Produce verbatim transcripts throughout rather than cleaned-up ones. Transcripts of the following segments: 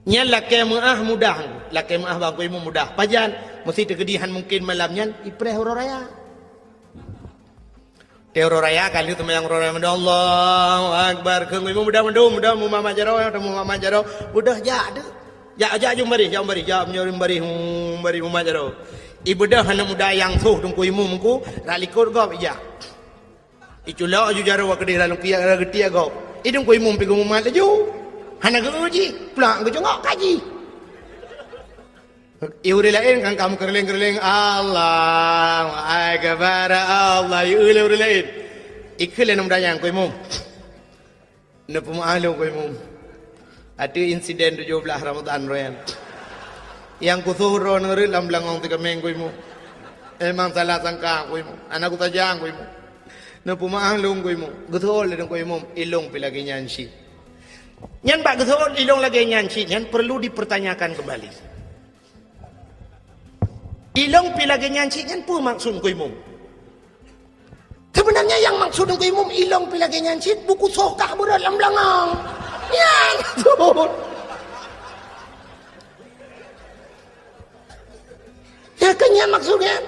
Nyan lakée meuáh mudah, lakée meuáh bak Teungku Imum mudah. Pajan? Meuseuti teukeudi han mungken malam nyan, ipreh uroe raya. Teuroe raya ka lheueh seumayang uroe raya, Allahu Akbar. Kheun Teungku Imum, beudôh mandum, beudôh mumat-mat jaroe, beudôh mumat-mat jaroe. Beudôh jak deuh. Jak, jak jeuem baréh, jak baréh, jak meunyoe baréh, hmm, baréh mumat jaroe. Ibeudôh aneuk muda nyang soh Teungku Imum Teungku, rot likot gob ijak. Iculok aju jaroe keudeh lam lungkiek, geutiek gob. Idong Teungku Imum pih geumumat laju. Hana geu-eu jih, plak geujongok ka jih. I ureueng laén kan ka meukeureuléng-keureuléng, "Allahu Akbar, Allah," i ureueng laén. Ikheun lé aneuk muda nyan, "Teungku Imum, neupeumeuáh lôn, Teungku Imum. Ateueh insiden tujoh blaih Ramadhan uroe nyan, nyang kusoh droeneuh rhot lam beulangong teukeumeng, Teungku Imum. Memang salah sangka, Teungku Imum. Hana kusaja, Teungku Imum. Neupeumeuáh lôn, Teungku Imum." Geuseuôt lé Teungku Imum, "Ilôn pih lagée nyan cit." Nyan bak geuseuôt ilôn lagée nyan cit nyan perlu dipertanyakan kembali. Ilôn pih lagée nyan cit nyan peue maksud Teungku Imum? Sebenarnya nyang maksud Teungku Imum ilôn pih lagée nyan cit, buku soh kah beurot lam beulangong. Nyan maksud. Ya kan nyan maksud nyan?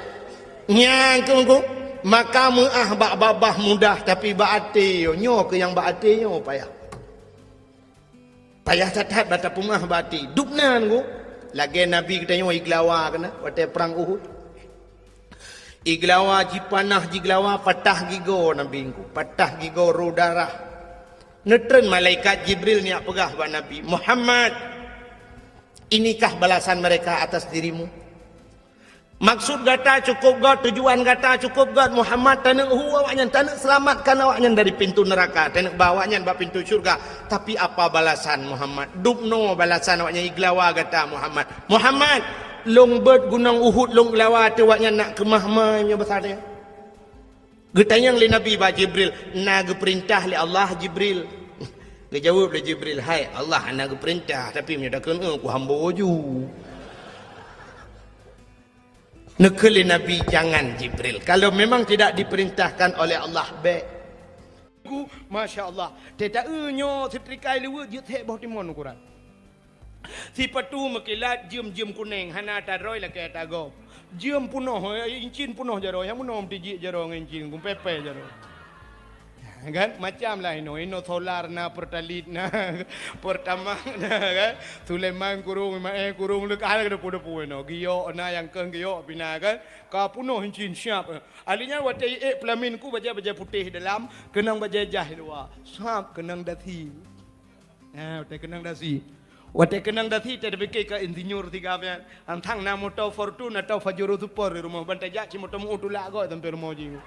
Nyan keuh, maka meuáh bak babah mudah, tapi bak até nyoe, nyoe keuh nyang bak até nyoe payah. Payah that-that bak tapeumeuáh bak até. Dubna Teungku, lagée Nabi geutanyoe igeulawa keunan watée prang Uhud. Igeulawa, jipanah jigeulawa, patah gigoe Nabi Teungku, patah gigoe, rô darah. Neutreun malaikat Jibril neujak peugah bak Nabi, "Muhammad, inikah balasan mereka atas dirimu? Maksud gata cukôp gét, tujuan gata cukôp gét, Muhammad, taneuk hu awaknyan, taneuk seulamatkan awaknyan dari pintu neuraka, taneuk ba awaknyan bak pintu syeuruga. Tapi apa balasan, Muhammad? Dubnoe balasan awaknyan igeulawa gata, Muhammad. Muhammad, lôn beuet gunong Uhud lôn geulawa ateueh awaknyan nak keumah ma nyoe basa teuh." Geutanyong lé Nabi bak Jibril, "Na geupeurintah lé Allah, Jibril?" Geujaweueb lé Jibril, "Hai Allah, hana geupeurintah, tapi meunyoe takheun, eh, kuhambo ju." Neukheun lé Nabi, "Jangan, Jibril. Kalau memang tidak diperintahkan oleh Allah, bék." Ku, masya Allah. Teuta-eu nyoe seutrika i luweue jeuet sép boh timon ukuran. Sipatu meukilat jeuem-jeuem kuneng, hana ata droe lakée ata gob. Jeuem punoh, eh, incin punoh jaroe, nyang meunoe meutijik jaroe ngon incin, gumpepé jaroe. Kan? Macam lah inoe, inoe solar na, Pertalite na, Pertamax na, kan? Sulaiman kurong, Maé kurong, leuka depu-depu inoe. Giok na, nyang keuh giok pih na, kan? Ka punoh incin siap. Ahli nyan watée iék peulamin ku bajée-bajée putéh dalam, keunong bajée jaih luwa. Sab keunong dasi. Nah, watée keunong dasi. Watée keunong dasi, teupiké keu insinyur sigam nyan. Antang na moto Fortuner atau Pajero Sport di rumoh, ban tajak cit moto meu tulak goe sampoe rumoh jih.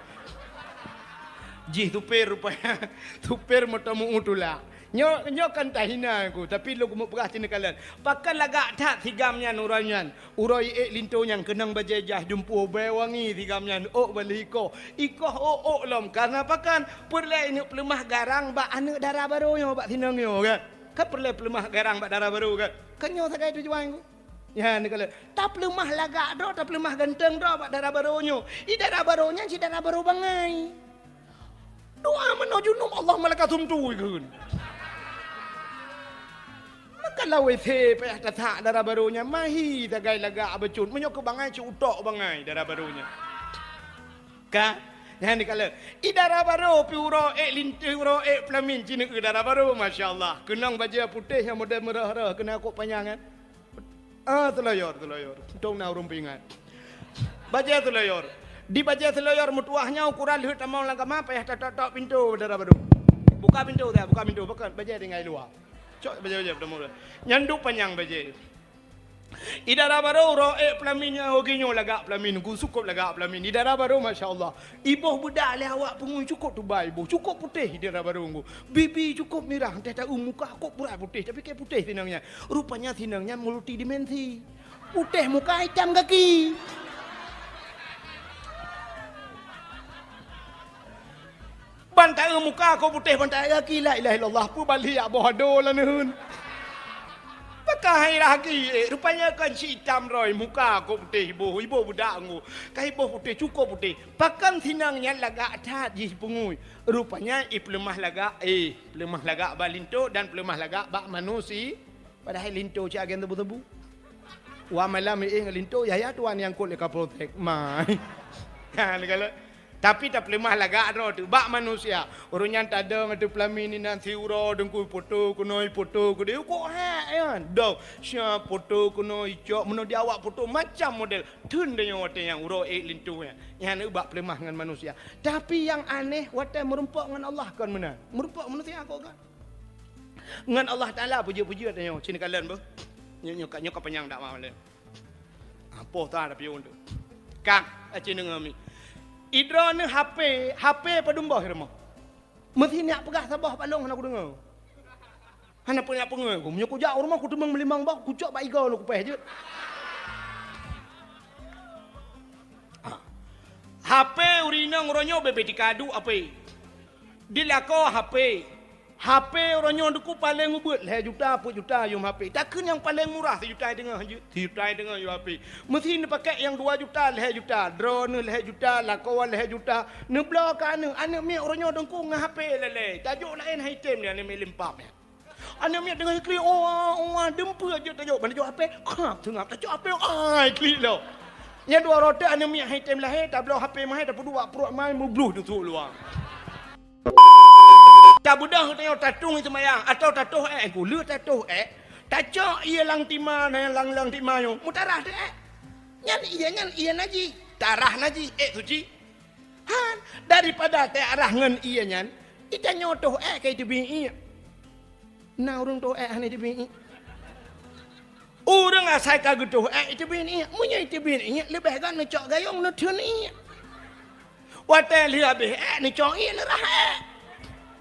Jih supir rupanya. Supir moto meu tulak. Nyoe, nyoe kan tahina ku, tapi lôn keumeung peugah sineukala. Pakon lagak that sigam nyan uroe nyan. Uroe iék linto nyan keunong bajée jaih dumpeue bée wangi sigam nyan ôk bak lheueh ikoh. Ikoh ôk-ôk lom, kareuna pakon? Peureulée ineuk peuleumah garang bak aneuk dara barô nyoe bak sinong nyoe, kan? Kan peureulée peuleumah garang bak dara barô, kan? Kan nyoe sagai tujuan ku. Nyan keuh lé. Tapeuleumah lagak droe, tapeuleumah ganteng droe bak dara barô nyoe. I dara barô nyan cit dara barô bangai. Dua meunoe junub Allah malaikat sumtu ikheun. Maka lawée se payah tasak dara barô nyan, mahi sagai lagak bacut. Meunyoe keu bangai cit utok bangai dara barô nyan. Ka? Nyan dikala. I dara barô pi uroe ék linto, uroe ék peulamin cit neu dara barô, masya Allah. Keunong bajée putéh nyang model meurah-rah, keunong kok panyang, kan? Ah, seulayor, seulayor. Untông na ureuëng peuingat. Bajée seulayor. Di bajée seulayor meutuwah nyoe ukuran lheueh tamong lam kama payah tatok-tok pintoe dara barô. Buka pintoe dah, buka pintoe. Pakon bajée tinggai luwa. Cok bajée-bajée tamong. Nyan duek panyang bajée. I dara barô uroe ék peulamin nyan, oh, geuh nyoe lagak peulamin, geuh cukôp lagak peulamin. I dara barô, masya Allah. Iboh beudak lé awak peungui cukôp tubai iboh, cukôp putéh i dara barô nggu. Bibi cukôp mirah, teuh taeu muka kok purai putéh, tapi kée putéh sinong nyan. Rupanya sinong nyan multidimensi. Putéh muka, itam gaki. Ban taeu muka kok putéh, ban taeu gaki, la ilaha illallah, peubaliek boh ado laneuen. Pakon hai lagée, eh, rupanya kon cit itam droe, muka kok putéh iboh, iboh beudak nggu. Ka iboh putéh, cukôp putéh. Pakon sinong nyan lagak that jih peungui. Rupanya ipeuleumah lagak, eh, peuleumah lagak bak linto dan peuleumah lagak bak manusi-, Padahai linto cit agen tebu-tebu. Wah malam iéh ngon linto, yah-yah tuan nyang kot lé Kapolsek. Mai. Ha, ni kalau. Tapi tapeuleumah lagak droe teuh bak manusia. Ureuëng nyan tadong ateueh peulaminan siuroe deungku poto keunoe poto keudeh kok hek nyan. Dong, sia poto keunoe icok meunoe di awak poto macam model. Theun deunyoe watée nyang uroe ék linto nyan. Nyan bak peuleumah ngon manusia. Tapi nyang aneh watée meurumpok ngon Allah kon meunan. Meurumpok manusia kok kan. Ngon Allah Taala puji-puji tanyoe, cit kalon beuh. Nyoe, nyoe ka, nyoe ka panyang dakwah lé. Apoh ta tapi untuk. Kang, aci deungoe mi. Idroe neuh H P, H P padum boh rumoh. Meusi nyak peugah saboh palong hana kudeungoe. Hana peue nyak peungoe ku. Meunyoe kujak u rumoh kuteumeung meulimong boh, kucok bak igoe lôn kupéh jeuet. Ah. H P ureuëng inong uroe nyoe bebe tika duek H P. Dilakoe H P. H P uroe nyoe deungku paleng ubeuet lhée juta, peuet juta yum H P. Takheun nyang paleng murah sijuta teungoh jeuet, sijuta teungoh yum H P. Meusi neupakék nyang dua juta, lhée juta, droeneuh lhée juta, lakoe lhée juta. Neubloe keu aneuëk, aneuëk miet uroe nyoe deungku ngon H P lé-lé. Tajok laén hai tem nyan aneuëk miet limpap nyan. Aneuëk miet teungoh klik, oh, oh, deumpeuet jeuet tajok, ban tajok H P, khap teungab tajok H P, ai klik lom. Nyan dua rote aneuëk miet hai tem lahé, tabloe H P mahé, tapeuduek bak pruet mai, meubluh teusuk luwa. Tabeudôh tanyoe tatueng seumayang atawa tatoh ék, ku lheueh tatoh ék, tacok ié lam tima, lam, lam tima nyoe, meutarah teuh ék. Nyan ié nyan ié najih, tarah najih, ék suci. Han, daripada teutarah ngon ié nyan, itanyoe toh ék ka iteubiet ié. Na ureuëng toh ék hana iteubiet ié. Ureuëng asai ka geutoh ék iteubiet ié. Meunyoe iteubiet ié, leubeh gét neucok gayong neutheun ié. Watée lheueh habéh ék neucok ié neurah ék.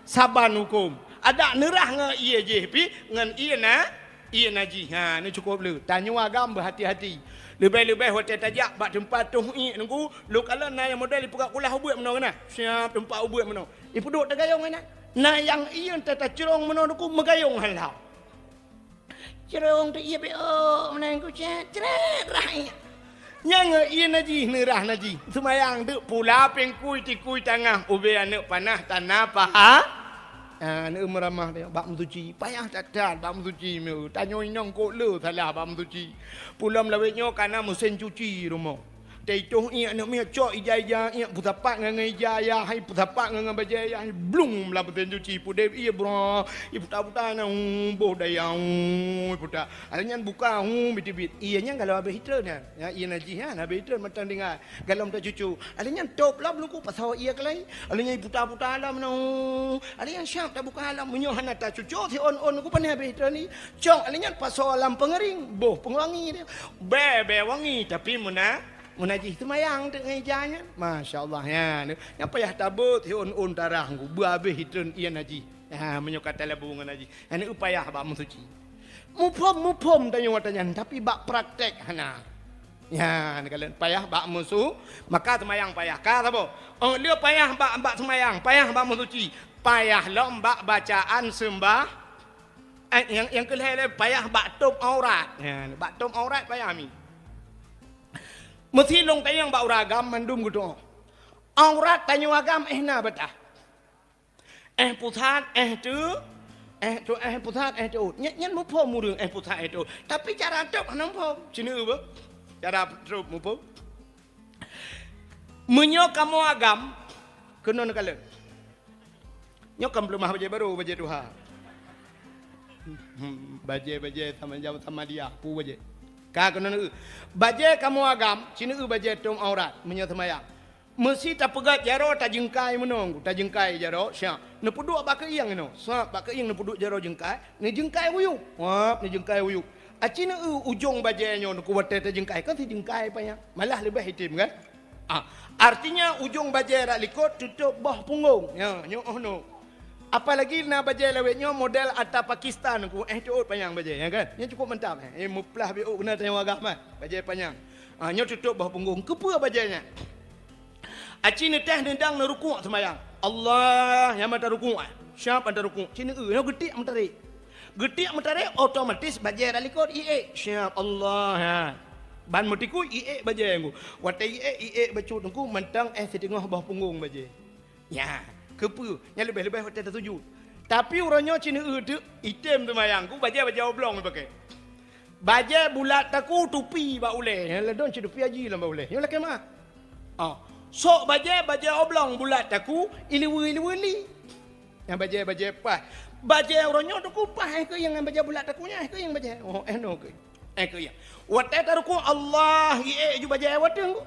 Saban huköm. Adak neurah ngon ié jih pih ngon ié na, ié najih. Ha, neucukôp le. Tanyoe agam beuhati-hati. Leubeh-leubeh watée tajak bak teumpat toh ié nunggu, lôn kalon na nyang model ipeugah kulah ubeuet meunoe na. Siap teumpat ubeuet meunoe. Ipeuduek tagayong inan. Na nyang ié teuh tacrong meunoe nunggu meugayong hán lam. Crong teuh ié beok meunan kucét, crét rah ié. Nyang ié najih neurah najih. Seumayang deuk pula pingkui tikui tangah ubé aneuëk panah tana paha. Ah, aneuëk meuramah teuh bak meusuci. Payah that-that bak meusuci meu. Tanyoe inong kok le salah bak meusuci. Pulom lawét nyoe kana meusén cuci rumoh. Teutoh ié aneuëk miet cok ija-ija ié peusapat ngon ija ya hai peusapat ngon bajée ya hai blung lam meusén cuci pudeb ié bra iputa-puta na boh daya iputa. Alai nyan buka hu bitibit. Ié nyan kalau habéh itreun nyan. Ya ié najih nyan habéh itreun mantong tinggai. Galom tacucu. Alai nyan top lom luku pasau ié kalai. Alai nyan iputa-puta lom na. Alai nyan siap tabuka lom meunyoe hana tacucu si on-on ku pane habéh itreun ni. Cok alai nyan pasau lam peungering, boh peungewangi dia. Bée-bée wangi tapi meuna Meunajih seumayang teuk ngon ija nyan. Masya Allah nyan. Nyang payah tabeuet si on-on tarah ngku beuhabéh itreun ié najih. Ha meunyoe ka talabu ngon najih. Nyan payah bak meusuci. Muphom-muphom tanyoe watée nyan tapi bak praktek hana. Nyan kalon payah bak meusu, maka seumayang payah. Ka saboh. Oh le payah bak bak seumayang, payah bak meusuci, payah lom bak bacaan seumbah. Eh, nyang nyang keu lhée le payah bak tôb aurat. Nyan bak tôb aurat payah mi. Meusi lôn tanyong bak ureuëng agam mandum geutu'oh. Aurat tanyoe agam éh na batah. Éh pusat, éh teu, éh tu, éh pusat, éh teuôt. Nyan, nyan muphom ureuëng éh pusat, éh teuôt. Tapi cara tôb hana muphom. Cina beuh. Cara tôb muphom. Meunyoe kamoe agam keunoe neukalon. Nyoe kan peuleumah bajée barô, bajée tuha. Hmm, bajée-bajée sama jaweueb sama dia, peue bajée. Ka keunoe neueu. Bajée kamoe agam, sineue bajée tôb aurat meunyoe seumayang. Meusi tapeugét jaroe tajeungkai meunoe, tajeungkai jaroe siap. Neupeuduek bak keuieng inoe, sab bak keuieng neupeuduek jaroe jeungkai, neujeungkai wuyueb. Wab, neujeungkai wuyueb. Aci neueu ujong bajée nyoe neuku watée tajeungkai, kan sijeungkai panyang. Malah leubeh item kan? Ah, artinya ujong bajée rot likot tutôb boh punggong. Ya, nyoe oh no. Apalagi na bajée lawét nyoe model ata Pakistan ku, éh teuôt panyang bajée, ya kan? Nyoe cukup mantap, eh. Eh, meuplah biôk keunan tanyoe agam, eh. Bajée panyang. Ah, nyoe tutôb boh punggong. Keupeue bajée nyan? Aci neutéh neudang neurukuk seumayang. Allah, nyang mata rukuk, eh. Siap mata rukuk. Ci neueu, nyoe geutiek meutarek. Geutiek meutarek, otomatis bajée rot likot iék. Siap Allah, ha. Ban meutikui iék bajée ngku. Watée iék, iék bacut ngku mantong éh siteungoh boh punggong bajée. Nya, keupeue? Nyan leubeh-leubeh watée tasujut. Tapi uroe nyoe ci neueu teuk, item seumayang ngku bajée-bajée oblong ipaké. Bajée bulat taku tupi bak ulée. Nyang ladôm cit tupi haji lam bak ulée. Nyoe lakée meu'ah. Ah. Sok bajée, bajée oblong bulat taku, ileue-ileue li. Nyang bajée, bajée paih. Bajée uroe nyoe taku paih, eh, keuieng, nyang bajée bulat taku nyan, eh, keuieng bajée. Oh, eh, no keuieng. Eh, keuieng. Watée tarukuk Allah, iék ju bajée watée nyoe.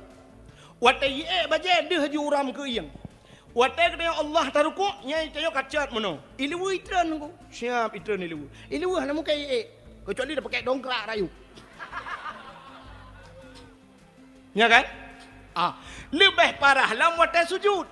Watée iék bajée deuh ju uram keuieng. Watée geutanyoe Allah tarukuk, nyan tanyoe ka cot meunoe. Ileue itreun nunggu. Siap itreun ileue. Ileue hana mungken iék. Keucuali tapakée dongkrak rayeuk. Nya kan? Ah, leubeh parah lam watée sujud.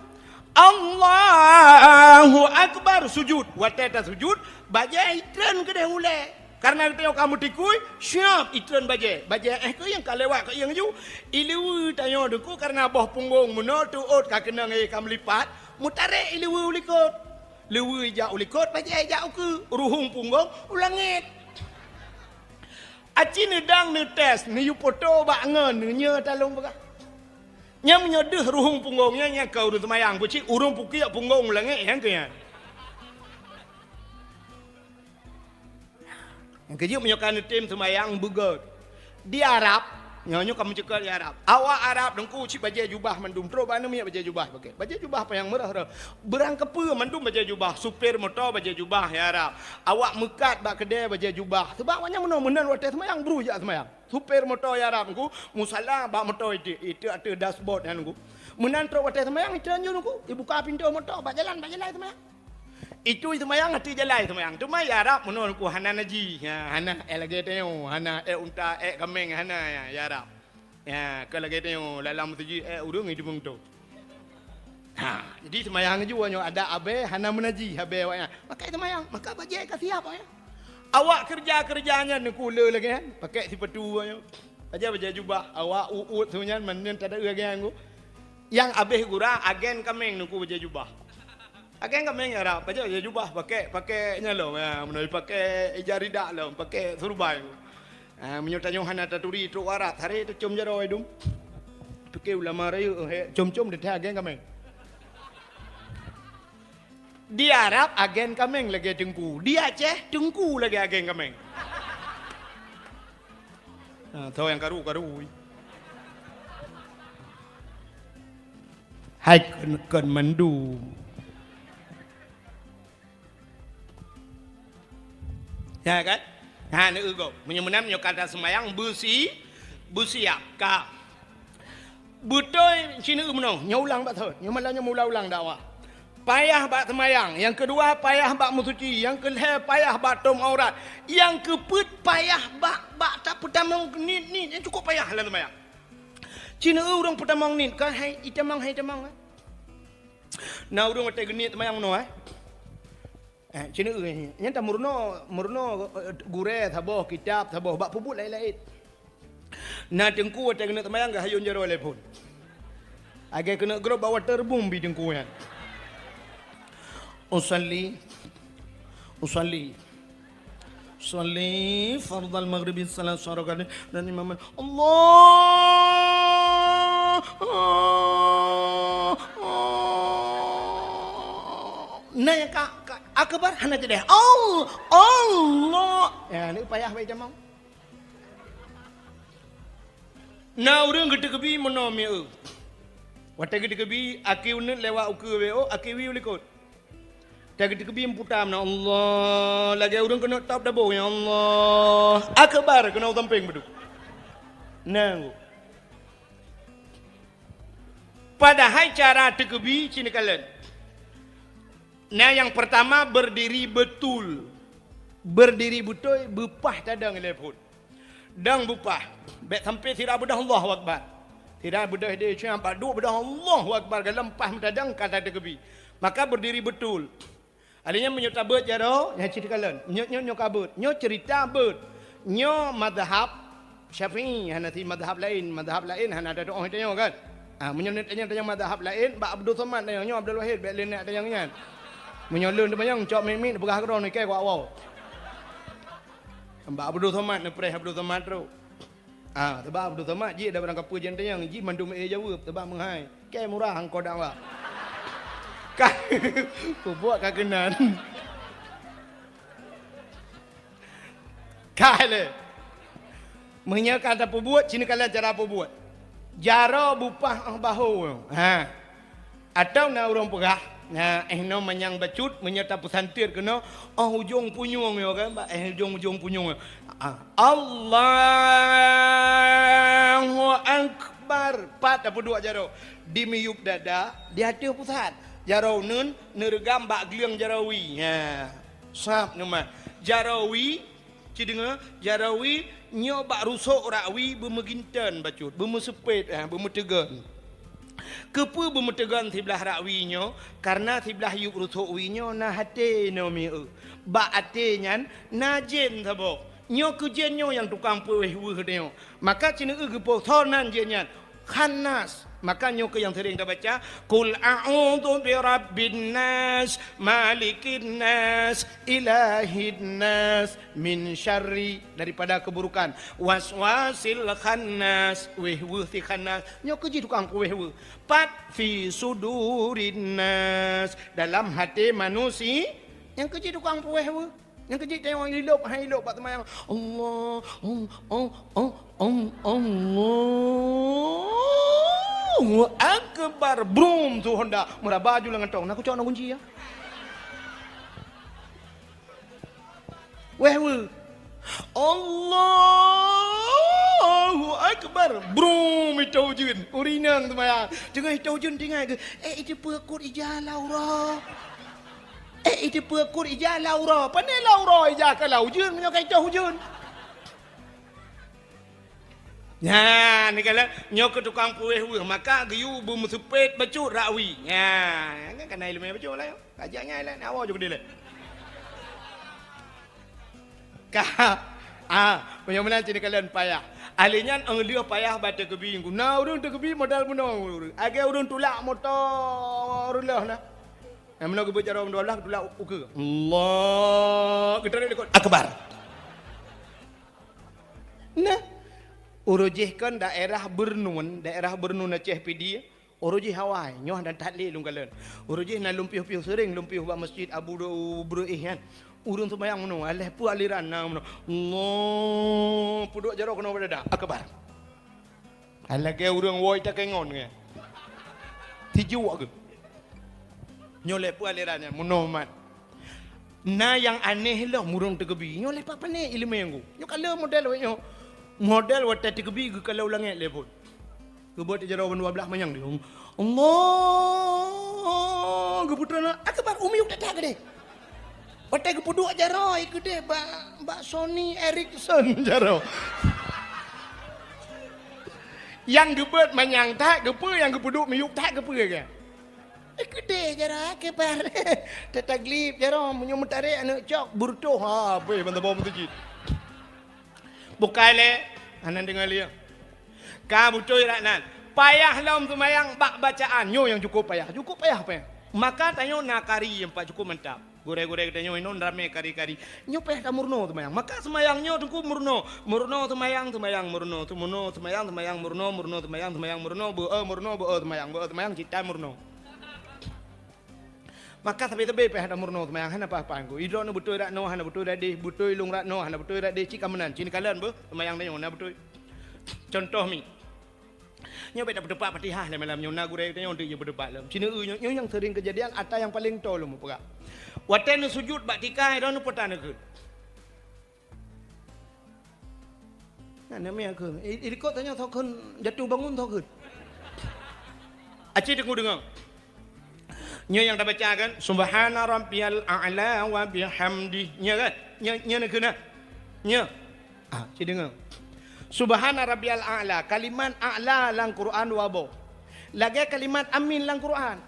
Allahu Akbar, sujud. Watée tasujud, bajée itreun keudeh ulée. Kareuna geutanyoe ka meutikui, siap itreun bajée. Bajée, eh, keuieng ka lewat keuieng ju. Ileue tanyoe teungku kareuna boh punggong meunoe teuôt ka keunong, eh, ka meulipat, meutarek ileue u likot. Leue ijak u likot, bajée ijak u keue, ruhueng punggong u langét. Aci neudang neutés, neuyue poto bak ngon, neunyoe talong peugah. Nyan meunyoe deuh ruhueng punggong nyan, nyan keu ureuëng seumayang, peucit ureuëng pukiek punggong u langét, nyan keu nyan. Nyang keujeuet meunyoe ka neutem seumayang beugét. Di Arab, nyoe, nyoe ka meucukot di Arab. Awak Arab teungku cit bajée jubah mandum, trok bak aneuk miet bajée jubah pakée. Bajée jubah panyang meurah-rah. Beurang keupeue mandum bajée jubah, supir moto bajée jubah di Arab. Awak meukat bak keudée bajée jubah. Sabab awaknyan meunoe meunan watée seumayang, bru jak seumayang. Supir moto di Arab teungku, musala bak moto itu, itu ateueh dashboard nyan teungku. Meunan trok watée seumayang, itu nyan teungku, ibuka pintoe moto, bak jalan, bak jalan seumayang. Itu seumayang ateueh jalan seumayang. Teuma di Arab meunoe teungku hana naji. Ha, hana ék lagée tanyoe, hana ék unta, ék kaméng, hana ya, di Arab. Ya, ka lagée tanyoe lam meuseujid ék ureuëng itu meunto. Ha, jadi seumayang ju nyoe ada abée hana meunaji abée awaknyan. Maka seumayang, maka bajée ka siap awaknyan. Awak keureuja-keureuja nyan teungku le lagée nyan, pakée sipatu nyoe. Bajée, bajée jubah, awak uôt-uôt su nyan, man nyan tada lagée nyan teungku. Nyang abéh gura agen kaméng teungku bajée jubah. Agen kaméng Arab, bajée jubah pakée, pakée nyan lom, ya, meunoe pakée ija rida lom, pakée surbai. Ah, meunyoe tanyoe hana taturi trok Arab, taré tacom jaroe dum. Pike ulama rayeuk, he, com-com teuntée agen kaméng. Di Arab agen kaméng lagée teungku, di Aceh teungku lagée agen kaméng. Ah, tho nyang karu-karu. Hai kon, kon mandum. Ya kan? Ha, neueu gob. Meunyoe meunan, meunyoe ka taseumayang beusi, beusiap ka. Beutôi sineuk meunoe, nyoe ulang bak thon. Nyoe malam nyoe meuulang-ulang dakwah. Payah bak seumayang, nyang keudua payah bak meusuci, nyang keulhée payah bak tom aurat, nyang keupeuet payah bak, bak tapeutamong niet-niet nyang cukup payah lam seumayang. Sineuk ureuëng peutamong niet, ka hai itamong, hai itamong, eh. Na ureuëng watée geuniet seumayang meunoe, eh. Eh, sineuk, eh, nyan tameurunoe, meurunoe, eh, gurée saboh, kitab saboh, bak peubuet laén-laén. Na teungku watée keuneuk seumayang geuhayôn jaroe lé phon. Lagée keuneuk grob bak waterboom bi teungku nyan. Usalli, usalli, usalli fardhal maghribi salasa rakaatin dan imam Allah. Na nyang ka, ka akbar hana teudeungoe. Allah, Allah. Ya, ni payah baca mau. Na ureuëng geuteukeubi meunoe mieu. Watée geuteukeubi, aki uneut lewat ukeue W O, aki wi u likot. Watée geuteukeubi meuputa meunoe, Allah, lagée ureuëng keuneuk top dabong, ya Allah. Akbar keunoe u sampéng beudôh. Nanggu. Padahai cara teukeubi cit neukalon. Na nyang peurtama berdiri betul. Berdiri beutôi, beupah tadong lé phon. Dong beupah. Bék sampai sira beudôh Allahu Akbar. Sira beudôh di cuang bak duek beudôh Allahu Akbar, galom pah meutadong ka tateukeubi. Maka berdiri betul. Alheuh nyan meunyoe tabeuet jaroe, nyan cit kalon. Nyoe, nyoe, nyoe ka beuet. Nyoe cerita beuet. Nyoe mazhab Syafi'i, hana si mazhab laén. Mazhab laén hana tatu'oh tanyoe kan. Ah, meunyoe tanyong, tanyong mazhab laén, bak Abdul Somad tanyong, nyoe Abdul Wahid, bék lé neuk tanyong nyan. Meunyoe lôn teumanyong, cok miet-miet, peugah keudroe nike kuak woe. Bak Abdul Somad, neupreh Abdul Somad trok. Ah, sabab Abdul Somad jih dak barang kapeue jeuet tanyong, jih mandum ék jaweueb, sabab meuhai. Kée murah angkot dakwah. Ka, peubuet ka keunan. Ka lé. Meunyoe ka tapeubuet, ci neukalon cara peubuet. Jaroe bupah 'oh bahô. Ha. Atawa na ureuëng peugah, na, eh, noe manyang bacut, meunyoe tapeusantet keunoe, 'oh ujong punyueng nyoe kan, bak, eh, ujong-ujong punyueng nyoe. Ah, Allahu Akbar. Pat tapeuduek jaroe. Di miyueb dada, di ateueh pusat. Jaroe uneuen, neureugam bak gleueng jaroe wie. Ha. Sab neumat. Jaroe wie, Ci deungoe, jaroe wie nyoe bak rusok rak wie beumeuginton bacut, beumeuseupet, eh, beumeuteugon. Keupeue beumeuteugon siblah rak wie nyoe? Kareuna siblah yueb rusok wie nyoe na até nyoe mieu. Bak até nyan na jén saboh. Nyoe keu jén nyoe nyang tukang peuwéh weueh nyoe. Maka ci neueu geupoh soe nan jén nyan. Khannas. Maka nyoe keuh nyang sering tabaca, "Qul a'udzu birabbin nas, malikin nas, ilahin nas, min syarri," daripada keburukan, "waswasil khannas," wéh weueh si khannas. Nyoe keuh jih tukang peuwéh weueh. Pat fi sudurin nas, dalam até manusia, nyang keuh jih tukang peuwéh weueh. Nyang keuh jih teuh ilop, hai ilop bak seumayang. Allah, Allah, Allah, Allah, Allahu Akbar. Brum, su Honda. Meuraba ju lam gantong. Na kucok na kunci ya. Wéh weueh. Allahu Akbar. Brum, itôh ujeuen. Ureuëng inong seumayang. Teungoh itôh ujeuen tinggai geuh. Eh, iteupeue kot ija lam uroe. Eh, iteupeue kot ija lam uroe. Pane lam uroe ija ka lam ujeuen, meunyoe ka itôh ujeuen. Nyan, neukalon, nyoe keuh tukang peuwéh weueh, maka geuyue beumeuseupet bacut rak wie. Nyan, kan kana iéleumé bacut lah nyoe. Ka jak nyan lah, nyan awai ju keudeh lé. Ka, ah, meunyoe meunan ci neukalon payah. Ahli nyan 'oh lheueh payah bak teukeubi. Na ureuëng teukeubi modal bunoe ureuëng. Lagée ureuëng tulak moto ureuëng lheueh na. Nyang meunoe geubeuet jaroe dua blah, tulak ukeue. Allah, geutarek likot. Akbar. Nah, uroe jih kon daerah Beureunuen, daerah Beureunuen Aceh Pidie, uroe jih awai, nyoe dan that lé lôn kalon. Uroe jih na lôn piôh-piôh seuring, lôn piôh bak masjid Abu Breueh nyan. Ureuëng seumayang meunoe, aléh peue aliran na meunoe. Allah, peuduek jaroe keunoe bak dada. Akbar. Hai lagée ureuëng woe takengon nyan. Tijuek geuh. Nyoe lé peue aliran nyan meunoe mat. Na nyang aneh lom ureuëng teukeubi. Nyoe lé pat pané iéleumé nyan. Nyoe ka lheueh model wéh nyoe. Model watée teukeubi geukalon langét lé phon. Geubeuet jaroe ban dua blah manyang di. Allah, geupeutrön, akbar, u miyueb that-that keudeh. Watée geupeuduek jaroe keudeh bak, bak Sony Ericsson jaroe. Nyang geubeuet manyang that, keupeue nyang geupeuduek miyueb that, keupeue geuh? Eh, keudeh jaroe, akbar. Tataglib jaroe, meunyoe meutarek aneuëk cok, beureutoh, ha, beh, ban saboh meuseujid. Bukai lé, hana deungoe lé. Ka beutôi rak nan. Payah lom seumayang bak bacaan. Nyoe nyang cukup payah. Cukup payah, payah. Maka tanyoe na kari nyang pat cukup mantap. Gurée-gurée geutanyoe inong ramé kari-kari. Nyoe payah tameurunoe seumayang. Maka seumayang nyoe teungku meurunoe. Meurunoe seumayang, seumayang meurunoe. Seumono seumayang, seumayang meurunoe. Meurunoe seumayang, seumayang meurunoe. Beu-e meurunoe, beu-e seumayang. Beu-e seumayang cit that meurunoe. Maka sabe-sabe payah tameurunoe seumayang, hana paih-paih ku. Idroe na beutôi rak noe, hana beutôi rak deh, beutôi lôn rak noe, hana beutôi rak deh, cit ka meunan. Cit neukalon beuh, seumayang tanyoe na beutôi. Contoh mi. Nyoe bék tapeuteupat Fatihah lé malam nyoe, na gurée tanyoe teuk nyang peuteupat lom. Cit neueu nyoe, nyoe nyang seuring keujadian, ata nyang paleng toe lôn mupeugah. Watée neusujut bak tika, droeneuh peue tan neukheun. Nah, namanya kheun. I, i likot tanyoe soe kheun jatuh bangun soe kheun. Aci teungku deungoe. Nyoe nyang tabaca kan, "Subhana rabbiyal a'la wa bihamdi." Nyoe kan? Nyoe, nyoe neukheun na? Nyoe. Ah, ci deungoe. Subhana rabbiyal a'la. Kalimat a'la lam Quran dua boh. Lagée kalimat amin lam Quran.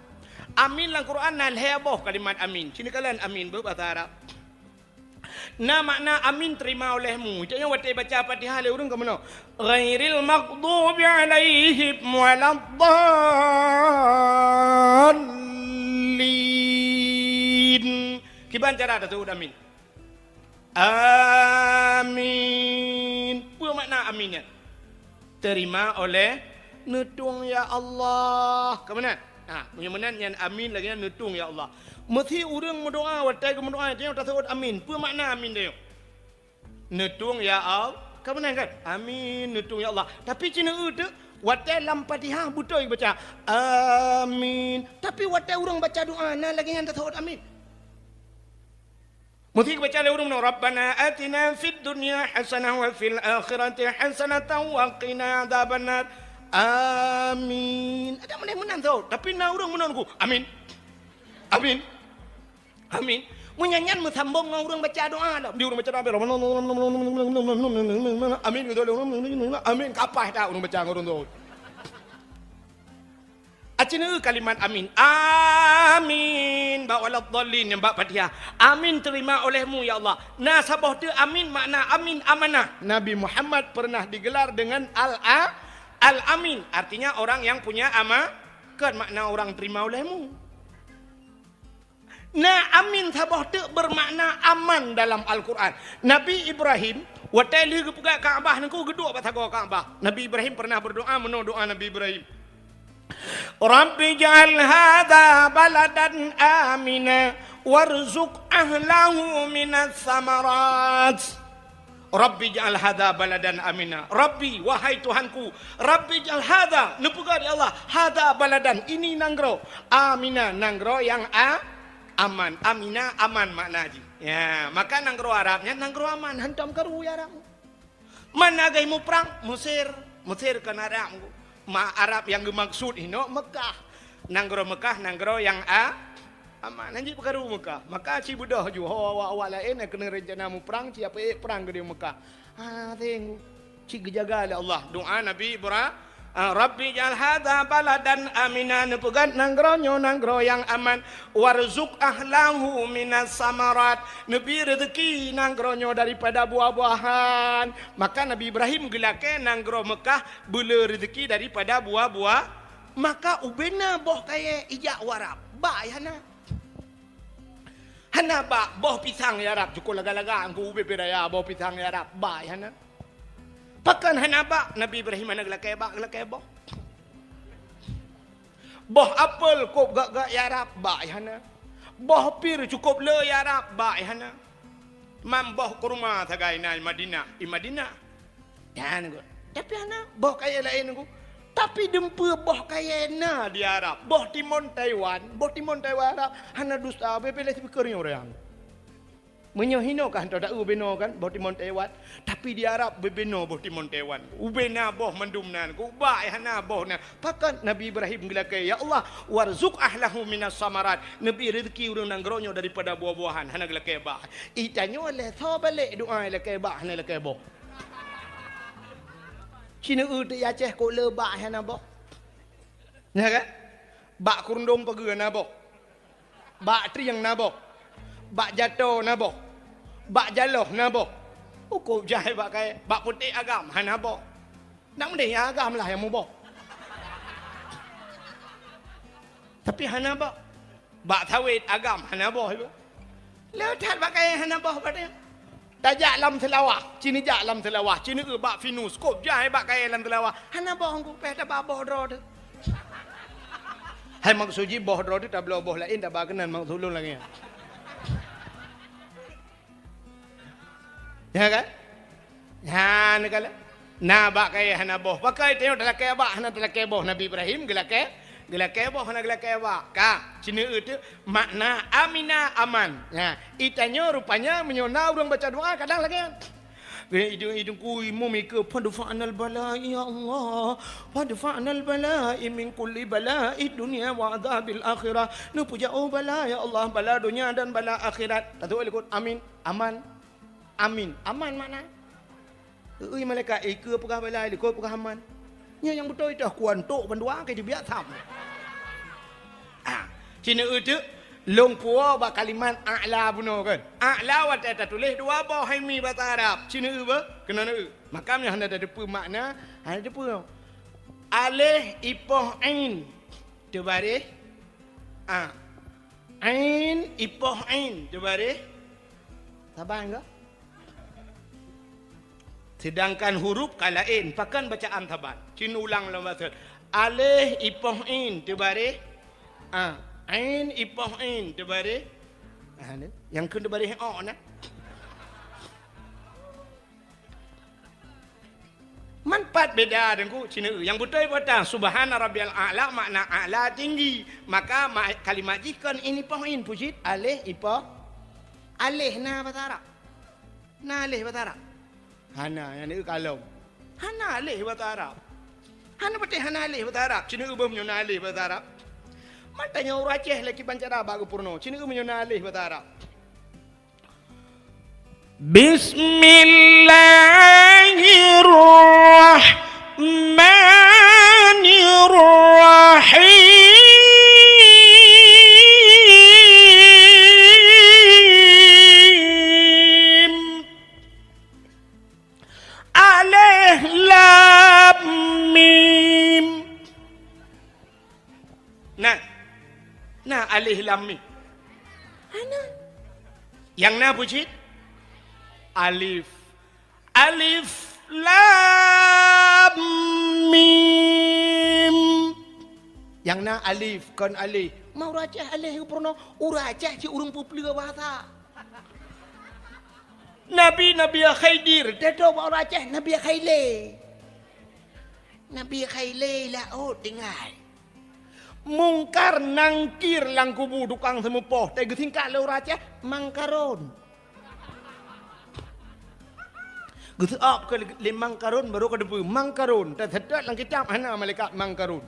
Amin lam Quran na lhée boh kalimat amin. Ci neukalon amin beuh basa Arab. Na makna amin teurima olehmu. Tanyoe watée baca Fatihah lé ureuëng ka meunoe, "Ghairil maghdubi alaihim waladdallin." Kiban cara taseuôt amin? Amin. Peue makna amin nyan? Teurima oleh neutueng ya Allah. Ka meunan? Ha, meunyoe meunan nyan amin lagée nyan neutueng ya Allah. Meusé ureuëng meudoá watée geumeudoá tanyoe taseuôt amin. Peue makna amin tanyoe? Neutueng ya Al-, Ka meunan kan? Amin, neutueng ya Allah. Tapi ci neu-eu teuk, watée lam Fatihah beutôi baca, "Amin." Tapi watée ureuëng baca doa, na lagée nyan tasawot amin. Mesti baca lé ureuëng meunoe, "Rabbana atina fid dunya hasanah wa fil akhirati hasanatan wa qina adzabannar." Amin. Ada meunan-meunan tasawot. Tapi na ureuëng meunoe ku, "Amin. Amin." Amin. Meunyan nyan meusambong ngon ureuëng baca doa dah. Di ureuëng baca doa, amin, gitu. Amin, kapah tak ureuëng baca ngon ureuëng tu. Aci neu kalimat amin. Amin. Bak waladdallin nyang bak Fatihah. Amin terima olehmu, ya Allah. Na saboh teuk amin makna amin amanah. Nabi Muhammad pernah digelar dengan al-, a-, Al-Amin. Artinya orang yang punya ama-, kan makna orang terima olehmu. Na amin saboh teuk bermakna aman dalam Al-Quran. Nabi Ibrahim, watée lheueh geupeugah Ka'bah nangku geuduek bak sagoe Ka'bah. Nabi Ibrahim pernah berdoa, meunoe doa Nabi Ibrahim, "Rabbi ja'al hadza baladan amina warzuq ahlahu minas samarat." "Rabbi ja'al hadza baladan amina." Rabbi, wahai Tuhanku, Rabbi ja'al hadza, neupeugah di Allah, hadza baladan, ini nanggroe, amina, nanggroe nyang a-, aman. Amina, aman makna jih. Ya, maka nanggroe Arab nyan nanggroe aman, hantom karu ya Arab. Man lagée muprang, Mesir, Mesir kan Arab. Ma Arab nyang geumaksud inoe Mekah. Nanggroe Mekah, nanggroe nyang a-, aman. Hanjeuet peukaru Mekah. Maka ci beudôh ju ho awak-awak laén nyang keuneuk rencana muprang, ci apeue ék prang keudeh Mekah. Ha, teng. Ci geujaga lé Allah. Doa Nabi Ibra-, ah, "Rabbi ja'al hadza baladan amina," neupeugah nanggroe nyoe nanggroe nyang aman. "Warzuq ahlahu minas samarat," neubi rezeki nanggroe nyoe daripada buah-buahan. Maka Nabi Ibrahim geulakée nanggroe Mekah beule rezeki daripada buah-buah. Maka ubena boh kayée ijak u Arab, bak hana. Hana bak boh pisang ya Arab, cukôp laga-laga angku ubé-bé raya boh pisang ya Arab, bak hana. Pakon hana bak, Nabi Ibrahim hana geulakée bak, geulakée boh. Boh apel kôb gak-gak ya Arab, bak hana. Boh pir cukôp le ya Arab, bak hana. Mam boh kurma sagai na i Madinah, i Madinah. Nyan nyoe. Tapi hana boh kayée laén nyoe. Tapi dumpeue boh kayée na di Arab. Boh timon Taiwan, boh timon Taiwan Arab hana dusta, beubeuleh speaker nyoe ureuëng. Meunyoe hinoe ka hantom taeu binoe kan, boh timon Taiwan. Tapi di Arab beubinoe boh timon Taiwan. Ubena boh mandum nan, ubak hana boh nan. Pakon Nabi Ibrahim geulakée, "Ya Allah, warzuq ahlahu minas samarat." Neubi rezeki ureuëng nanggroe nyoe daripada buah-buahan, hana geulakée bak. Itanyoe lé soe balek doa lakée bak, hana lakée boh. Ci neu-eu teuk i Aceh kôb le bak hana boh. Nya kan? Bak keurundong pageue na boh. Bak trieng na boh. Bak jato na boh. Bak jaloh na boh. Ukôb jai bak kayée, bak putéh agam hana boh. Nak meudeh nyang agam lah nyang muboh. Tapi hana boh. Bak sawét agam hana boh ibu. Le that bak kayée hana boh bak nyan. Tajak lam Seulawah, ci neujak lam Seulawah, ci neu-eu bak Pinus, kôb jai bak kayée lam Seulawah. Hana boh angku, pih taba boh droe teuh. Hai maksud jih boh droe teuh tabloe boh laén taba keunan maksud lôn lagée nyan. Ya kan? Nyan kala. Na bak kayée hana boh. Pakon tanyoe talakée bak hana talakée boh. Nabi Ibrahim geulakée, geulakée boh hana geulakée bak. Ka, ci neu-eu teuk makna amina aman. Nya, itanyoe rupanya meunyoe na ureuëng baca doa kadang lagée nyan. Idung, idung kui mumike, "Fadfa'nal bala, ya Allah. Fadfa'nal bala min kulli bala'i dunya wa adzabil akhirah." Neupeujak, oh bala, ya Allah, bala donya dan bala akhirat. Tatuek likot, amin. Aman. Amin. Aman makna. Ui malaikat, ikeue peugah bala, likot peugah aman. Nyoe nyang beutôi teuh kuantok bandua ke dibiak tham. Ah, ci neu-eu teuk lôn puwoe bak kalimat a'la bunoe kan. A'la watée tatuléh dua boh hai mi basa Arab. Ci neu-eu beuh? Keunoe neu-eu. Maka meunyoe hana tateupeue makna, hana tateupeue. Aleh ipoh ain teubareh a. Ain ipoh ain teubareh saban ka? Sedangkan huruf ka laén, pakon bacaan saban? Ci neulang lam bahasa. Aleh ipoh ain teubareh a. Ain ipoh ain teubareh a. Nyang keu teubareh o na. Pat beda Teungku, ci neueu. Nyang beutôi peue ta? Subhana rabbiyal a'la, makna a'la tinggi. Maka ma-, kalimat jih kon in ipoh in, peue cit? Aléh ipoh. Aléh na bahasa Arab. Na aléh bahasa Arab? Hana, nyang neueu kalon. Hana aléh bahasa Arab. Hana patéh hana aléh bahasa Arab. Ci neueu beuh meunyoe na aléh bahasa Arab. Mata nyoe ureueng Aceh lé kiban cara bak geupeurunoe. Ci neueu meunyoe na aléh bahasa Arab. Bismillahirrahmanirrahim. Alif Lam Mim. Na, na alif lam mim. Hana. Nyang na peue cit? Alif. Alif lam mim. Nyang na alif, kon alif. Ma ureueng Aceh alif geupeurunoe, ureueng Aceh cit ureueng peupleue bahasa. Nabi, Nabi Khidir, teuh bak ureueng Aceh, Nabi Khaile. Nabi Khaile laôt tinggai. Mungkar Nangkir lam kubu tukang seumeupoh, teuh geusingkat lé ureueng Aceh, Mangkaron. Geuseuôt keu lé Mangkaron, barô kateupeue, Mangkaron, teuh seutôt lam kitab hana malaikat Mangkaron.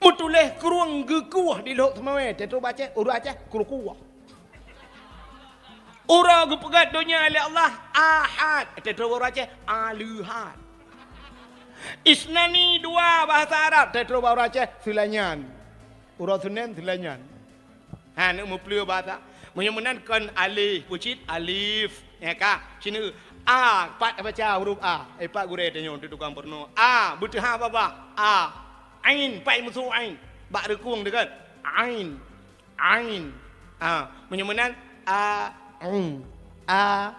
Meutuléh krueng geukueh di Lhok Seumawé, teuh bak Aceh, ureueng Aceh, krueng kueh. Uroe geupeugét donya lé Allah, Ahad, teuh bak ureueng Aceh, Aleuhad. Isnani, dua, bahasa Arab, teuh bak ureueng Aceh, Seulanyan. Uroe Seunén, Seulanyan. Ha, neuk meupleue bahasa. Meunyoe meunan kon alif, peue cit? Alif. Ya ka? Ci neueu. A, pat tabaca huruf A. Eh, pat gurée tanyoe, teuh tukang peurunoe. A, beuteuha babah. A. Ain, pat meusu ain. Bak reukung teuh kan? Ain. Ain. A, meunyoe meunan, a, u. A,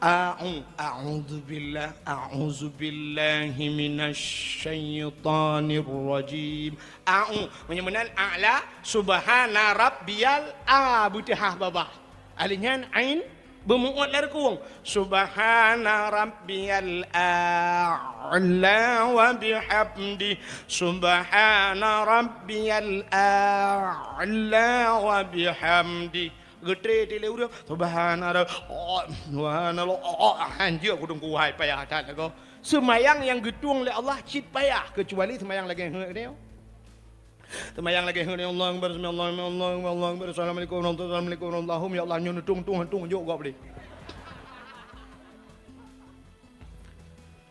a, u. A'udzubillah, a'udzubillahi minasy syaithanir rajim. A, u. Meunyoe meunan, a'la, subhana rabbiyal a, beuteuha babah. Alif nyan ain, beumu'oh lam reukung. Subhana rabbiyal a'la wa bihamdi. Subhana rabbiyal a'la wa bihamdi. Geutré ti lé ureueng, subhana rabb-, oh, subhanallah, oh, oh, hanjeuet kudong kuhai payah that lagoe. Seumayang nyang geutueng lé Allah cit payah, keucuali seumayang lagée nyoe. Seumayang lagée nyoe, Allahu Akbar, Allahu Akbar, Allahu Akbar, Assalamualaikum warahmatullahi wabarakatuh, Assalamualaikum warahmatullahi wabarakatuh, ya Allah, nyoe neutueng-tueng, hantueng jok gob lé.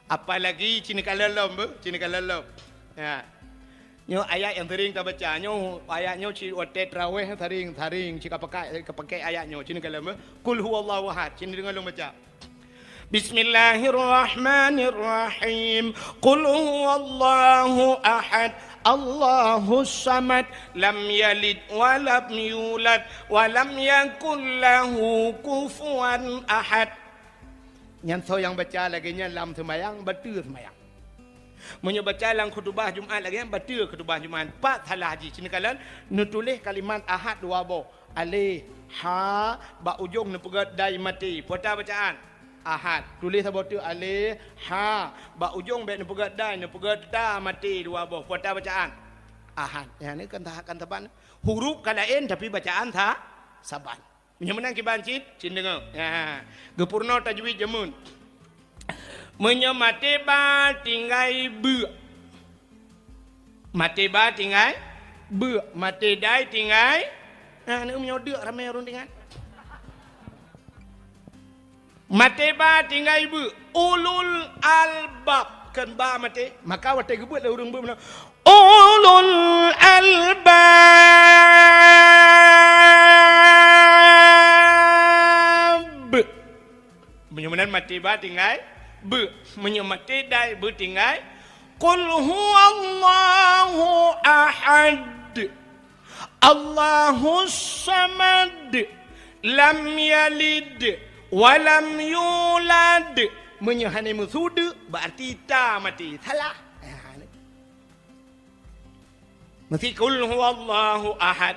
Apalagi ci neukalon lom beuh, ci neukalon lom. Ya. Nyoe ayat nyang sering tabaca. Nyoe ayat nyoe cit watée traweh sering, sering cit kapakai, kapakai ayat nyoe. Ci neukalon beuh. Qul huwallahu ahad. Ci neudeungoe lôn baca. Bismillahirrahmanirrahim. Qul huwallahu ahad. Allahus samad. Lam yalid wa lam yulad. Wa lam yakul lahu kufuwan ahad. Nyan soe nyang baca lagée nyan lam seumayang, bateue seumayang. Meunyoe baca lam khutubah Jumat lagée nyan, bateue khutubah Jumat. Pat salah jih, ci neukalon, neutuléh kalimat ahad dua boh. Alif, ha, bak ujong neupeugét dai maté. Peue ta bacaan? Ahad. Tuléh saboh teuk alif, ha, bak ujong bék neupeugét dai, neupeugét ta maté dua boh. Peue ta bacaan? Ahad. Nyan kan ta-, kan saban. Huruf ka laén, tapi bacaan sa-, saban. Meunyoe meunan kiban cit, ci neudeungoe. Ya. Geupeurunoe tajwid jameun. Meunyoe maté ba tinggai beuk. Maté ba tinggai beuk. Maté dai tinggai. Nah, ni meunyoe deuk ramé ureueng tinggai. Maté ba tinggai beuk. Ulul albab. Kon ba maté. Maka watée geubeuet lé ureueng beuk meunan. Ulul albab. Meunyoe meunan maté ba tinggai beuk. Meunyoe maté dai beuk tinggai. Qul huwallahu ahad. Allahus samad. Lam yalid wa lam yulad. Meunyoe hana meusu deuk, berarti ta maté. Salah. Meusi qul huwallahu ahad.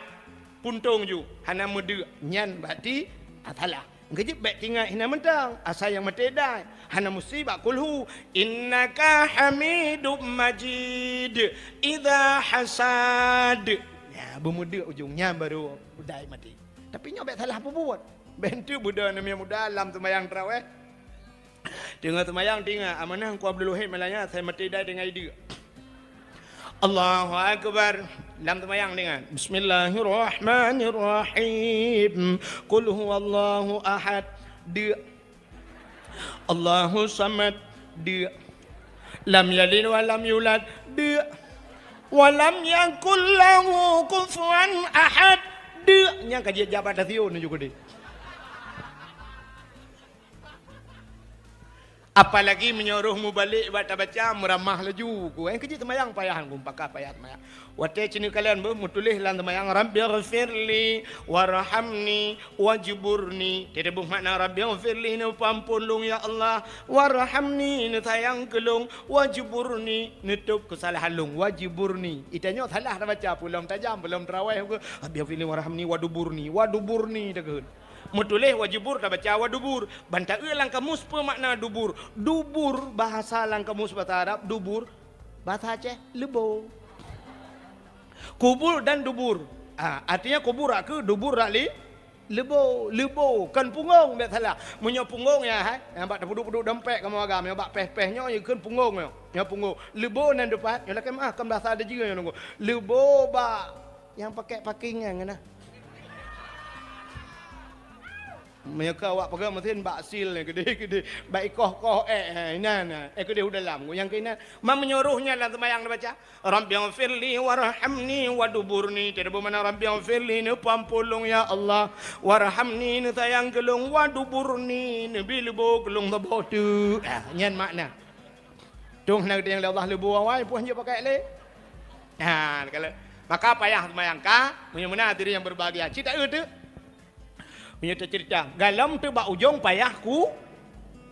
Puntông ju, hana meudeuk. Nyan berarti, ah, salah. Engkajih bék tingat hina mantong, asai nyang maté dai. Hana musti bak kulhu. Innaka Hamidum Majid. Idza hasad. Ya, beumeudeuk ujong nyan baru dai maté. Tapi nyoe bék salah peubuet. Bék tu buda namiet muda lam seumayang tarawih. Teungoh seumayang tingat, amanah Teungku Abdul Wahid malam nyan, asai maté dai teungoh ideuk. Allahu Akbar. Lam seumayang dengan Bismillahirrahmanirrahim. Qul huwallahu ahad. Deuk. Allahu samad. Deuk. Lam yalid wa lam yulad. Deuk. Wa lam yakul lahu kufuwan ahad. Deuk. Nyang ka jijak bak tasio nyoe jukudi. Apalagi meunyoe roh mubalek bak tabaca, meuramah laju ku. Eh, keujeuet seumayang payah ku, pakah payah seumayang. Watée ci neukalon beuh meutuléh lam seumayang, "Rabbighfirli warhamni wajburni." Teudeubeuh makna, "Rabbighfirli," neupeuamphon lôn ya Allah, "warhamni," neusayang keu lôn, "wajburni," neutôb keusalahan lôn, "wajburni." Itanyoe salah tabaca, peulom tajam, peulom tarawih, "Rabbighfirli warhamni waduburni," waduburni takheun. Meutuléh wajubur tabaca wadubur. Ban taeu lam kamus peue makna dubur. Dubur bahasa lam kamus bahasa Arab, dubur bahasa Aceh, leubo. Kubur dan dubur. Ah, artinya kubur rak keu, dubur rak li, leubo, leubo, kon punggong, bék salah. Meunyoe punggong ya, hai, nyang bak tapeuduek-peuduek dompet kamoe agam, nyang bak péh-péh nyoe, ya kon punggong nyoe. Nyoe punggong. Leubo nan dipat, nyoe lakée meuah, kon bahasa Dejeu nyoe nunggu. Leubo bak nyang pakai paking nyan keunan. Meunyoe ka awak peugah meusén bak sil nyan keudeh-keudeh, bak ikoh-koh ék, ha, inan, ha, ék keudeh u dalam. Nyang keunan, ma meunyoe roh nyan lam seumayang neubaca, "Rabbighfirli warhamni waduburni." Teudeubeuh makna, "Rabbighfirli," neupeuamphon lôn ya Allah, "warhamni," neusayang keu lôn, "waduburni," neubi leubo keu lôn saboh teuk. Ah, nyan makna. Tueng hana geutanyong lé Allah leubo awai, peue han jeuet pakai lé. Ha, kalau maka payah seumayang ka, meunyoe meunan hadirin yang berbahagia. Cit taeu teuk. Meunyoe teucerita, galom teuk bak ujong payah ku,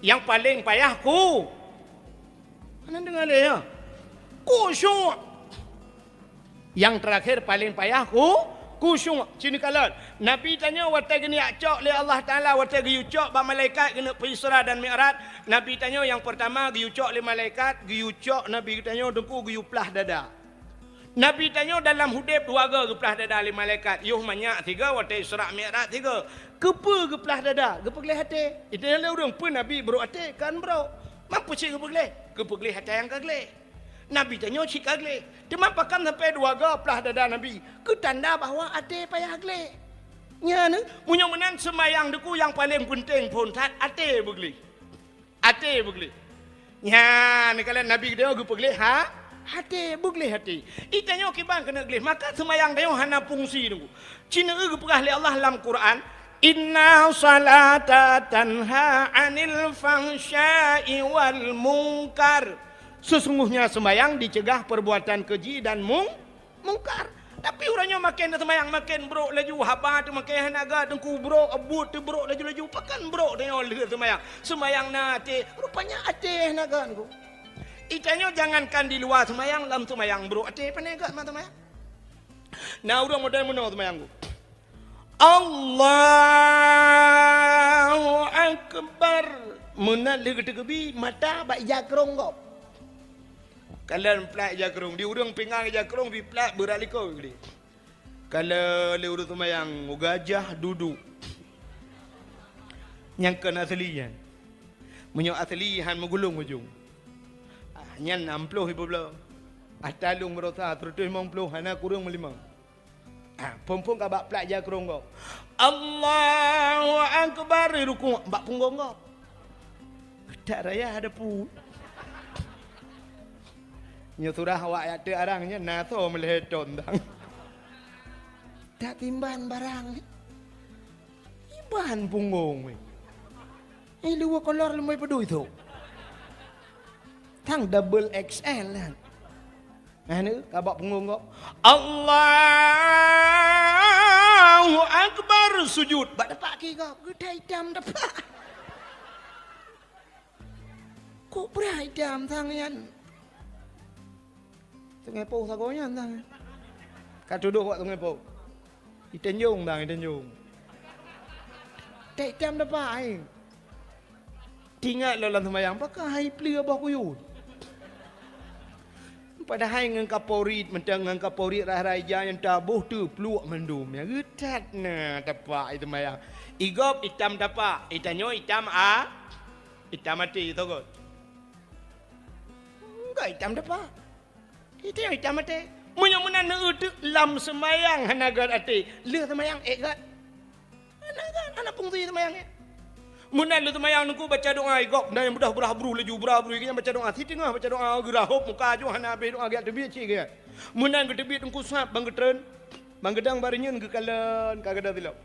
nyang paleng payah ku. Hana deungoe lé, ya? Khusyuk. Nyang teurakhé paleng payah ku, khusyuk. Ci neukalon. Nabi tanyoe watée geuniyak cok lé Allah Taala, watée geuyue cok bak malaikat keuneuk peuisra dan mi'raj, Nabi tanyoe nyang peurtama geuyue cok lé malaikat, geuyue cok Nabi tanyoe teungku geuyue plah dada. Nabi tanyoe dalam udeb dua goe geuplah dada lé malaikat, yoh manyak sigoe watée Isra Mi'raj sigoe. Keupeue geuplah dada? Geupeugleh até. Itanyoe lé ureuëng peue Nabi brok até? Kon brok. Ma peue cit geupeugleh? Geupeugleh atra nyang ka gleh. Nabi tanyoe cit ka gleh. Teuma pakon sampai dua goe plah dada Nabi? Keu tanda bahwa até payah gleh. Nyan, meunyoe meunan seumayang teungku nyang paleng peunteng phon that até beugleh. Até beugleh. Nyan, neukalon Nabi geutanyoe geupeugleh ha, até, beugleh até. Itanyoe kiban keuneuk gleh, maka seumayang tanyoe hana fungsi teungku. Ci neueu geupeugah lé Allah lam Quran, "Inna salata tanha 'anil fahsya'i wal munkar." Sesungguhnya seumayang dicegah perbuatan keji dan mung-, mungkar. Tapi uroe nyoe maken seumayang maken brok laju, haba teuh maken hana ga teungku brok, buet teuh brok laju-laju. Pakon brok tanyoe lheueh seumayang? Seumayang na até, rupanya até hana ga teungku. Itanyoe jangankan di luwa seumayang, lam seumayang brok até, pane ga ma seumayang. Na ureuëng model meunoe seumayang teungku. Allahu Akbar. Meunan lheueh geuteukeubie, mata bak ija krong gob. Kalon plat ija krong, di ureuëng pingan ija krong, bi plat beurat likot gleh. Kalon lé ureuëng seumayang, gajah duduek. Nyang kon asli nyan. Meunyoe asli han meugulong ujong. Ah, nyan nam ploh ipeubloe. Ata lôn meurosa, seratus limong ploh, hana kureueng meulimong. Ah, phon-phon ka bak plat ija krong gob. Allahu Akbar, rukuk bak punggong gob. Tak raya ada pu. Nyoe surah awak yak teuk arang nyoe na soe meulhée thon dang. Tak timban barang. Iban punggong weh. Eh, luwa kolor leumai peudui tu. Tang double X L kan. Nah, ni ka bak punggong kok. Allahu Akbar, sujud. Bak tapak kaki kau, geutai itam tapak. Kok berat itam tangan? Sungai Poh sagoe nyan tangan. Ka tudoh wak Sungai Poh. Iteunjong tangan, iteunjong. Teuitam tapak, hai. Teuingat lom lam seumayang, pakon hai pleue boh kuyue. Padahai ngon kaporit, mantong ngon kaporit rhah-rhah ija nyang taboh teupluek mandum. Nyang geutat na tapak i seumayang. I gob itam tapak, i tanyoe itam a-, itam até, soe göt? Enggak itam tapak. Itam, itam até. Meunyoe meunan neueu teuk lam seumayang hana göt até, lheueh seumayang ék göt. Hana göt, hana fungsi seumayang nyan. Meunan lheueh seumayang Teungku baca doa, i gob na nyang beudôh beurah bruh laju, beurah bruh, i gobnyan baca doa, siteungoh baca doa, geurah hôb muka aju hana habéh doa, geujak teubiet cit geuh. Meunan geuteubiet Teungku sab ban geutreun, ban geudong bak reunyeun geukalon ka gadôh silop.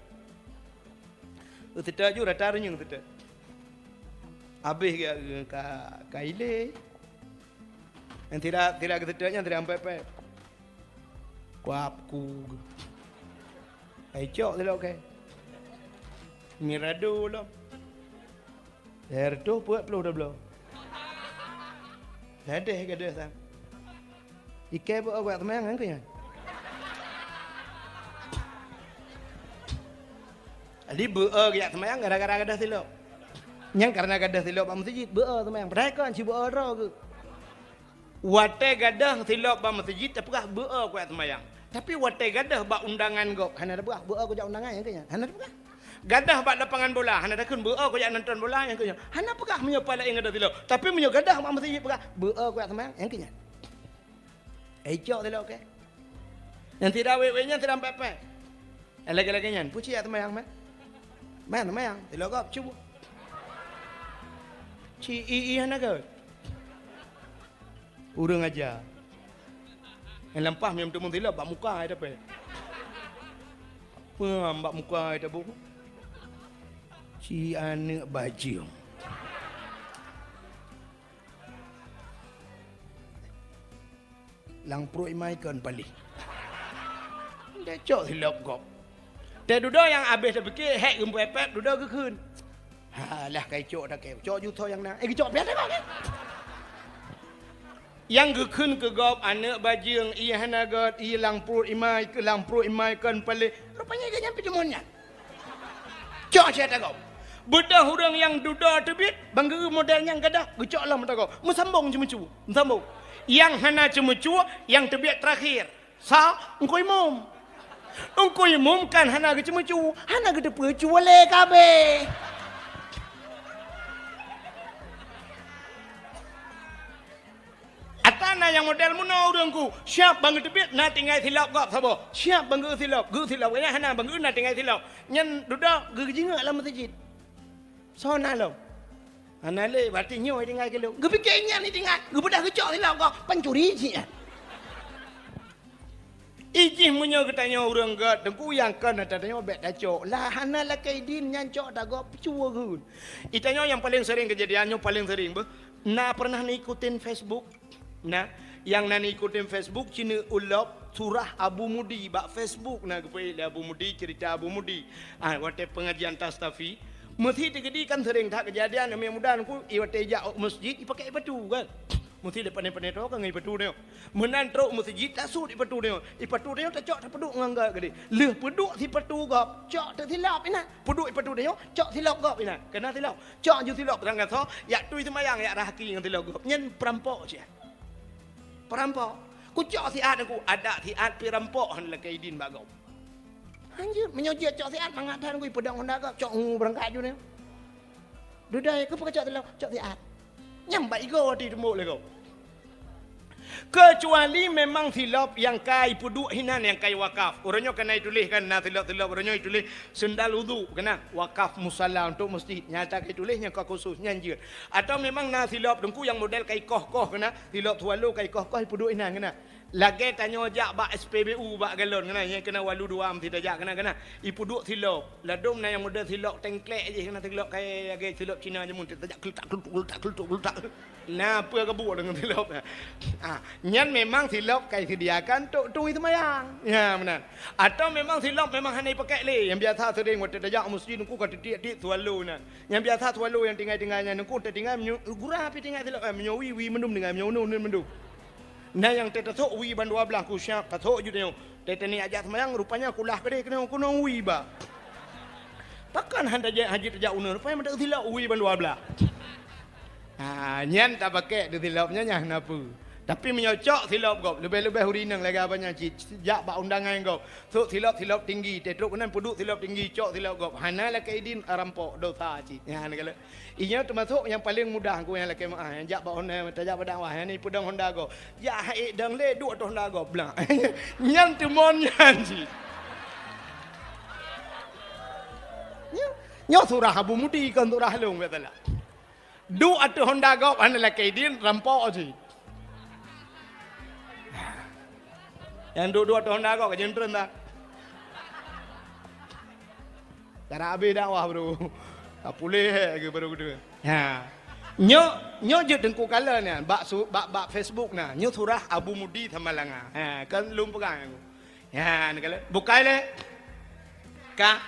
Seutôt ju rata reunyeun seutôt. Habéh geuh ka, ka ilée. Nyang sira, sira geuseutôt nyan sira pép-pép. Kuab ku. Hai cok silop kèe. Mirado lom. Lhèe reutôh peuet ploh tabloe. Ladeh gadôh sang. Ikèe beu-o kujak seumayang nyan keuh nyan. Jadi beu-o kujak seumayang gara-gara gadôh silop. Nyang kareuna gadôh silop bak meuseujid beu-o seumayang. Padahai kon ci beu-o droe geuh. Watèe gadôh silop bak meuseujid tapeugah beu-o kujak seumayang. Tapi watèe gadôh bak undangan gob, hana tapeugah beu-o kujak undangan nyang keuh nyan. Hana tapeugah. Gadôh bak lapangan bola, hana takheun beu-o kujak nonton bola nyang keuh nyan. Hana peugah meunyoe pat laén gadôh silop. Tapi meunyoe gadôh bak meuseujid peugah beu-o kujak seumayang nyang keuh nyan. Hai cok silop kèe. Nyang sira wék-wék nyan sira pép-pép. Lagèe-lagèe nyan, peue ci jak seumayang, man? Man seumayang, silop gob, cuba. Ci i-i hana göt. Ureueng aja. Nyang lampah meuteumèe silop bak muka ai tapèe. Peue bak muka ai taboh. Ci aneuk bajeueng. Lam pruet imai kon paléh. Tacok silop gob. Teududoe nyang abéh tapike, hék geupepet, dudoe geukheun. Ha, lah kai cok takée. Cok ju tho nyang na. Eh, geucok pian takok, eh. Nyang geukheun keu gob, aneuk bajeueng, ie hana göt, ie lam pruet imai, keu lam pruet imai kon paléh. Rupanya geuh nyan pih deungon nyan. Cok siat tagob. Beudôh ureueng nyang dudoe teubiet, ban geu model nyang gadôh, geucok lom tagob. Meusambong ceumeucue, meusambong. Nyang hana ceumeucue, nyang teubiet teurakhir. Sa, Teungku Imum. Teungku Imum kan hana geuceumeucue, hana geuteupeue cue lé ka abéh. Ata na nyang model meunoe ureueng ku, siap ban geuteubiet na tinggai silop gob saboh. Siap ban geu silop, geu silop, nyan hana ban geu na tinggai silop. Nyan dudoe geujingeuk lam meuseujid. Soe na lom? Hana lé, berarti nyoe tinggai keu lôn. Geupike nyan tinggai, geubeudôh geucok silop gob, pancuri cit nyan. Ijih meunyoe geutanyoe ureueng göt, teungku nyang kon ata tanyoe bèk tacok. Lah hana lakèe idin nyan cok tagob cue geun. Itanyoe nyang paleng sering keujadian nyoe paleng sering beuh. Na pernah neuikutin Facebook? Na, nyang na neuikutin Facebook ci neuulop surah Abu Mudi bak Facebook na geupeuék lé Abu Mudi, cerita Abu Mudi. Ah, watèe pengajian Tastafi, meusi teukeudi kan sering that keujadian aneuk muda nyan ku, i watèe jak u meuseujid, ipakèk ipatu kan. Meusi lé pané-pané droe kan ngon ipatu nyoe. Meunan trok meuseujid tasut ipatu nyoe. Ipatu nyoe tacok tapeuduek ngon göt keudéh. Lheueh peuduek sipatu gob, cok teusilop inan. Peuduek ipatu nyoe, cok silop gob inan. Keunan silop. Cok ju silop rang gasoe, jak tui seumayang, jak rhah aki ngon silop gob. Nyan peurampok cit. Peurampok. Kucok siat aku, adak siat pih rampok hana lakèe idin bak gob. Hanjeuet, meunyoe jeuet cok siat mangat that aku ipeudong honda gob, cok ngu beurangkat ju nyoe. Dudoe, keupeue kacok silop, cok siat. Nyang bak igoe ati teumbok lé gob. Keucuali memang silop nyang ka ipeuduek hinan nyang ka iwakaf. Uroe nyoe ka na ituléh kan, na silop-silop uroe nyoe ituléh seundal udhu, keunan wakaf musala untuk meuseujid. Nyata ka ituléh nyang ka khusus, nyan jeuet. Atawa memang na silop teungku nyang model ka ikoh-koh keunan, silop swallow ka ikoh-koh ipeuduek hinan keunan. Lagèe tanyoe jak bak S P B U bak galon keunan, nyang keunan walu dua meusti tajak keunan, keunan. Ipeuduek silop. Ladôm na nyang model silop tengklek jih, keunan silop kaya lagèe silop Cina jameun, tajak keuletak, keuletuk, keuletak, keuletuk, keuletak. Na peue ka buet deungon silop nyan? Ah, nyan memang silop ka iseudiakan tok tui seumayang. Nyan meunan. Atawa memang silop memang hana ipakèk lé. Nyang biasa sering watèe tajak meuseujid teungku ka titiek-tiek swallow nyan. Nyang biasa swallow nyang tinggai-tinggai nyan teungku tatinggai meunyoe gura pih tinggai silop, eh, meunyoe wie, wie mandum tinggai, meunyoe uneun, uneun mandum. Na nyang teutasok wie ban dua blaih ku siap tasok ju nyoe. Teuh teuh ni ajak seumayang rupanya kulah keudéh keunoe, keunoe wie ba. Pakon han tajak haji tajak uneun, rupanya mata silop ui ban dua blah. Ha, nyan tapakék di silop nyan nyang na peue. Tapi meunyoe cok silop gob, leubeh-leubeh ureueng inong lagée abang nyan cit, jak bak undangan gob. Sok silop-silop tinggi, tetrok keunan peuduek silop tinggi, cok silop gob. Hana lakée idin rampok dosa cit. Nyan kala. Inyoe teumasok nyang paleng mudah ku nyang lakée meu'ah, nyang jak bak Honda, tajak bak dakwah, nyang ni peudong Honda gob. Jak hai dong lé duek ateueh Honda gob blang. Nyan teumon nyan cit. Nyoe, nyoe surah Abu Mudi kon surah lôn biasalah. Duek ateueh Honda gob hana lakée idin rampok cit. Nyang duek-duek ateueh Honda gob ka jeuntreun dah. Cara habéh dakwah baru. Ka puléh lagée baru geude. Ha. Nyoe, nyoe jeuet teungku kala nyan bak su-, bak, bak Facebook na. Nyoe surah Abu Mudi Samalanga. Ha, kan lôn peugah nyan. Ha, ni kala. Bukai lé. Ka.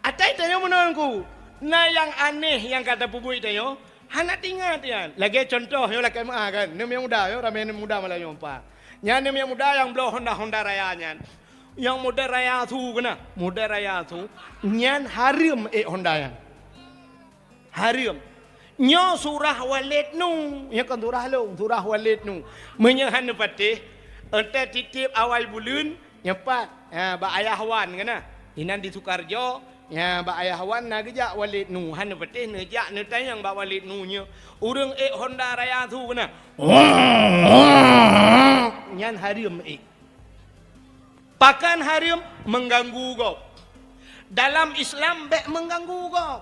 Atai tanyoe meunan ku. Na nyang aneh nyang ka tapeubuet tanyoe. Hana teuingat nyan. Lagée contoh nyoe lakée meu'ah kan. Neumiyang muda nyoe ramé neumiyang muda malam nyoe pa. Nyan neumiyang muda nyang bloe Honda, Honda Raya nyan. Nyang model raya su keunan, model raya su, nyan hareuem ék Honda nyan. Hareuem. Nyoe surah Walid Nu, nyoe kon surah lôn, surah Walid Nu. Meunyoe hana patéh, eunteuk titip awai buleuen, nyoe pat, ha, bak Ayah Wan keunan. Inan di Sukarjo, ha, bak Ayah Wan na geujak Walid Nu, hana patéh neujak neutanyong bak Walid Nu nyoe. Ureueng ék Honda raya su keunan. Nyan hareuem ék. Pakon hareuem? Mengganggu gob. Dalam Islam bék mengganggu gob.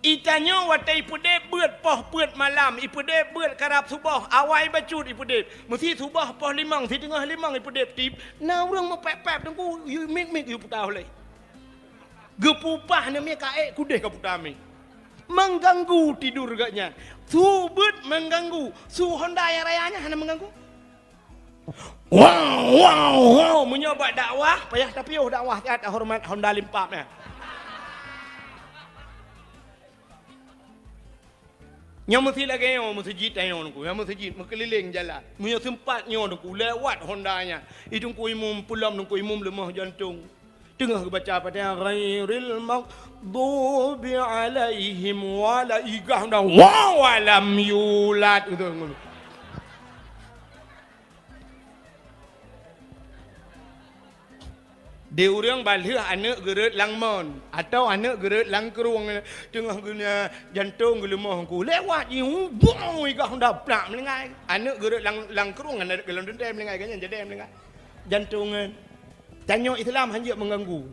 Itanyoe watée ipeudeb beuet poh peuet malam, ipeudeb beuet karab suboh, awai bacut ipeudeb. Meusi suboh poh limong, siteungoh limong ipeudeb tip, na ureueng meupép-pép teungku, yue mik-mik yue puta ulée. Geupeupah neumie kaék kudeh ka puta mik. Mengganggu tidur geuh nyan. Su beuet mengganggu, su Honda nyang raya nyan hana mengganggu. Wow, wow, wow. Meunyoe bak dakwah, payah tapiôh dakwah siat horeumat Honda Limpap nyan. Nyoe meusi lagée nyoe meuseujid tanyoe teungku, nyoe meuseujid meukeulileng jalan. Meunyoe seumpat nyoe teungku lewat Honda nyan, i teungku imum peulom teungku imum leumoh jantong. Teungoh geubaca Fatihah, ghairil maghdubi alaihim wala, igah dah, wow, alam yulat, gitu. Di ureueng balheueh aneuk geureuet lam mon, atawa aneuk geureuet lam krueng, teungoh geunya jantong geuleumoh ku. Lewat jih, wow, igah dah plak meulinggai. Aneuk geureuet lam, lam krueng, aneuk geulom teuntée meulinggai, ganyan jadi meulinggai. Jantong nyan. Tanyoe Islam hanjeuet mengganggu.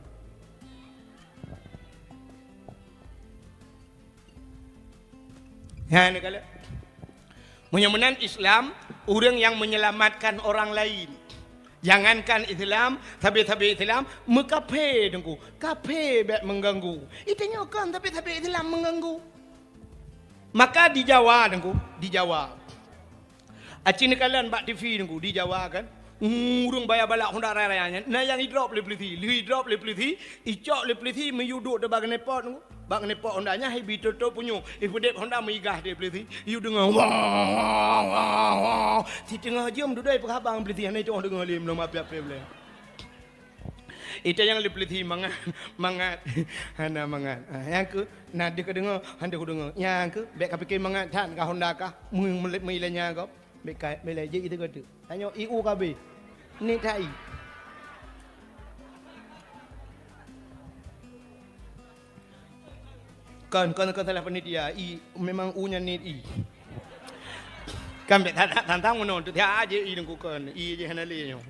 Nyan kala. Meunyoe meunan Islam, ureueng nyang menyelamatkan orang lain. Jangankan Islam, sabe-sabe Islam, meukafé teungku. Kafé bék mengganggu. Itanyoe kon sabe-sabe Islam mengganggu. Maka di Jawa teungku, di Jawa. Aci neukalon bak T V teungku di Jawa kan. Ureueng baya balak Honda raya-raya nyan, na nyang idrop lé peulisi, lheueh idrop lé peulisi, icok lé peulisi meuyue duek bak keuneupot teungku. Bak keuneupot Honda nyan hai bi toto punyueng, ipeudeb Honda meugah di peulisi. Yue deungoe, wah, wah, wah, wah. Siteungoh jeuem dudoe peugah bang peulisi hana itoh deungoe lé meulom api-api boleh. Ita nyang lé peulisi mangat, mangat, hana mangat. Ah, nyang keu, na deuh ka deungoe, han deuh ku deungoe. Nyang keu, bék ka pike mangat that ka Honda kah, meu-, meulé-, meulanya gob. Bék ka, bék lé jih itu ka tu. Tanyoe i u ka be. Ni tai. Kon, kon, kon salah panitia. I, memang u nyan niet i. Kan bék that-, that-, tantang meunoe, tu tiap aja i deungku kon. I je hana lé nyoe.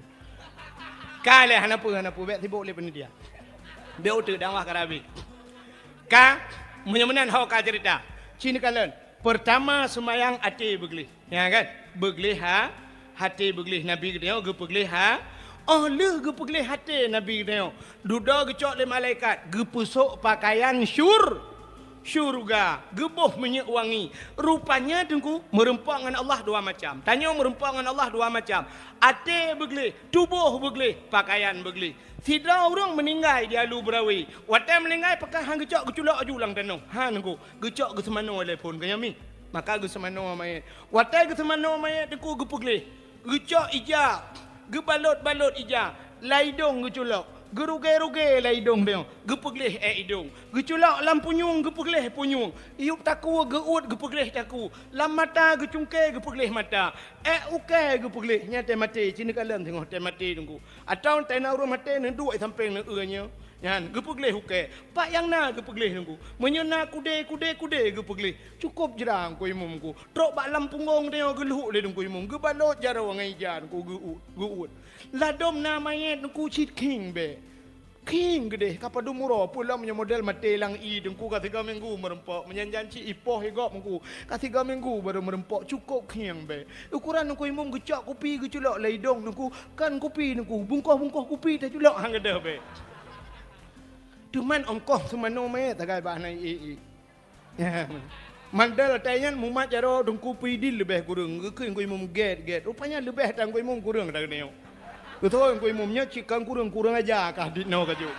Ka lé hana peue, hana peue, bék sibok lé panitia. Bék uteuk dakwah ka rabi. Ka, meunyoe meunan ho ka cerita. Ci neukalon. Pertama, seumayang até beugleh. Ya kan? Beugleh ha, haté beugleh Nabi geutanyoe geupeugleh ha. Oh lheueh geupeugleh haté Nabi geutanyoe, dudoe geucok lé malaikat, geupeusok pakaian syur-, syurga, geuboh minyeuk wangi. Rupanya teungku, meureumpok ngon Allah dua macam. Tanyoe meureumpok ngon Allah dua macam. Até beugleh, tuboh beugleh, pakaian beugleh. Sidroe ureueng meuninggai di Alu Beurawe. Watée meuninggai pakon han geucok geuculok aju lam tanoh. Han teungku, geucok geuseumanoe lé phon keu nyan mi. Maka geuseumanoe manyét. Watée geuseumanoe manyét teungku geupeugleh. Geucok ija, geubalot-balot ija, lam idong geuculok. Geurugée-rugée lam idong tanyoe, geupeugleh ék idong. Geuculok lam punyueng, geupeugleh punyueng. Yup takue geuuet, geupeugleh takue. Lam mata geucungké, geupeugleh mata. Ék ukée geupeugleh, nyan teumaté, ci neukalon teungoh teumaté Teungku. Atawa teuh na ureuëng maté neuduek sampéng neueu nyoe. Nyan geupeugleh ukée. Pat nyang na geupeugleh Teungku. Meunyoe na kudée, kudée, kudée geupeugleh. Cukôp jra Teungku Imum Teungku. Trok bak lam punggong tanyoe geulhok lé Teungku Imum. Geubalot jaroe ngon ija Teungku geuuet, geuuet. Ladôm na manyét Teungku cit khieng bée. Khieng geudeh ka padum uroe, peue lom nyoe model maté lam ie Teungku ka sigoe minggu meureumpok. Meunyan janci ipoh igop Teungku ka sigoe minggu barô meureumpok, cukôp khieng bée. Ukuran Teungku Imum geucok kupi geuculok lam idong Teungku, kon kupi Teungku, bungkoh-bungkoh kupi taculok han gadôh bée. Teuman ongkoh seumanoe manyét sagai bah na ie-ie. Mandal tai nyan mumat jaroe Teungku Pidin leubeh kureueng, geukheun Teungku Imum gét-gét. Rupanya leubeh tan Teungku Imum kureueng tan geutanyoe. Beutôi Teungku Imum nyoe cit kon kureueng, kureueng aja kah dit noe ka jeuet.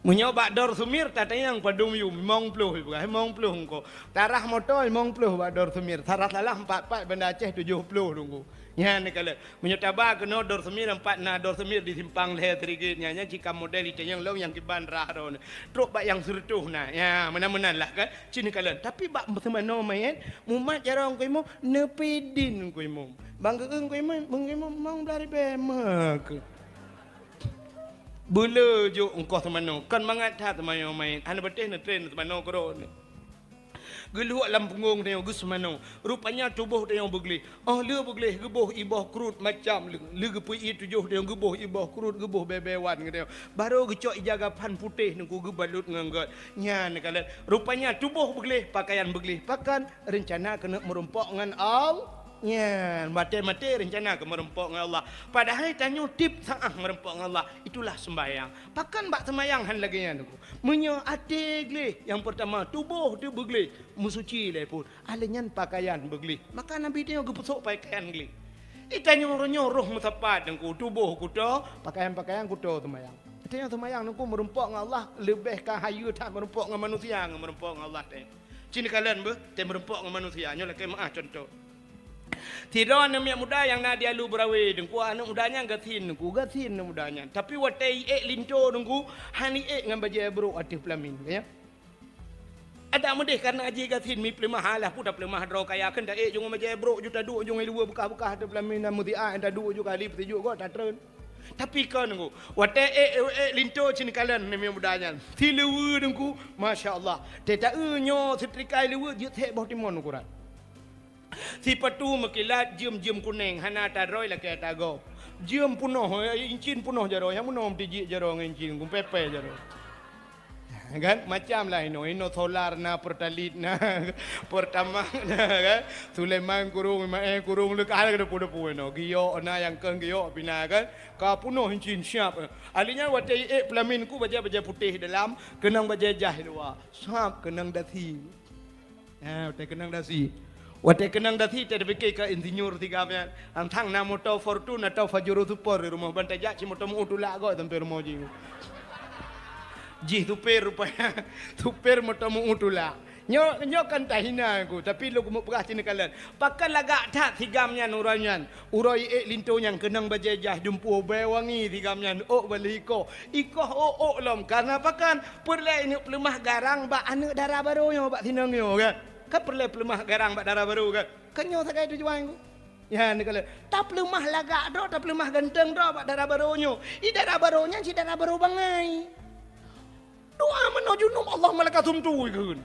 Meunyoe bak Dor Sumir tatanyong padum yum, limong ploh ipeugah, limong ploh engko. Tarah moto limong ploh bak Dor Sumir, tarah salah empat-empat Banda Aceh tujoh ploh Teungku. Nyan neukalon. Meunyoe taba keunoe Dor Sumir, empat na Dor Sumir di simpang lhée Sirigit nyan, nyan cit ka model itanyong lom nyang kiban rah droeneuh. Trok bak nyang sireutôh na. Ya, meunan-meunan lah kan. Ci neukalon. Tapi bak seumanoe manyét, mumat jaroe Teungku Imum, neupidin Teungku Imum. Bang geueu Teungku Imum, Teungku Imum mong blah ribée meukeue. Beuleu jok ongkoh seumanoe, kon mangat that seumanoe manyét. Hana patéh neutren seumanoe keudroe. Geulhok lam punggong tanyoe geuseumanoe. Rupanya tuboh tanyoe beugleh. Óh lheueh beugleh geuboh iboh kruet macam lé, lheueh geupeu-ie tujoh tanyoe geuboh iboh kruet, geuboh bée-bée wan geutanyoe. Barô geucok ija gapan putéh Teungku geubalot ngon gét. Nyan neukalon. Rupanya tuboh beugleh, pakaian beugleh. Pakon? Reuncana keuneuk meurumpok ngon All-, nyan, maté-maté reuncana keu meurumpok ngon Allah. Padahai tanyoe tiep saát meurumpok ngon Allah. Itulah seumbahyang. Pakon bak seumbahyang han lagée nyan Teungku? Meunyoe até gleh, nyang peurtama tuboh teuh beugleh, meusuci lé phon. Alèh nyan pakaian beugleh. Maka Nabi tanyoe geupeusok pakaian gleh. Di tanyoe uroe nyoe roh meusapat Teungku, tuboh kuto, pakaian-pakaian kuto seumbahyang. Tanyoe seumbahyang Teungku meurumpok ngon Allah leubeh ka hayeue that meurumpok ngon manusia ngon meurumpok ngon Allah teuh. Ci neukalon beuh, teuh meurumpok ngon manusia. Nyoe lakée meuáh cuntoh. Sidroe aneuëk miet muda nyang na di Alue Beurawe Teungku, aneuëk muda nyan gasien Teungku, gasien aneuëk muda nyan. Tapi watée iék linto Teungku, hana iék ngon bajée brok ateueh peulamin, ya. Adak meudeh kareuna jih gasien mi peuleumah alah peue tapeuleumah droe kaya kheun taék jih ngon bajée brok ju taduek ju ngon luweue beukah-beukah ateueh peulamin na meusiat taduek ju kali peusijuek gob tatreun. Tapi kon Teungku, watée ék, ék linto ci neukalon aneuëk miet muda nyan. Siluweue Teungku, masya Allah. Teuh taeu nyoe seutrika luweue jeuet sek boh timon ukuran. Sipatu meukilat jeuem-jeuem kuneng hana tadroe lakée tagob. Jeuem punoh, eh, incin punoh jaroe, nyang meunoe meutijik jaroe ngon incin, gumpepée jaroe. Kan? Macam lah inoe, inoe solar na, Pertalite na, Pertamax na, kan? Sulaiman kurong, Imael kurong, leuka ada depu-depu inoe. Giok na, nyang keu giok pih na, kan? Ka punoh incin siap. Ahli nyan watée iék peulamin Teungku bajée-bajée putéh dalam, keunong bajée jaih luwa. Sab keunong dasi. Ha, watée keunong dasi. Watée keunong dasi, teuh tapike keu insinyur sigam nyan. Antang na moto Fortuner atau Pajero Sport di rumoh, ban tajak cit moto meu-uet tulak gob sampoe rumoh jih. Jih supir rupanya, supir moto meu-uet tulak. Nyoe, nyoe kan tahina Teungku, tapi lôn keumeung peugah ci neukalon. Pakon lagak that sigam nyan uroe nyan. Uroe iék linto nyan keunong bajée jaih dumpeue bée wangi sigam nyan ôk baleue ikoh. Ikoh ôk-ôk lom, kareuna pakon? Peureulée ineuk peuleumah garang bak aneuëk dara barô nyoe bak sinong nyoe, kan? Kan peureulée peuleumah garang bak dara barô, kan? Kan nyoe sagai tujuan Teungku. Ya, neukalon. Tapeuleumah lagak droe, tapeuleumah ganteng droe bak dara barô nyoe. Di dara barô nyan cit dara barô bangai. Doa meunoe junub, Allah malaikat sumtu ikheun.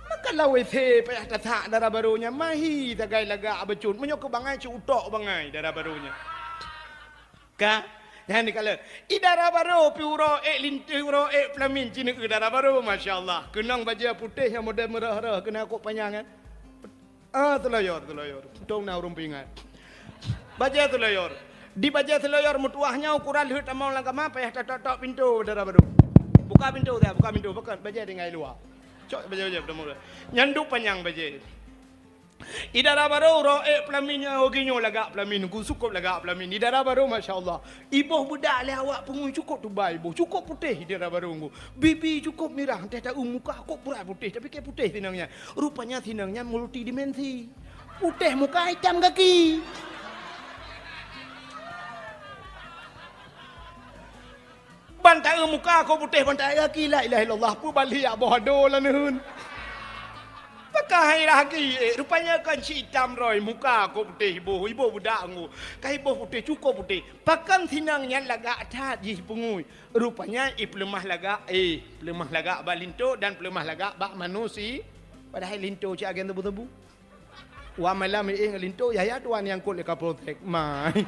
Maka lam W C payah tasak dara barô nyan, mahi sagai lagak bacut. Meunyoe keu bangai, cit utok bangai dara barô nyan. Ka? Nyan neukalon. Di dara barô pih uroe ék linto, uroe ék peulamin ci neueu dara barô, masya Allah. Keunong bajée putéh nyang model meurah-rah, keunan kok panyang nyan. Ah, teuloyor, teuloyor. Untông na ureuëng peuingat. Bajée teuloyor. Di bajée teuloyor meutuwah nyoe ukuran lheueh tamong lam kama payah tatok-tok pintoe dara barô. Buka pintoe dah, buka pintoe, buka bajée tinggai luwa. Cok bajée-bajée tamong. Nyan duek panyang bajée. Di dara barô uroe ék peulamin nyan, oh, geuh nyoe lagak peulamin, Teungku, cukôp lagak peulamin. Di dara barô, masya Allah. Iboh beudak lé awak peungui cukôp tubai iboh, cukôp putéh di dara barô Teungku. Bibi cukôp mirah, teuh taeu muka kok purat putéh, tapi kée putéh sinong nyan. Rupanya sinong nyan multidimensi. Putéh muka, itam gaki. Ban taeu muka ko putéh, ban taeu gaki la ilaha illallah, peubaliek boh ado lam neuheun. Pakon hai lagi, eh, rupanya kan si itam roi, muka ko putéh iboh, iboh budak nggu. Ka iboh putéh, cuko putéh. Pakon sinang nyan lagak that jih peungui. Rupanya ipeuleumah lagak, eh, peuleumah lagak bak linto dan peuleumah lagak bak manusia. Padahai linto cit agen tebu-tebu. Wan malam iéh ngon linto, yah-yah tuan nyang kot lé Kapolsek. Mai.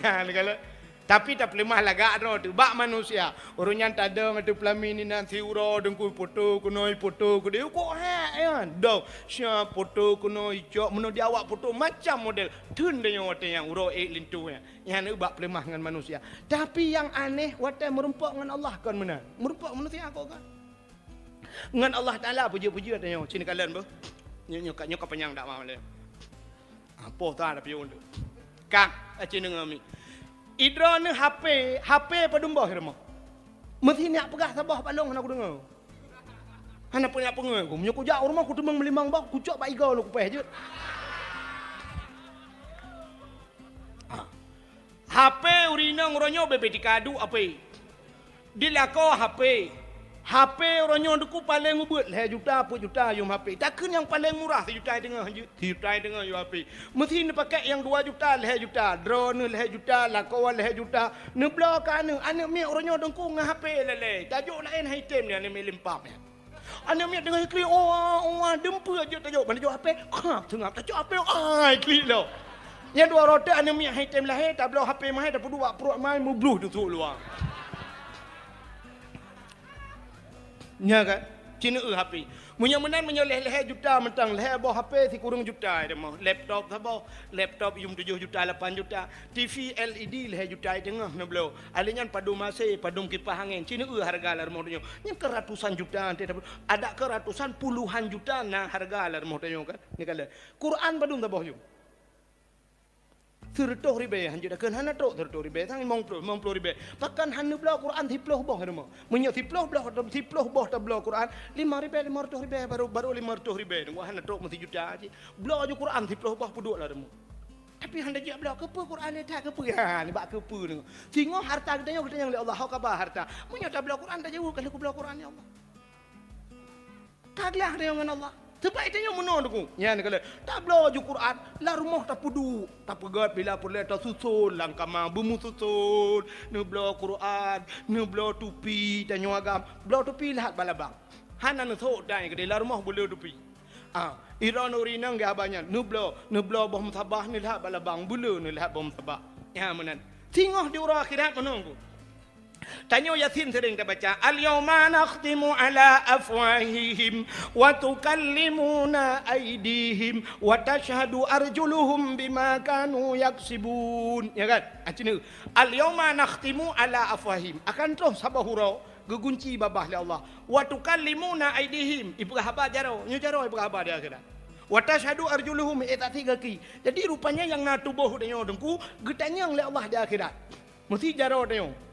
Ha, lagak. Tapi tapeuleumah lagak droe teuh bak manusia. Ureuëng nyan tadong ateueh peulaminan siuroe deungku poto keunoe poto keudeh kok hek nyan. Dong, sia poto keunoe icok meunoe di awak poto macam model. Theun deunyoe watée nyang uroe ék linto nyan. Nyan bak peuleumah ngon manusia. Tapi nyang aneh watée meurumpok ngon Allah kon meunan. Meurumpok manusia kok kan. Ngon Allah Taala peujeuet-peujeuet tanyoe, cit neukalon beuh. Nyoe, nyoe ka, nyoe ka panyang dakwah lé. Apoh ta tapi untuk. Kang, aci deungoe mi. Idroeneuh H P, H P padum boh i rumoh. Meusi neujak peugah saboh bak lôn hana kudeungoe. Hana peue neujak peungeut ku. Meunyoe kujak u rumoh kuteumeung meulimong boh, kucok bak igoe lôn kupéh jeuet. Ah. H P ureuëng inong uroe nyoe bebe tika duek H P. Dilakoe H P. H P uroe nyoe deungku paleng ubeuet lhée juta, peuet juta yum H P. Takheun nyang paleng murah sijuta teungoh jeuet, sijuta teungoh yum H P. Meusi neupakék nyang dua juta, lhée juta, droeneuh lhée juta, lakoe lhée juta. Neubloe keu aneuëk, aneuëk miet uroe nyoe deungku ngon H P lalée. Tajok laén hai tem nyan aneuëk miet limpam nyan. Aneuëk miet teungoh klik, "Oh, oh, oh," deumpeuet jeuet tajok, ban jok H P, khap teungap, tajok H P, ai, klik lom. Nyan dua rote aneuëk miet hai tem lahé, tabloe H P mahé, tapeuduek bak pruet mai, meubluh teusuk luwa. Nya kan? Cit neueu H P. Meunyoe meunan, meunyoe lhée-lhée juta mantong, lhée boh H P sikureueng juta, ada mah. Laptop saboh, laptop yum tujoh juta, lapan juta. T V L E D lhée juta teungoh neubloe. Alé nyan padum A C, padum kipah angén. Cit neueu hareuga lam rumoh tanyoe. Nyan keu ratusan juta, adak keu ratusan, puluhan juta na hareuga lam rumoh tanyoe kan. Neukalon. Quran padum saboh jeuem. Sireutôh ribée, hanjeuet takheun hana trok sireutôh ribée, sang limong ploh, limong ploh ribée. Pakon hana bloe Quran siploh boh rumoh. Meunyoe siploh bloh, siploh boh tabloe Quran, lima ribée, lima reutôh ribée baru, baru lima reutôh ribée. Nunggu hana trok meusijuta cit. Bloe ju Quran siploh boh peuduek lam rumoh. Tapi hana jijak bloe, keupeue Quran nyoe that, keupeue? Ha, nibak keupeue nyoe. Singoh harta geutanyoe, geutanyong lé Allah, ho kaba harta. Meunyoe tabloe Quran, tajaweueb, "Ka lheueh kubloe Quran, ya Allah." Ka glah tanyoe ngon Allah. Sebab tanyoe meunoe deungku. Nyan keuh lé. Tabloe ju Quran, lam rumoh tapeuduek, tapeugét bila peureulée tasuson lam kama, beumususon, neubloe Quran, neubloe tupi, tanyoe agam. Bloe tupi leuhat bak labang. Hana neusok dai keudeh, lam rumoh beuleu tupi. Ah, droeneuh ureuëng inong geuhaba nyan, neubloe, neubloe boh musabah neuleuhat bak labang, beuleu neuleuhat boh musabah. Nyan meunan. Singoh di uroe akhirat meunoe ku. Tanyoe Yasin sering tabaca, "Al-yauma nakhtimu ala afwahihim wa tukallimuna aidihim wa tashhadu arjuluhum bima kanu yaksibun." Ya kan? Ah, cina, "Al-yauma nakhtimu ala afwahihim." Akan troh saboh uroe geugunci babah lé Allah. "Wa tukallimuna aidihim." Ipeugah haba jaroe. Nyoe jaroe ipeugah haba di akhirat. "Wa tashhadu arjuluhum," eh, tak tiga ki. Jadi, rupanya nyang na tuboh tanyoe teungku, geutanyong lé Allah di akhirat. Meusi jaroe tanyoe.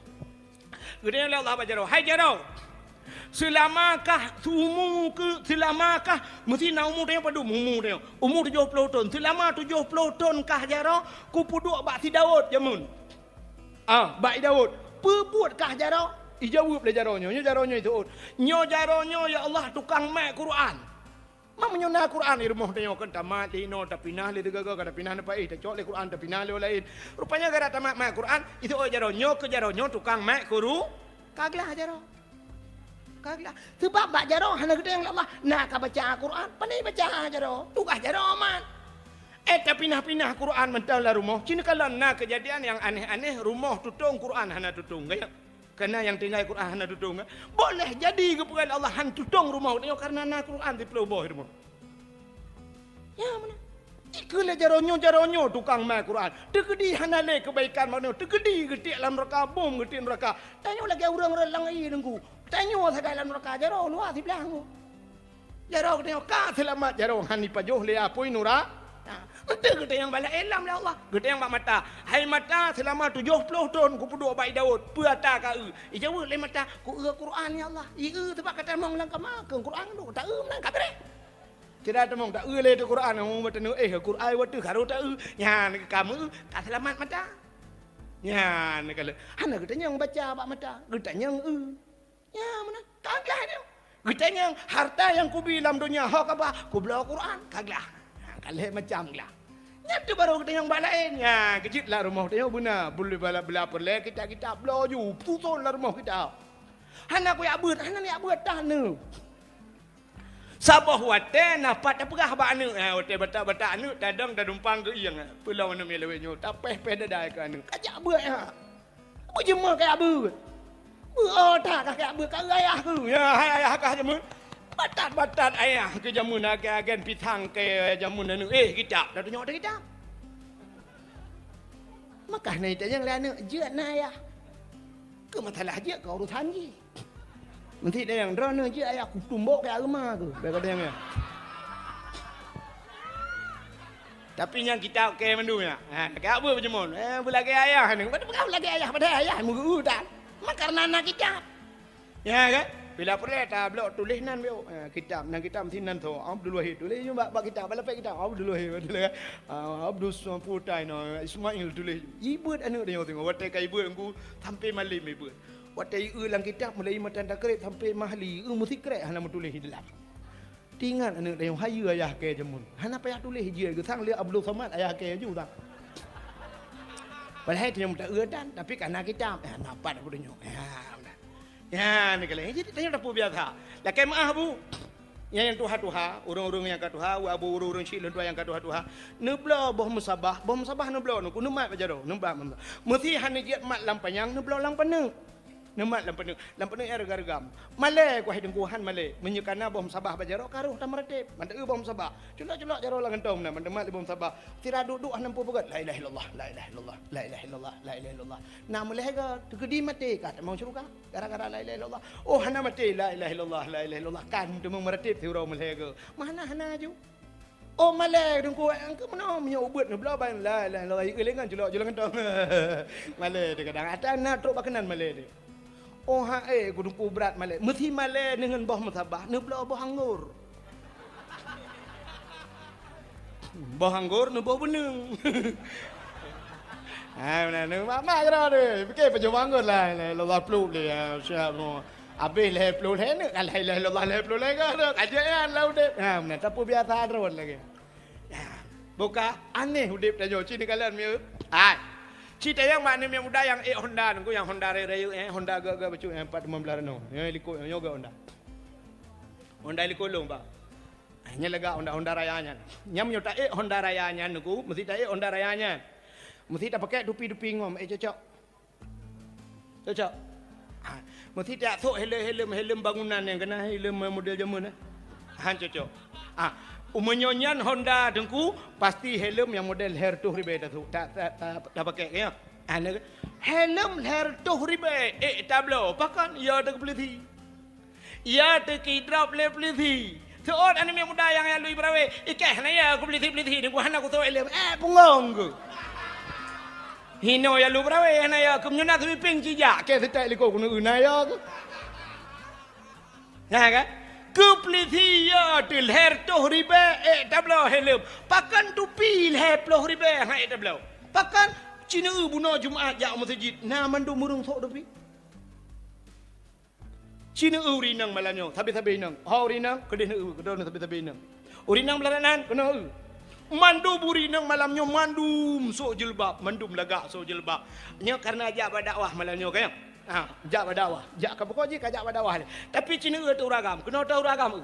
Geutanyong lé Allah bak jaroe, "Hai jaroe, seulamakah umu keu, seulamakah," meusi na umu tanyoe padum umu tanyoe? Umu tujoh ploh thon. "Seulama tujoh ploh thon kah jaroe kupeuduek bak si Daud jameun?" Ah, bak i Daud, "Peue buet kah jaroe?" Ijaweueb lé jaroe nyoe, nyoe jaroe nyoe iteuôt. "Nyoe jaroe nyoe, ya Allah, tukang mat Quran." Ma meunyoe na Quran di rumoh tanyoe kan tamat lé inoe, tapinah lé teugaga, ka tapinah neupaih, tacok lé Quran, tapinah lé laén. Rupanya gara tamat mat Quran, iteuôt jaroe nyoe keu jaroe nyoe tukang mat Quru-, ka glah jaroe. Ka glah. Sebab bak jaroe hana geutanyong lé Allah, na ka baca Quran, pane baca jaroe, tugaih jaroe mat. Eh, tapinah-pinah Quran mantong lam rumoh, cina kalon na keujadian nyang aneh-aneh, rumoh tutong Quran hana tutong. Gaya. Karena nyang tinggai Quran hana tutong, eh. Boleh jadi geupeugah lé Allah han tutong rumoh tanyoe karena na Quran siploh boh rumoh. Ya, mana? Ikeu lé jaroe nyoe, jaroe nyoe tukang mat Quran. Teukeudi hana lé keubaikan manoe, teukeudi geutiek lam neuraka, bom geutiek neuraka. Tanyoe lagée ureuëng rot lam ie teungku. Tanyoe sagai lam neuraka, jaroe luwa siblah teungku. Jaroe geutanyoe ka seulamat, jaroe han ipajoh lé apui nura-, ha, enteuk geutanyoe bala ilom lé Allah. Geutanyoe bak mata, "Hai mata, seulama tujoh ploh thon kupeuduek bak i Daud, peue ata ka eu?" Ijaweueb lé mata, "Ku eu Quran, ya Allah." I eu teubak ka tamong lam kama, keu Quran duek, ta eu meunan ka beureh. Sira tamong, ta eu lé teuh Quran, oh, bak teuneuk éh Quran, wateuh harôh ta eu. Nyan ka meu, ka seulamat mata. Nyan ka lheueh. Hana geutanyong baca bak mata, geutanyong eu. Nyan meunan, ka glah nyoe. Geutanyong harta nyang kubi lam donya ho ka bah, kubloe Quran, ka glah. Ka lheueh macam glah. Nyan teuh barô geutanyong bak laén. Nyan keuh jeuet lam rumoh tanyoe beuna, beu-, bela, bela peureulèe kitab-kitab bloe ju, tuson lam rumoh kitab. Hana kujak beuet, hana neujak beuet tan nyoe. Saboh watèe na pat tapeugah bak aneuk, eh, watèe batat-batat aneuk tadong tadumpang keu ieng, eh, peulom aneuk miet lawét nyoe, tapéh-péh dada keu aneuk. Kajak beuet, ha. Beujeumeu kajak beuet. Beuet that kah kajak beuet, ka ayah keuh. Ya, hai ayah kah jameun. Batat-batat ayah keuh jameun, agen-agen pisang keu jameun aneuk. Eh, kitab, dah tunyok teuh kitab. Maka na itanyong lé aneuk, jeuet na ayah. Keu masalah jeuet keu urusan jih. Meusti tanyong, droeneuh jeuet ayah kutumbok keu agama tu. Bèk katanyong nyan. Tapi nyang kitab kèe mandum nyan. Ha, keu peue beujeumeu? Eh, beulagèe ayah ni. Padahai beulagèe ayah, padahai ayah meugeu tan. Maka karena na kitab. Ya kan? Bila peureulèe tabloe tuléh nan biôh. Ha, kitab, nan kitab meusti nan tho. Abdul Wahid tuléh nyoe bak, bak kitab, bak lapék kitab. Abdul Wahid, Abdul Wahid. Ah, Abdul Samputai no, Ismail tuléh. Ibeuet aneuk tanyoe singoh. Watèe ka ibeuet engku sampai malem ibeuet. Watèe ieu lam kitab mulai matan takrib sampai mahli, ieu meusikrek hana meutuléh di dalam. Teuingat aneuk tanyoe hayeue ayah kèe jameun. Hana payah tuléh jeuet geusang lé Abdul Samad ayah kèe ju sang. Padahai tanyoe meuta eu tan, tapi kana kitab. Eh, na pat aku tanyoe. Ya, beuna. Ya, ni kali. Jadi tanyoe tapeubiasa. Lakèe meu'ah bu. Nyang, nyang tuha-tuha, ureueng-ureueng nyang ka tuha, u abu ureueng-ureueng syiek lôn tuha nyang ka tuha-tuha. Neubloe boh musabah, boh musabah neubloe, neuku neumat bak jaroe, neumat. Meusi hana jeuet mat lam panyang, neubloe lam paneuk. Neumat lam paneuk, lam paneuk nyang reugam-reugam. Malèe, ku hai Teungku, han malèe. Meunyoe kana boh musabah bak jaroe, ka roh tameuratéb. Mantong eu boh musabah. Culok-culok jaroe lam gantong na, mantong mat lé boh musabah. Sira duek-duek hana peue peugöt. La ilaha illallah, la ilaha illallah, la ilaha illallah, la ilaha illallah, la ilaha illallah. Na meulhèe goe, teukeudi maté ka tamong syeuruga. Gara-gara la ilaha illallah. Oh, hana maté, la ilaha illallah, la ilaha illallah. Kan teumeung meuratéb siuroe meulhèe goe. Meuhana-hana ju. Oh, malèe Teungku, eh, keu meunoe meunyoe ubeuet neubloe ban la ilaha illallah, ieu lé ngon culok-culok gantong. Malèe teuh kadang. Ata na trok bak keunan malèe teuh. Oh, ha, eh, Teungku brat malèe. Meusi malèe deungon boh musabah, neubloe boh anggor. Boh anggor neuboh beuneung. Hai, meunan, mak-mak keudroe deh. Pike pajoh boh anggor la ilaha illallah pluek lé, ya, siap nyoe. Abéh lhèe ploh lhèe neuk, la ilaha illallah lhèe ploh lhèe goe, ka jeuet nyan lam udép. Ha, meunan, tapeubiasa droe lagèe. Ha, boh ka aneh udép tanyoe, ci neukalon mieu. Hai. Ci tanyong bak aneuk miet muda nyang ék Honda, Teungku, nyang Honda rayeuk-rayeuk, eh, Honda gèt-gèt bacut, eh, empat lima belas rano. Nyang likot, nyoe gèt Honda. Honda likot lôn, Pak. Nyan lagak Honda, Honda Raya nyan. Nyan meunyoe taék Honda Raya nyan, Teungku, meusti taék Honda Raya nyan. Meusti tapakèk tupi-tupi ngom, eh, cocok. Cocok. Ha, meusti tajak sôk heleuem-heleuem, heleuem bangunan nyang keunan heleuem model jameun, eh. Han cocok. Ah, meunyoe nyan Honda Teungku, pasti heleuem nyang model lhèe reutôh ribèe tasôk, ta-, ta-, ta-, tapakèk, ya. Ah, heleuem lhèe reutôh ribèe, ék tabloe, pakon? Ya, teukeupeuleusé. Ya, teukidrop lé peuleusé. Seuôt aneuk miet muda nyang yalo peurawe, "Ikèh na ya keu peuleusé-peuleusé nyoe, hana kusôk ileuem." Eh, punggong keuh. Hinoe yalo peurawe, hana ya keuh, meunyoe na sweeping ci jak, kèe seutôt likot keuneuk na ya keuh. Na kan? Keu peuleusé ya teuh lhèe reutôh ribèe, ék tabloe heleuem. Pakon tupi lhèe ploh ribèe, han ék tabloe. Pakon? Ci neu bunoe Jumat jak u meuseujid, na mandum ureueng sôk tupi. Ci neu ureueng inong malam nyoe, sabe-sabe inong. Ho ureueng inong, keudeh neu, keudeh neu sabe-sabe inong. Ureueng inong blah nan, keunoe eu. Mandum ureueng inong malam nyoe, mandum sôk jilbab, mandum lagak sôk jilbab. Nyoe karena jak bak dakwah malam nyoe, kan? Ha, jak bak dakwah. Jak ka pokok jih ka jak bak dakwah lé. Tapi ci neu teuh ureueng agam, keunoe teuh ureueng agam eu.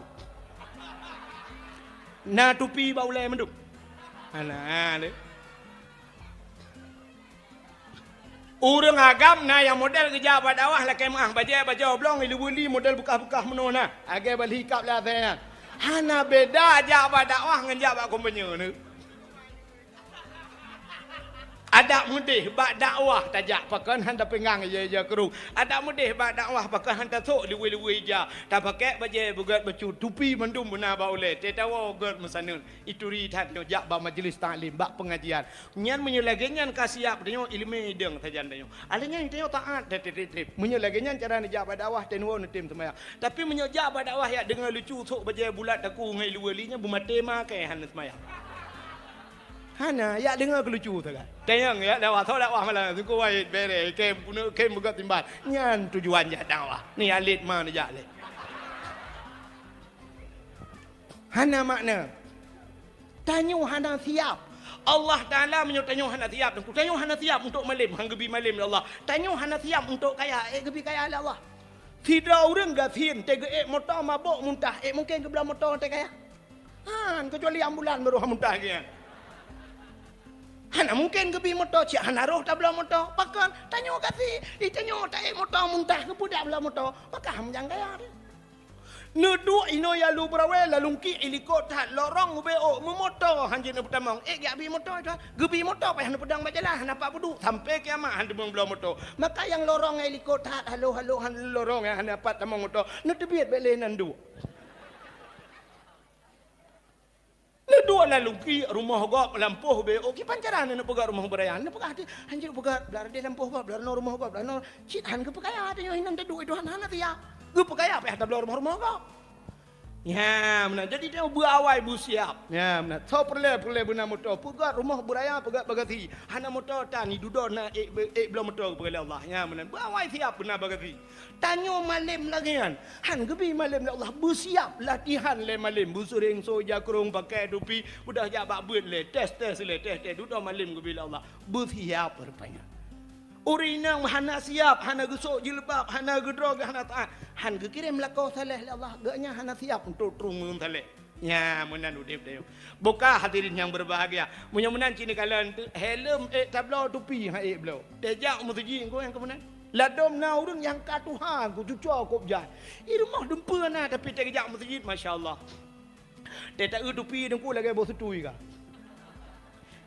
Na tupi bak ulèe mandum. Ana lé. Ureueng agam na nyang model geujak bak dakwah lakèe meu'ah bajèe bajèe oblong, ileue li model beukah-beukah meunoe na, lagèe bali kab lé asèe nyan. Hana beda jak bak dakwah ngon jak bak kompanye nyoe. Adak meudeh bak dakwah tajak pakon han tapeungang ija-ija keurong. Adak meudeh bak dakwah pakon han tasôk liwue-liwue ija. Tapakèk bajèe beugèt bacut, tupi mandum beuna bak ulèe, teuh tawoe gèt meusaneut. Ituri that nyoe jak bak majlis taklim, bak peungajian. Nyan meunyoe lagèe nyan ka siap tanyoe ileumèe idong sajan tanyoe. Alèh nyan tanyoe taat dan tertib. Meunyoe lagèe nyan cara neujak bak dakwah, tanyoe neutem seumayang. Tapi meunyoe jak bak dakwah jak deungoe lucu, sôk bajèe bulat takue ngon ileue li nyan beumaté ma kèe hana seumayang. Hana, yak deungoe keu lucu sagai. Tanyong yak dakwah, soe dakwah malam, Teungku Wahid, bereh, khem, khem beugöt timbal. Nyan tujuan jak dakwah. Ni alit ma neujak lé. Hana makna. Tanyoe hana siap. Allah Taala meunyoe tanyoe hana siap, tanyoe hana siap untuk malem, han geubi malem lé Allah. Tanyoe hana siap untuk kaya, ék geubi kaya lé Allah. Sidroe ureuëng gasien, teuh geuék moto mabök muntah, ék mungken geubloe moto teuh kaya? Han, keucuali ambulan baru han muntah lagée nyan. Hana mungken geubi moto, cit hana roh tabloe moto. Pakon? Tanyoe gasien, di tanyoe taék moto muntah, geupeudak bloe moto. Pakon han meujang kaya teuh? Neuduek inoe yalu beurawée, lalu kiek ilikot that lorong ubé ôk meumoto han jeuet neupeutamong. Ék geujak bi moto, geubi moto payah neupeudong bak jalan, hana pat peuduek, sampai kiamat han teumeung bloe moto. Maka nyang lorong ilikot that, halo-halo han lorong nyang hana pat tamong moto, neuteubiet bék lé nan duek. Neuduek lalu kiek rumoh gob lampôh ubé ôk, kiban cara neupeugah rumoh beuraya, neupeugah teuh, han jeuet peugah, blah deh lampôh gob, blah rumoh gob, blah cit han geupeukaya, tanyoe hinan taduek itu han hana siap. Geupeukaya payah tabloe rumoh-rumoh gob. Nyan meunan. Jadi tanyoe beuawai beusiap. Nyan meunan. Soe peureulée, peureulée beuna moto, peugöt rumoh beuraya, peugöt bagasi. Hana moto tan, dudoe na ék, ék bloe moto geupeugah lé Allah. Nyan meunan. Beuawai siap beuna bagasi. Tanyoe malem lagée nyan. Han geubi malem lé Allah, beusiap latihan lé malem. Beusureng soe ija krong, pakai tupi, udah jak bak beuet lé, tes-tes lé, tes-tes. Dudoe malem geubi lé Allah. Beusiap rupanya. Ureuëng inong hana siap, hana geusok jilbab, hana geudroe, hana taát, han geukirém lakoe saleh lé Allah, gobnyan hana siap untuk trueng ureuëng saleh. Nyan meunan udeb tanyoe. Buka hadirin nyang berbahagia. Meunyoe meunan cit neukalon teuh, helm ék tabloe, tupi han ék bloe. Tajak u meuseujid engko nyang keu meunan. Ladom na ureuëng nyang ka tuha, geucuco kop jai. I rumoh dumpeue na, tapi tajak u meuseujid, masya Allah. Teuh taeu tupi Teungku lagée boh seutui ka.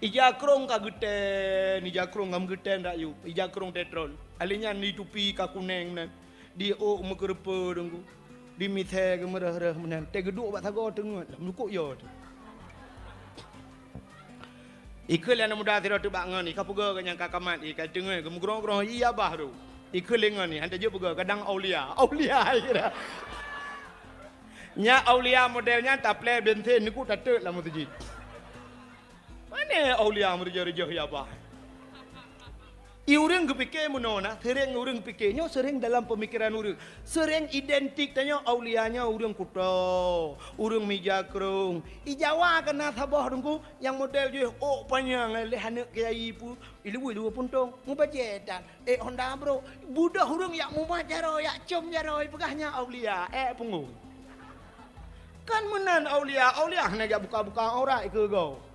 Ija krong ka geutén, ija krong ka meugeutén rakyueb, ija krong tetrol. Alèh nyan di tupi ka kuneng nan, di ôk meukeureupeue Teungku, di misée geumeureuh-reuh meunan. Teuh geuduek bak sagoe teungeut, meulukok yo teuh. Ikheun lé aneuk muda sidroe teuh bak ngon, i ka peugah keu nyang ka kamat, i ka teungeut, geumeugrong-grong, iya bah tu. Ikheun lé ngon, i han tajeuet peugah, kadang aulia. Aulia, i kira. Nyan aulia model nyan taplè bensin, neukuk tateuk lam meuseujid. Pane aulia meureujoh-reujoh ya bah. I ureuëng geupike meunoe na, seuréng ureuëng pike nyoe seuréng dalam peumikiran ureuëng. Seuréng identik tanyoe aulia nyoe ureuëng kuto, ureuëng mija krong. I Jawa ka na saboh Teungku nyang model jih ôk panyang lé aneuk kiai pu, i luweue-luweue puntông, mubajèe tan. Ék Honda bro, beudôh ureuëng yak mumat jaroe, yak com jaroe, peugah nyan aulia, ék punggong. Kan meunan aulia, aulia hana jak buka-buka aurat keu gob.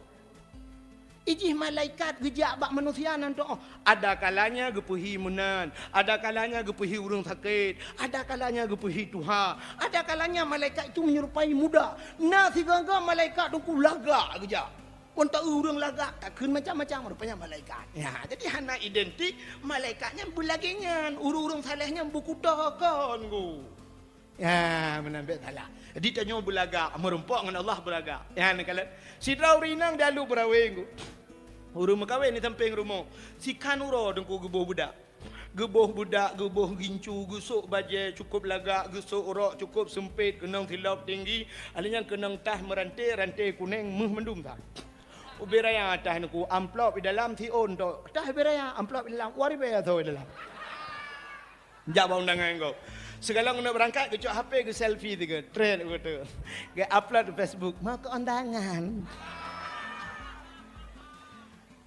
Ijih malaikat geujak bak manusia nan tuoh. Ada kalanya geupeuhi meunan, ada kalanya geupeuhi ureuëng sakét, ada kalanya geupeuhi tuha, ada kalanya malaikat itu menyerupai muda. Na sigoe-goe malaikat Teungku lagak geujak. Wan ta ureuëng lagak, takheun macam-macam, rupanya malaikat. Ya, jadi hana identik, malaikat nyan beulagée nyan, ureuëng-ureuëng saleh nyan beukuto kon gu. Ya, meunan bék salah. Jadi tanyoe beulagak, meurumpok ngon Allah beulagak. Ya, neukalon. Sidroe ureuëng inong di Alue Beurawe gu. Ureuëng meukawen di sampéng rumoh. Sikan uroe Teungku geuboh beudak. Geuboh beudak, geuboh gincu, geusok bajée cukôp lagak, geusok rok cukôp seumpét, keunong silop tinggi, alèh nyan keunong tah meuranté, ranté kuneng, méuh mandum that. Ubé raya tah Teungku, amplop di dalam siôn tok. Tah ubé raya, amplop di dalam, dua ribèe soe di dalam. Jak bak undangan gob. Sigohlom keuneuk beurangkat, geucok H P, geuselfie sigoe, trend beutôi. Geu-upload di Facebook, "Mau ke undangan."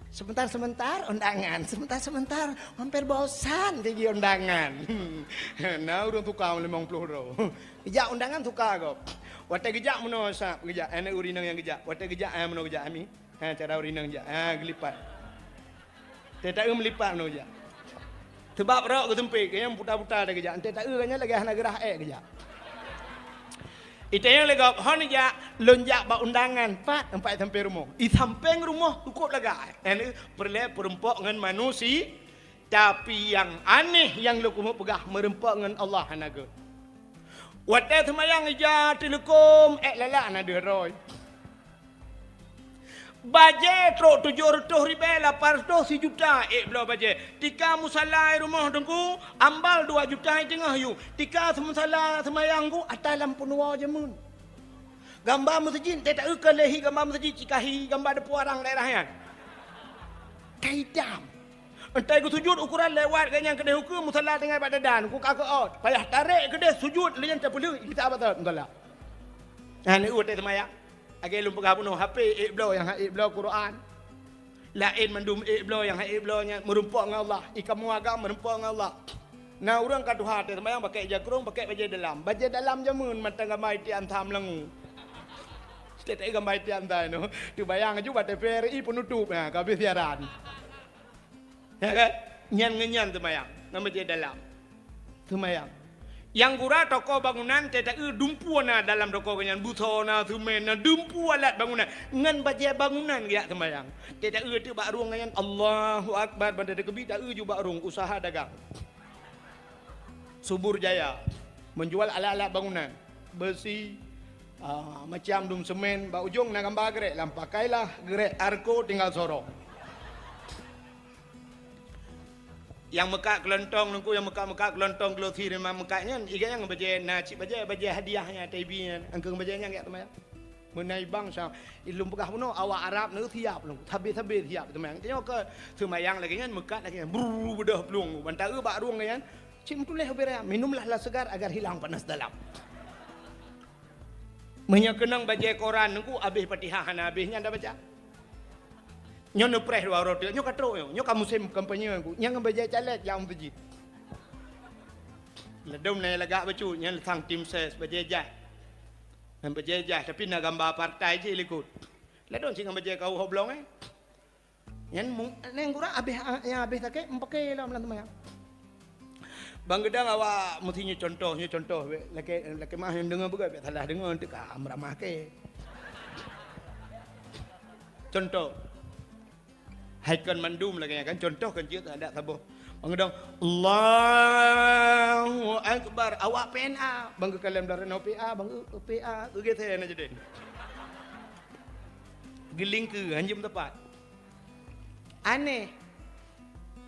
Sebentar-sebentar undangan, sebentar-sebentar, hampir bosan pigi undangan. Na ureuëng tuka limong ploh droe. Ijak undangan tuka gob. Watée geujak meunoe sab geujak, aneuk ureuëng inong nyang geujak. Watée geujak, ah, meunoe geujak ami. Ha, cara ureuëng inong jak. Ha, geulipat. Teuh taeu meulipat meunoe geujak. Teubab rok geuseumpét, geuh nyan puta-puta teuh geujak. Teuh taeu geuh nyan lagée hana geurah ék geujak. Itanyong lé gob, "Hon jak, lôn jak bak undangan, pat teumpat sampéng rumoh?" "I sampéng rumoh, cukôp lagak." Nyan peureulée peurumpok ngon manusia, tapi nyang aneh nyang lôn keumeung peugah meurumpok ngon Allah hana gét. Watée seumayang ija teuleukom ék lalak na deuh droe. Bajée trok tujoh reutôh ribée lapan reutôh sijuta ék bloe bajée. Tika musala i rumoh Teungku, ambal dua juta i teungoh yue. Tika musala seumayang ku ata lam peunuwoe jameun. Gamba meuseujid, teuta eu keu lé hi gamba meuseujid, cikahi gamba deupeu arang daerah nyan. Ka itam. Entah geusujud ukuran lewat geuh nyang keudeh ukeue musala tinggai bak dadan, ku ka keuot. Payah tarek keudeh sujud, lé nyan teupeuleueh, kita batal musala. Nah, ni utai seumayang. Lagèe lôn peugah bunoe, H P ék bloe nyang ha ék bloe Quran. Laén mandum ék bloe nyang ha ék bloe nyan meurumpok ngon Allah. I kamoe agam meurumpok ngon Allah. Na ureueng ka tuha teuh seumayang pakèk jakrong, pakèk bajèe dalam. Bajèe dalam jameun mantong gamba itian tham langue. Teuta gamba itian tham nyoe. Teubayang aju bak T V R I peunutôp, ha, ka habéh siaran. Ya kan? Nyan ngon nyan seumayang, ngon bajèe dalam. Seumayang. Nyang gura toko bangunan, teuta eu dumpeue na dalam toko geuh nyan, buso na, semen na, dumpeue alat bangunan. Ngon bajèe bangunan geujak seumayang. Teuta eu teuk bak rueng geuh nyan, Allahu Akbar, ban teukeubit ta eu ju bak rueng, usaha dagang. Subur Jaya, menjual alat-alat bangunan, beusi, ah, macam dum semen, bak ujong na gamba geurék, lam pakailah geurék Arko tinggal sorong. Nyang meukat keulontong nungku, nyang meukat-meukat keulontong glosi rimang meukat nyan, iga nyang bajèe na cit bajèe, bajèe hadiah nyan, T V nyan, angkeueng bajèe nyan geujak seumayang. Meunai bangsa, ilôn peugah bunoe, awak Arab nyoe siap lom, sabe-sabe siap teuma. Tanyoe keu seumayang lagèe nyan, meukat lagèe nyan, brrr, beudôh plueng, ban ta eu bak rueng lagèe nyan, cit meutuléh ubé raya, "Minumlah lah segar agar hilang panas dalam." Meunyoe keunong bajèe koran nungku, habéh Fatihah hana habéh nyan tabaca. Nyoe neupreh dua uroe teuk, nyoe ka trok nyoe, nyoe ka musém kampanye nungku, nyang bajèe caleg lam meuseujid. Ladôm na lagak bacut, nyan sang tim ses, bajèe jaih. Nyan bajèe jaih, tapi na gamba partai jih likot. Ladôm cit ngon bajèe kahu hoblong, eh. Nyan mu-, nyan gura habéh, nyang habéh sakét, meupaké lom lam seumayang. Ban geudong awak meusti nyoe contoh, nyoe contoh, lakèe, lakèe meu'ah nyang deungö beugöt, bèk salah deungö, teuka meuramah kèe. Contoh. Hai kon mandum lagèe nyan kan, contoh kon jeuet adak saboh. Ban geudong, "Allahu Akbar." Awak P N A, ban geukalon blah reunoe P A, ban geu-, P A, geugeser na jadi. Geulingkeue, hanjeuet meutepat. Aneh.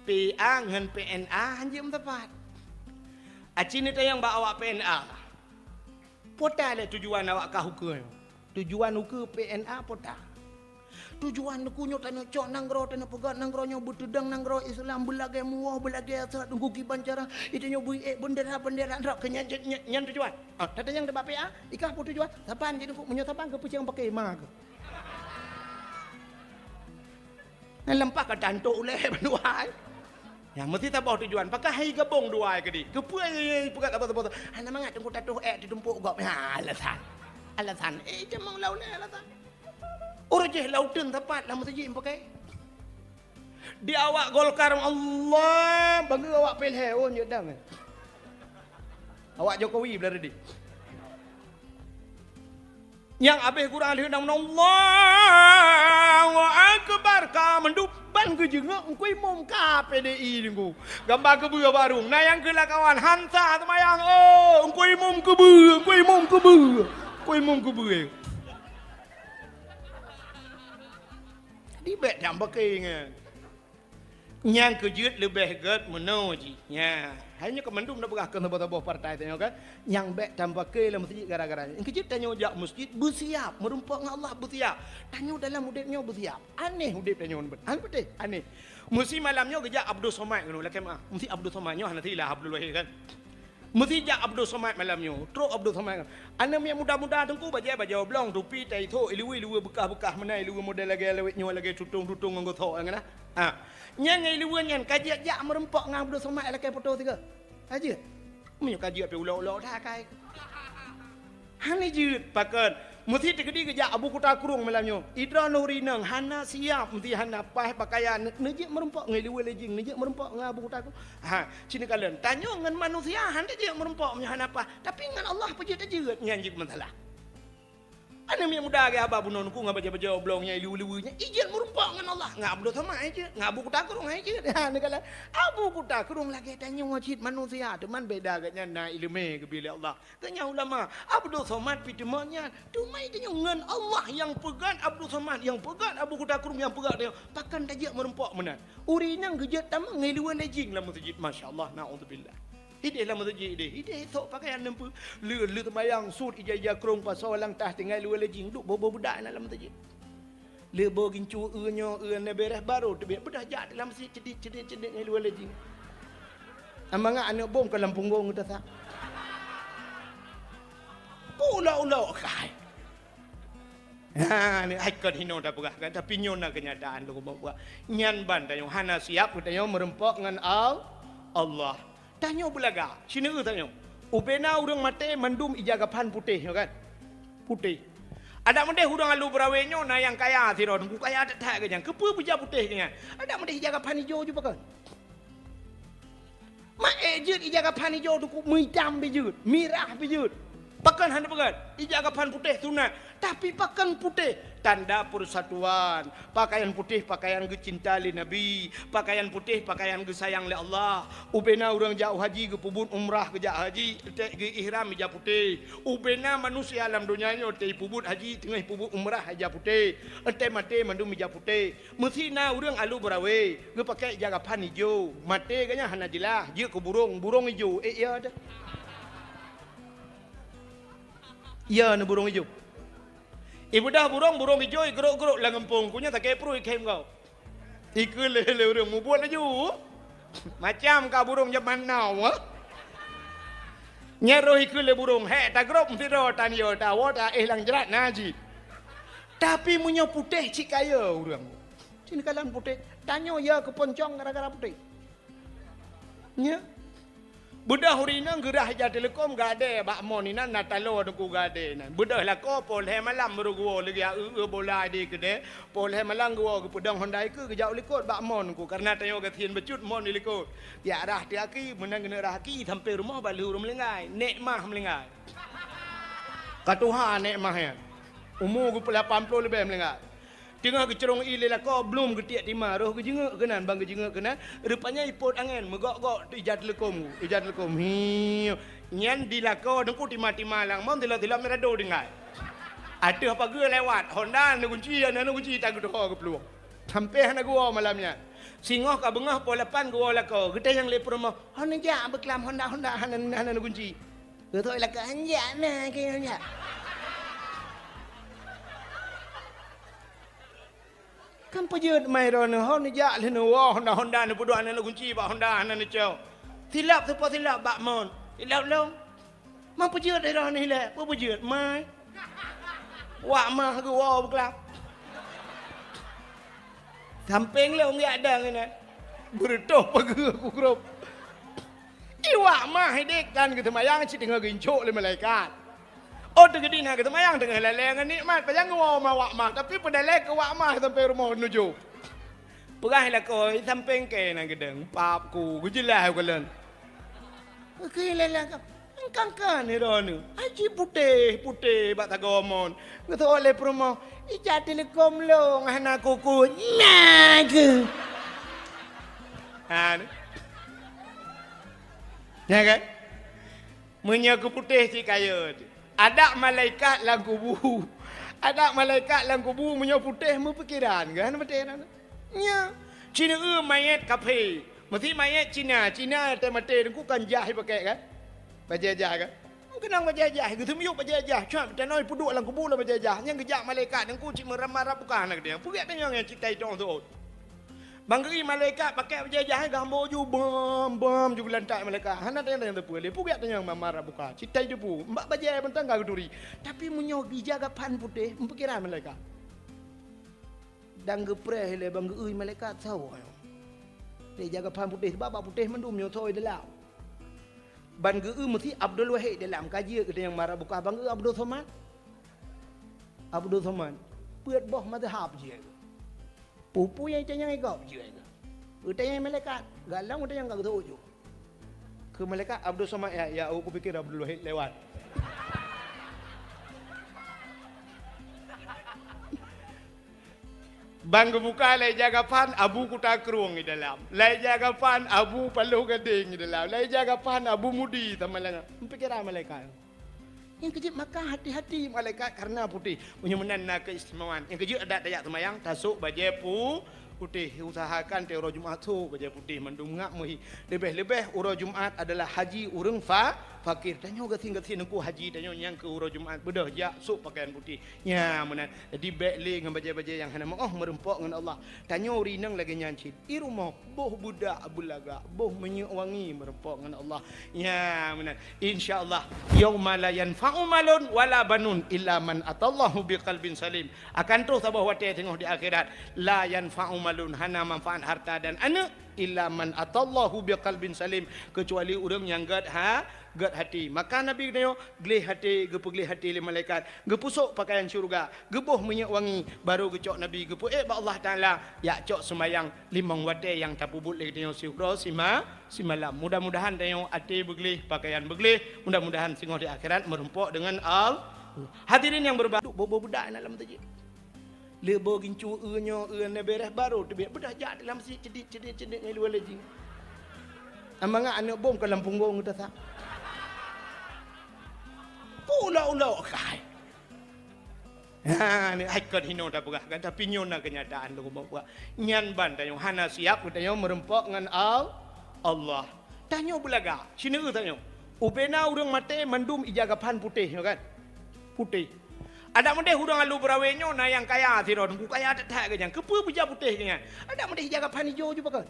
P A ngon P N A hanjeuet meutepat. Aci neutanyong bak awak P N A. Peue ta lé tujuan awak kah ukeue nyoe? Tujuan ukeue P N A peue ta? Tujuan ukeue nyoe tanyoe cok nanggroe, tanyoe peugöt nanggroe nyoe beuteudong nanggroe Islam, beulagèe muwoh, beulagèe asat, nungku kiban cara, itanyoe bui ék beundera-beundera, nyan, nyan, nyan tujuan. Ah, tatanyong bak P A, ikah peue tujuan? Saban jih nungku, meunyoe saban keu peucang paké ma keuh. Nyan leumpah ka tantok ulèe bandua hai. Nyan meusti saboh tujuan. Pakon hai gabong dua hai keudéh? Keupeue peugah saboh-saboh? Hana mangat teungku tatoh ék teutumpok gob. Ha, alasan. Alasan. Eh, jamong lau lé alasan. Ureueng jih lauteun sapat lam meuseujid pakai. Di awak Golkar, Allah, bangga awak P L H, oh, nyok dam. Awak Jokowi belah ready. Nyang abéh gura lheueh nang, "Allahu Akbar," ka mandum ban geujeungok, Teungku Imum ka P D I Teungku. Gamba keubeue barong. Na nyang keu lakawan hansa seumayang, "Oh, Teungku Imum keubeue, Teungku Imum keubeue, Teungku Imum keubeue." Jadi bèk nyang bakée nyan. Nyang keujeuet leubeh gét meunoe jih. Nya, hai nyoe keu mandum na peugah keu saboh-saboh partai tanyoe kan. Nyang bèk tameupaké lam meuseujid gara-gara nyan. Nyang keujeuet tanyoe jak meuseujid beusiap, meurumpok ngon Allah beusiap. Tanyoe dalam udép nyoe beusiap. Aneh udép tanyoe nyoe. Aneh beutôi, aneh. Meusi malam nyoe geujak Abdul Somad keunoe lakèe meu'ah. Meusi Abdul Somad nyoe hana silah Abdul Wahid kan. Meusi jak Abdul Somad malam nyoe. Trok Abdul Somad. Aneuk miet muda-muda Teungku bajèe bajèe oblong, tupi, tai thok, iluwa-iluwa beukah-beukah meunan, iluwa model lagèe lawét nyoe, lagèe tutong-tutong ngon gosok nyan nah. Ha. Nyan ngon iluwa nyan ka jeuet jak meurumpok ngon Abdul Somad lakèe poto sigoe. Ka jeuet. Meunyoe ka jeuet pih ulok-ulok that akai. Hana jeuet pakon. Meusi teukeudi geujak Abu Kuta Krueng malam nyoe. Idroeneuh rineueng hana siap, meusi hana paih pakaian, neujeuet meurumpok ngon iluwa lé jing, neujeuet meurumpok ngon Abu Kuta Krueng. Ha, ci neukalon. Tanyoe ngon manusia hana jeuet meurumpok meunyoe hana paih, tapi ngon Allah peue jeuet tajeuet nyan jeuet meusalah. Aneuk miet muda lagèe haba bunoe Teungku ngon bajèe-bajèe oblong nyan iluwa-iluwa nyan, ijeuet meurumpok ngon Allah. Ngon Abdul Somad ijeuet, ngon Abu Kuta Krueng ijeuet. Ha, neukalon. Abu Kuta Krueng lagèe tanyoe cit manusia, teuma beda gobnyan na ileumèe geubri lé Allah. Gobnyan ulama, Abdul Somad pih teuma nyan. Teuma tanyoe ngon Allah nyang peugöt Abdul Somad, nyang peugöt Abu Kuta Krueng, nyang peugöt tanyoe. Pakon tajeuet meurumpok meunan. Ureueng inong geujeuet tamong ngon iluwa lé jing lam meuseujid. Masya Allah, naudzubillah. Ideh lam meuseujid ideh. Ideh sok pakaian neumpeue. Lheueh, lheueh seumayang, sut ija-ija krông pasoe lam tah tinggai luwa lé jih. Duek boh-boh beudak na lam meuseujid. Lheueh boh gincu eu nyoe, eu na bereh baru teubiet. Beudah jak lam meuseujid cedit, cedit, cedit ngon luwa lé jih. Amangat aneuk bông ka lam punggong geuta sa. Pulok-ulok kai. Ha, ni hai kon hinoe tapeugah kan, tapi nyoe na keunyataan lôn peugah. Nyan ban tanyoe hana siap geutanyoe meureumpok ngon Al-, Allah. Tanyoe beulaga, sineuk tanyoe. Ubena ureuëng maté mandum ija gapan putéh nyoe kan? Putéh. Adak meudeh ureuëng alu beurawe nyoe na nyang kaya sidroe, teungku kaya that-that geuh nyan. Keupeue beujak putéh geuh nyan? Adak meudeh ija gapan ijo ju pakon. Mak ék jeuet ija gapan ijo teungku, meuitam pih jeuet, mirah pih jeuet. Pakon hana pakon? Ija gapan putéh sunat, tapi pakon putéh? Tanda persatuan. Pakaian putéh pakaian geucinta lé Nabi, pakaian putéh pakaian geusayang lé Allah. Ubena ureuëng jak u haji geupeubuet umrah geujak haji, ék geu-ihram ija putéh. Ubena manusia lam donya nyoe teuh peubuet haji teungoh peubuet umrah ija putéh. Ék maté mandum ija putéh. Meusi na ureuëng alu beurawe, geupakai ija gapan ijo. Maté geuh nyan hana jeulaih, jeuet keu burông, burông ijo. Eh, iya deh. Iya na burông ijo. Ibeudah burông, burông ijo igrok-grok lam gampông. Ku nyan sakét pruet ikhém gob. Ikeu lé, lé ureuëng mubuet laju. Macam ka burông jaman now, ha? Nyan roh ikeu lé burông, hék tagrop sidroe tan yo tawoe ta éh lam jrat na jih. Tapi meunyoe putéh cit kaya ureuëng. Cit kalan putéh, tanyoe ya keuponcong gara-gara putéh. Nya. Beudôh ureuëng inong geurah ija teuleukom gadée bak mon inan na taloe teungku gadée nan. Beudôh lakoe poh lhée malam baru geuwoe lagée eu-eu bola di keudée. Poh lhée malam geuwoe geupeudong honda ikeu geujak u likot bak mon teungku. Kareuna tanyoe gasien bacut mon di likot. Jak rah teuh aki, meunan geuneuk rah aki sampoe rumoh bak lheueh ureuëng meulinggai. Nek mah meulinggai. Ka tuha nek mah nyan. Umu geupeulapan ploh leubeh meulinggai. Teungoh geucurong ié lé lakoe, blom geutiek tima, roh geujeungeuk keunan, ban geujeungeuk keunan, rupanya ipot angén, meugok-gok ija teuleukom, ija teuleukom. Hiu. Nyan di lakoe teungku tima-tima lam mon, tilok-tilok mirado tinggai. Ateueh pageue lewat, honda na gunci, na gunci tageutoho geuplueng. Sampoe hana geuwoe malam nyan. Singoh ka beungoh poh lapan geuwoe lakoe, geutanyong lé peurumoh, "Hana jak beuklam honda-honda hana, hana na gunci?" Geuthok lakoe, "Hana jak na keu nyan jak." Kan peujeuet mai droeneuh, hon neujak lheueh neuwoe honda-honda neupeuduek hana neugunci bak honda hana neucok. Silop teupeue silop bak mon. Silop lom. Man peujeuet droeneuh ilée, peue peujeuet mai. Wak mah geuwoe beuklap. Sampéng lom geujak dang inan. Beureutoh pageue ku grop. Iwak mah idéh kan geuseumayang cit teungoh geuincok lé malaikat. Oh, teugeudi na geuseumayang teungoh lalée ngon nikmat, pajan geuwoe ma wak mah, tapi peudalée keu wak mah sampoe rumoh nujoh. Peugah lakoe, sampéng kée na geudong, pap ku, geujeulaih u kalon. Keu lala ka, engkangkan droeneuh, aji putéh-putéh bak sagoe mon. Geuteu'oh lé peurumoh, ija teuleukom lôn hana kuku, na keuh. Ha, ni. Ya kan? Meunyoe keu putéh cit kaya teuh. Adak malaikat lam kubu. Adak malaikat lam kubu meunyoe putéh meupikeran kan, beutôi kan? Nya, Cina eu mayét kaphé. Meusi mayét Cina, Cina teuh maté teungku kan jah ipakék kan? Bajée jah kan? Keunong bajée jah, geuseumiyueb bajée jah, cak tanoh ipeuduek lam kubu lam bajée jah. Nyang geujak malaikat teungku cit meurab-marab bukan na keudeh. Peugét tanyong nyang cit tai tong seuôt. Ban geu-i malaikat pakék bajée jah, geuhambo ju bam, bam ju geulantak malaikat. Hana tanyong-tanyong teupeu lé, peugét tanyong ma-, marab buka. Cit tai teupeu, bak bajée mantong ka geuturi. Tapi meunyoe ija gapan putéh, meupikéran malaikat. Dan geupreh lé ban geu-i malaikat sawoe. Lé ija gapan putéh, sabab bak putéh mandum nyoe soe dalam. Ban geu-i meusi Abdul Wahid dalam, ka jeuet geutanyoe marab buka ban geu-i Abdul Somad. Abdul Somad, peuet boh mazhab jeuet. Peue-peue nyang itanyong gob jeuet. Geutanyong malaikat, galong geutanyong ka geuseuôt ju. Keu malaikat Abdul Somad, ya, ya, aku pikir Abdul Wahid lewat. Ban geubuka lé ija gapan Abu Kuta Krueng di dalam. Lé ija gapan Abu Paloh Gadeng di dalam. Lé ija gapan Abu Mudi sama langa. Pikiran malaikat. Nyang keujeuet maka hati-hati malaikat karena putéh. Meunyoe meunan na keistimewaan. Nyang keujeuet adak tajak seumayang, tasok bajée pu-, Putéh, usahakan tiep uroe Jumat sôk bajèe putéh mandum ngap meuhi. Leubeh-leubeh uroe Jumat adalah haji ureueng fa-, fakir. Tanyoe gasien-gasien Teungku haji tanyoe nyang keu uroe Jumat beudôh jak sôk pakaian putéh. Nyan meunan. Jadi bèk lé ngon bajèe-bajèe nyang hana meu'oh meureumpok ngon Allah. Tanyoe ureueng inong lagèe nyan cit. I rumoh boh beudak beulagak, boh minyeuk wangi meureumpok ngon Allah. Nyan meunan. Insya Allah, yauma la yanfa'u malun wala banun illa man atallahu biqalbin salim. Akan troh saboh watèe teungoh di akhirat, la yanfa'u malun, hana manfaat harta dan aneuk, illa man atallahu biqalbin salim, keucuali ureueng nyang gèt ha-, gèt até. Maka Nabi geutanyoe gleh até, geupeugléh até lé malaikat, geupeusôk pakaian syeuruga, geuboh minyeuk wangi, barô geucok Nabi geupeuék bak Allah Taala, jak cok seumayang limong watèe nyang tapeubuet lé geutanyoe siuroe sima-, simalam. Mudah-mudahan tanyoe até beugleh, pakaian beugleh, mudah-mudahan singoh di akhirat meureumpok deungon Allah. Hadirin nyang beureubahagia, boh-boh beudak na lam teujih. Lé boh gincu eu nyoe eu na bèrèh barô teubiet beudah jak dalam si cedit-cedit-cedit ngon luwa lé jih. Amangat aneuk bom ka lam punggong geuta sa. Ulok-ulok kai. Ha, ni ai kon hino tapeugah kan, tapi nyoe na keunyataan lôn peugah. Nyan ban tanyoe hana siap geutanyoe meureumpok ngon Al-, Allah. Tanyoe beulagak, sineuk tanyoe. Ubena ureueng maté mandum ija gapan putéh nyoe kan. Putéh. Adak meudeh ureueng alu beurawe nyoe na nyang kaya sidroe, teungku kaya that-that geuh nyan. Keupeue beujak putéh geuh nyan? Adak meudeh ija gapan ijo ju pakon.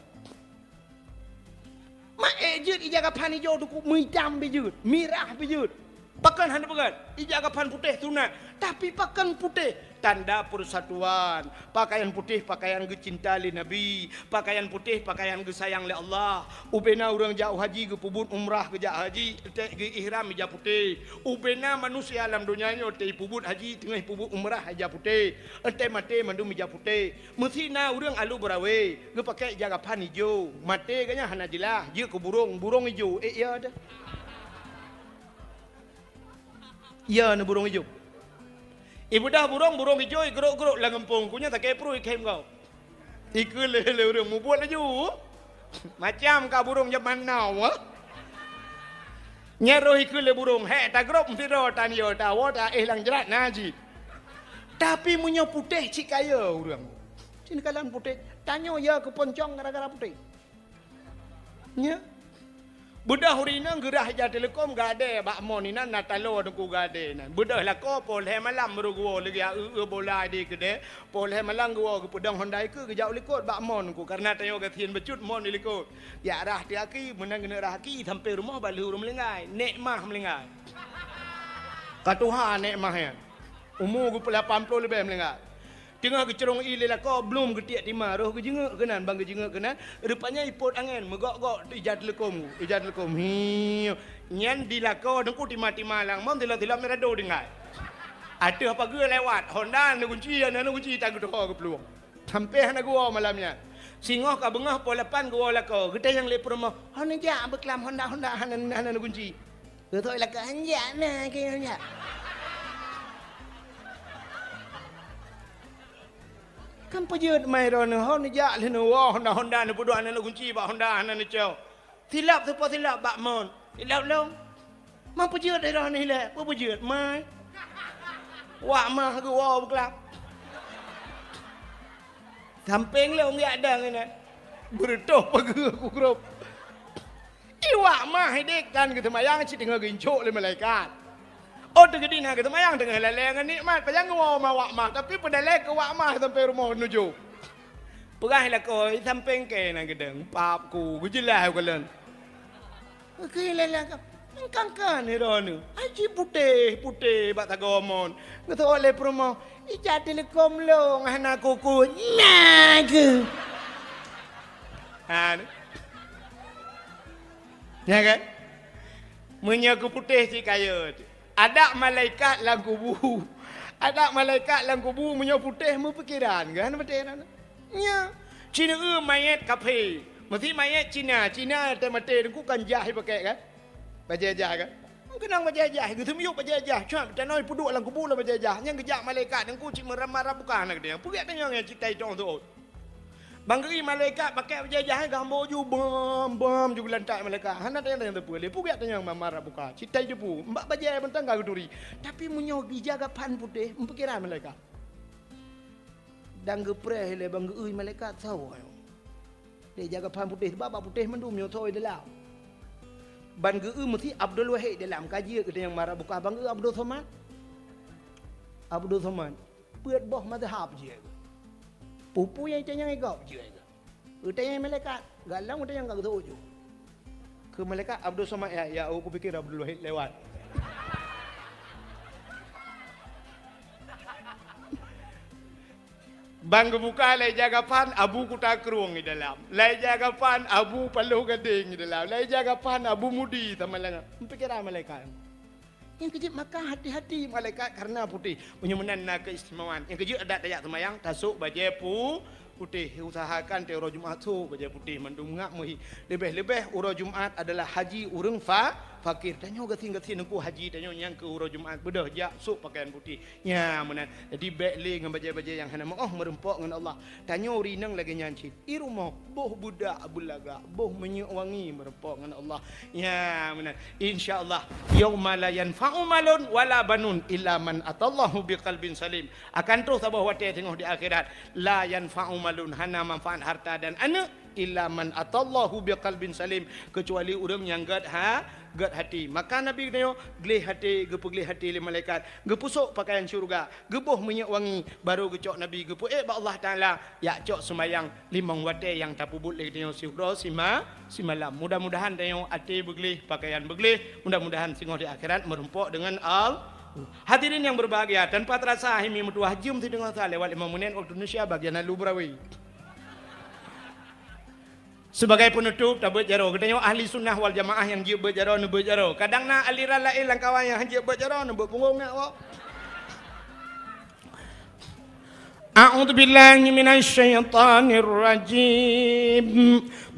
Mak ék jeuet ija gapan ijo teungku meuitam pi jeuet, mirah pi jeuet. Pakon hana pakon? Ija gapan putéh sunat, tapi pakon putéh? Tanda persatuan. Pakaian putéh pakaian geucinta lé Nabi. Pakaian putéh pakaian geusayang lé Allah. Ubena ureueng jak u haji geupeubuet umrah geujak haji, teuh geu-ihram ija putéh. Ubena manusia lam donya nyoe teuh peubuet haji teungoh peubuet umrah ija putéh. Teuh maté mandum ija putéh. Meusi na ureueng alu beurawe geupakè ija gapan ijo. Maté geuh nyan hana jeulaih, jeuet keu burong, burong ijo. Ék ya teuh. Ya na burong ijo. Ibeudah burong, burong ijo igrok-grok lam gampông, ku nyan sakét pruet ikhém gob. Ikeue lé, lé ureueng mubuet laju. Macam ka burong jaman now, eh. Nyan roh ikeue lé burong, hék tagrop sidroe tan yo tawoe taéh lam jrat na jih. Tapi meunyoe putéh cit kaya ureueng. Cit kalan putéh, tanyoe ya keuponcong gara-gara putéh. Nya. Beudôh ureueng inong geurah ija teuleukom gadée bak mon inan na taloe teungku gadée nan. Beudôh lakoe poh lhée malam baru geuwoe lagée eu-eu bola di keudée. Poh lhée malam geuwoe geupeudong honda ikeue geujak u likot bak mon teungku. Kareuna tanyoe gasien bacut mon di likot. Jak rah teuh aki, meunan geuneuk rah aki sampoe rumoh bak lheueh ureueng meuninggai. Nek mah meuninggai. Ka tuha nek mah nyan. Umu geupeulapan ploh leubeh meuninggai. Teungoh geucurong ié lé lakoe, blom geutiek tima, roh geujeungeuk keunan, ban geujeungeuk keunan, rupanya ipot angén, meugok-gok ija teuleukom, ija teuleukom. Hiu. Nyan di lakoe teungku tima-tima lam mon, tilok-tilok mirado tinggai. Ateueh pageue lewat, honda na gunci, na gunci tan geuteuho geuplueng. Sampoe hana geuwoe malam nyan. Singoh ka beungoh poh lapan geuwoe lakoe, geutanyong lé peurumoh, "Ho neujak beuklam honda-honda hana, hana na gunci?" Geuthok ilaka, "Hanjak na keu hanjak." Kan peujeuet mai droeneuh, ho neujak lheueh neuwoe honda-honda neupeuduek hana neugunci bak honda hana neucok. Silap teupeue silap bak mon. Silap lom. Man peujeuet droeneuh ilée, peue peujeuet mai. Wak mah geuwoe beuklap. Sampéng lom geujak dang inan. Beureutoh pageue ku grop. Iwak mah idék kan geuseumayang cit teungoh geuincok lé malaikat. Oh teugeudi na geuseumayang teungoh lalée ngon nikmat, pajan geuwoe ma wak mah, tapi peudalée keu wak mah sampoe rumoh nujoh. Peugah lakoe sampéng kée na geudong, pap ku geujeulaih u kalon. Keu lalée ka, kan-kan droeneuh, aji putéh-putéh bak sagoe mon, geuseuôt lé peurumoh, ija teuleukom lôn hana kuku, na keuh. Ha, ni. Ya kan? Meunyoe keu putéh cit kaya teuh. Adak malaikat lam kubu. Adak malaikat lam kubu meunyoe putéh meupikeran kan beutôi na. Nya, Cina eu mayét kaphé. Meusi mayét Cina, Cina teuh maté teungku kan jah ipakèk kan? Bajèe jah kan? Keunong bajèe jah, geuseumiyueb bajèe jah, cuak tanoh ipeuduek lam kubu lam bajèe jah. Nyang geujak malaikat teungku cit meuram-ram buka na geudeh. Peugét tanyoe nyan cit tai tong seuôt. Bang geuié malaikat pakèk bajèe jah, geuhambo ju bam-bam ju geulantak malaikat. Hana tanyong-tanyong teupeu lé. Peugét tanyoe mamar buka. Cit tai teupeu. Mbak bajèe mantong ka geuturi. Tapi meunyoe ija gapan putéh, meupikiran malaikat. Dan geupreh lé ban geu-eu malaikat sawa nyoe. Lé jaga phan putéh, sabab bak putéh mandum nyoe soe dalam. Ban geu-eu meusi Abdul Wahid dalam, ka jeuet geutanyoe mara buka ban geu-eu Abdul Somad. Abdul Somad, peuet boh mazhab jeuet geuh. Peue-peue nyang tanyong gob jeuet geuh. Geutanyong malaikat, galong geutanyong ka geuseuôt ju. Keu malaikat Abdul Somad, ya, ya, oh, kupikir Abdul Wahid lewat. Ban geubuka lé jaga phan Abu Kuta Krueng di dalam. Lé jaga phan Abu Paloh Gadeng di dalam. Lé jaga phan Abu Mudi sama langa. Pikiran malaikat. Nyang keujeuet maka hati-hati malaikat karena putéh. Meunyoe meunan na keistimewaan. Nyang keujeuet adat tajak seumayang, tasok bajée pu-, putéh. Usahakan tiep uroe Jumat sok bajée putéh mandum ngak meuhi. Leubeh-leubeh uroe Jumat adalah haji ureuëng fa-, fakir. Tanyoe gasien-gasien teungku haji tanyoe nyang keu uroe Jumat beudôh jak sok pakaian putéh. Nya meunan. Jadi bék lé ngon bajée-bajée nyang hana meuoh meureumpok ngon Allah. Tanyoe rineng lagée nyan cit. I rumoh boh beudak beulagak, boh minyeuk wangi meureumpok ngon Allah. Nya meunan. Insya Allah, yauma la yanfa'u malun wala banun illa man atallahu biqalbin salim. Akan troh saboh watée teungoh di akhirat, la yanfa'u malun, hana manfaat harta dan aneuëk, illa man atallahu biqalbin salim, keucuali ureuëng nyang gét ha-, gét hati. Maka Nabi geutanyoe gleh hati, geupeugléh hati lé malaikat, geupeusok pakaian syeuruga, geuboh minyeuk wangi, barô geucok Nabi geupeuék bak Allah Taala, jak cok seumayang limong watée nyang tapeubuet lé geutanyoe siuroe sima-, simalam. Mudah-mudahan tanyoe até beugleh, pakaian beugleh, mudah-mudahan singoh di akhirat meureumpok deungon Al-, Hadirin yang berbahagia, tanpa terasa hai mi meutuwah jeuem sideungoe sa lewat limong menit waktu Indonesia bagian lalu beurawi. Sebagai penutup, tabeuet jaroe. Geutanyoe ahli sunnah wal jamaah nyang jeuet beuet jaroe, neubeuet jaroe. Kadang na aliran laén lam kawan nyang han jeuet beuet jaroe, neubeuet punggong nyak wok. A'udzubillahi minasyaitonirrajim.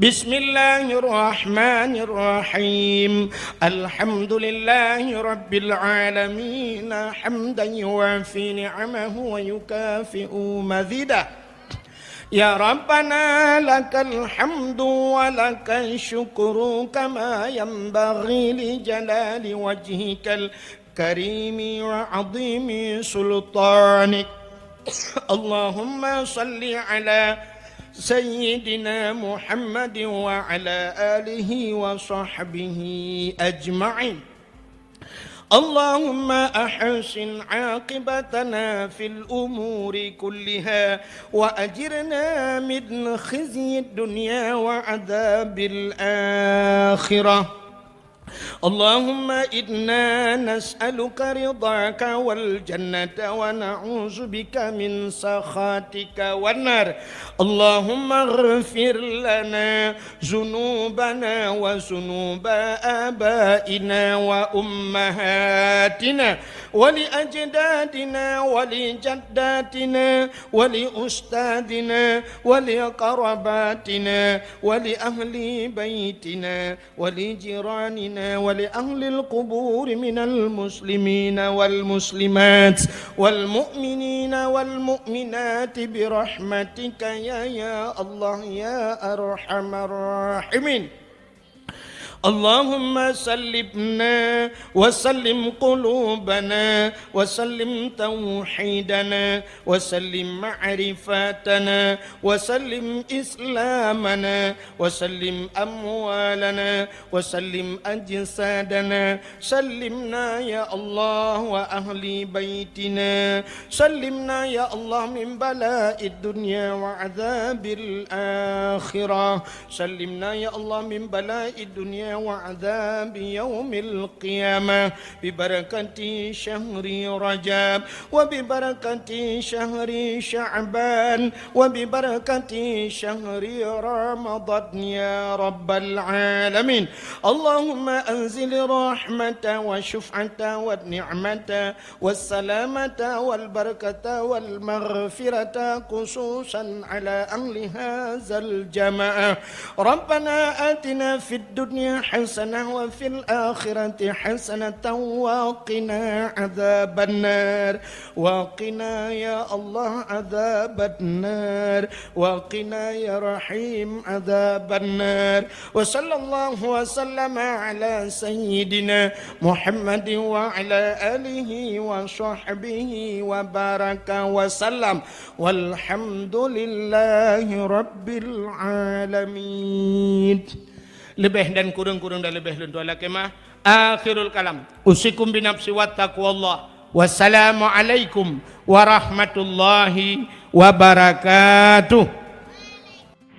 Bismillahirrahmanirrahim. Alhamdulillahi rabbil alamin. Hamdan yuwafi ni'amahu wa yukafi'u mazidah. Ya Rabbana, lakal hamdu wa lakal syukru kama yanbaghi li jalali wajhikal karimi wa azimi sultanik. Allahumma salli ala Sayyidina Muhammadin wa ala alihi wa sahbihi ajma'in. اللهم أحسن عاقبتنا في الأمور كلها وأجرنا من خزي الدنيا وعذاب الآخرة. اللهم إنا نسألك رضاك والجنة ونعوذ بك من سخطك والنار. اللهم اغفر لنا ذنوبنا وذنوب آبائنا وأمهاتنا ولأجدادنا ولجداتنا ولأستاذنا ولقرباتنا ولأهل بيتنا ولجيراننا ولأهل القبور من المسلمين والمسلمات والمؤمنين والمؤمنات برحمتك يا، يا الله يا أرحم الراحمين. اللهم سلمنا وسلم قلوبنا وسلم توحيدنا وسلم معرفتنا وسلم إسلامنا وسلم أموالنا وسلم أجسادنا. سلمنا يا الله وأهل بيتنا. سلمنا يا الله من بلاء الدنيا وعذاب الآخرة. سلمنا يا الله من بلاء الدنيا وعذاب يوم القيامة ببركة شهر رجب وببركة شهر شعبان وببركة شهر رمضان يا رب العالمين. اللهم أنزل الرحمة والشفعة والنعمة والسلامة والبركة والمغفرة خصوصا على أهل هذا الجماعة. ربنا آتنا في الدنيا حسنة وفي الآخرة حسنة وقنا عذاب النار. وقنا يا الله عذاب النار. وقنا يا رحيم عذاب النار. وصلى الله وسلم على سيدنا محمد وعلى آله وصحبه وبارك وسلم. والحمد لله رب العالمين. Leubeh dan kureueng, kureueng dan leubeh lôn tuan lakée meu'ah. Akhirul kalam. Usikum binafsi wa taqwallah. Wassalamualaikum warahmatullahi wabarakatuh.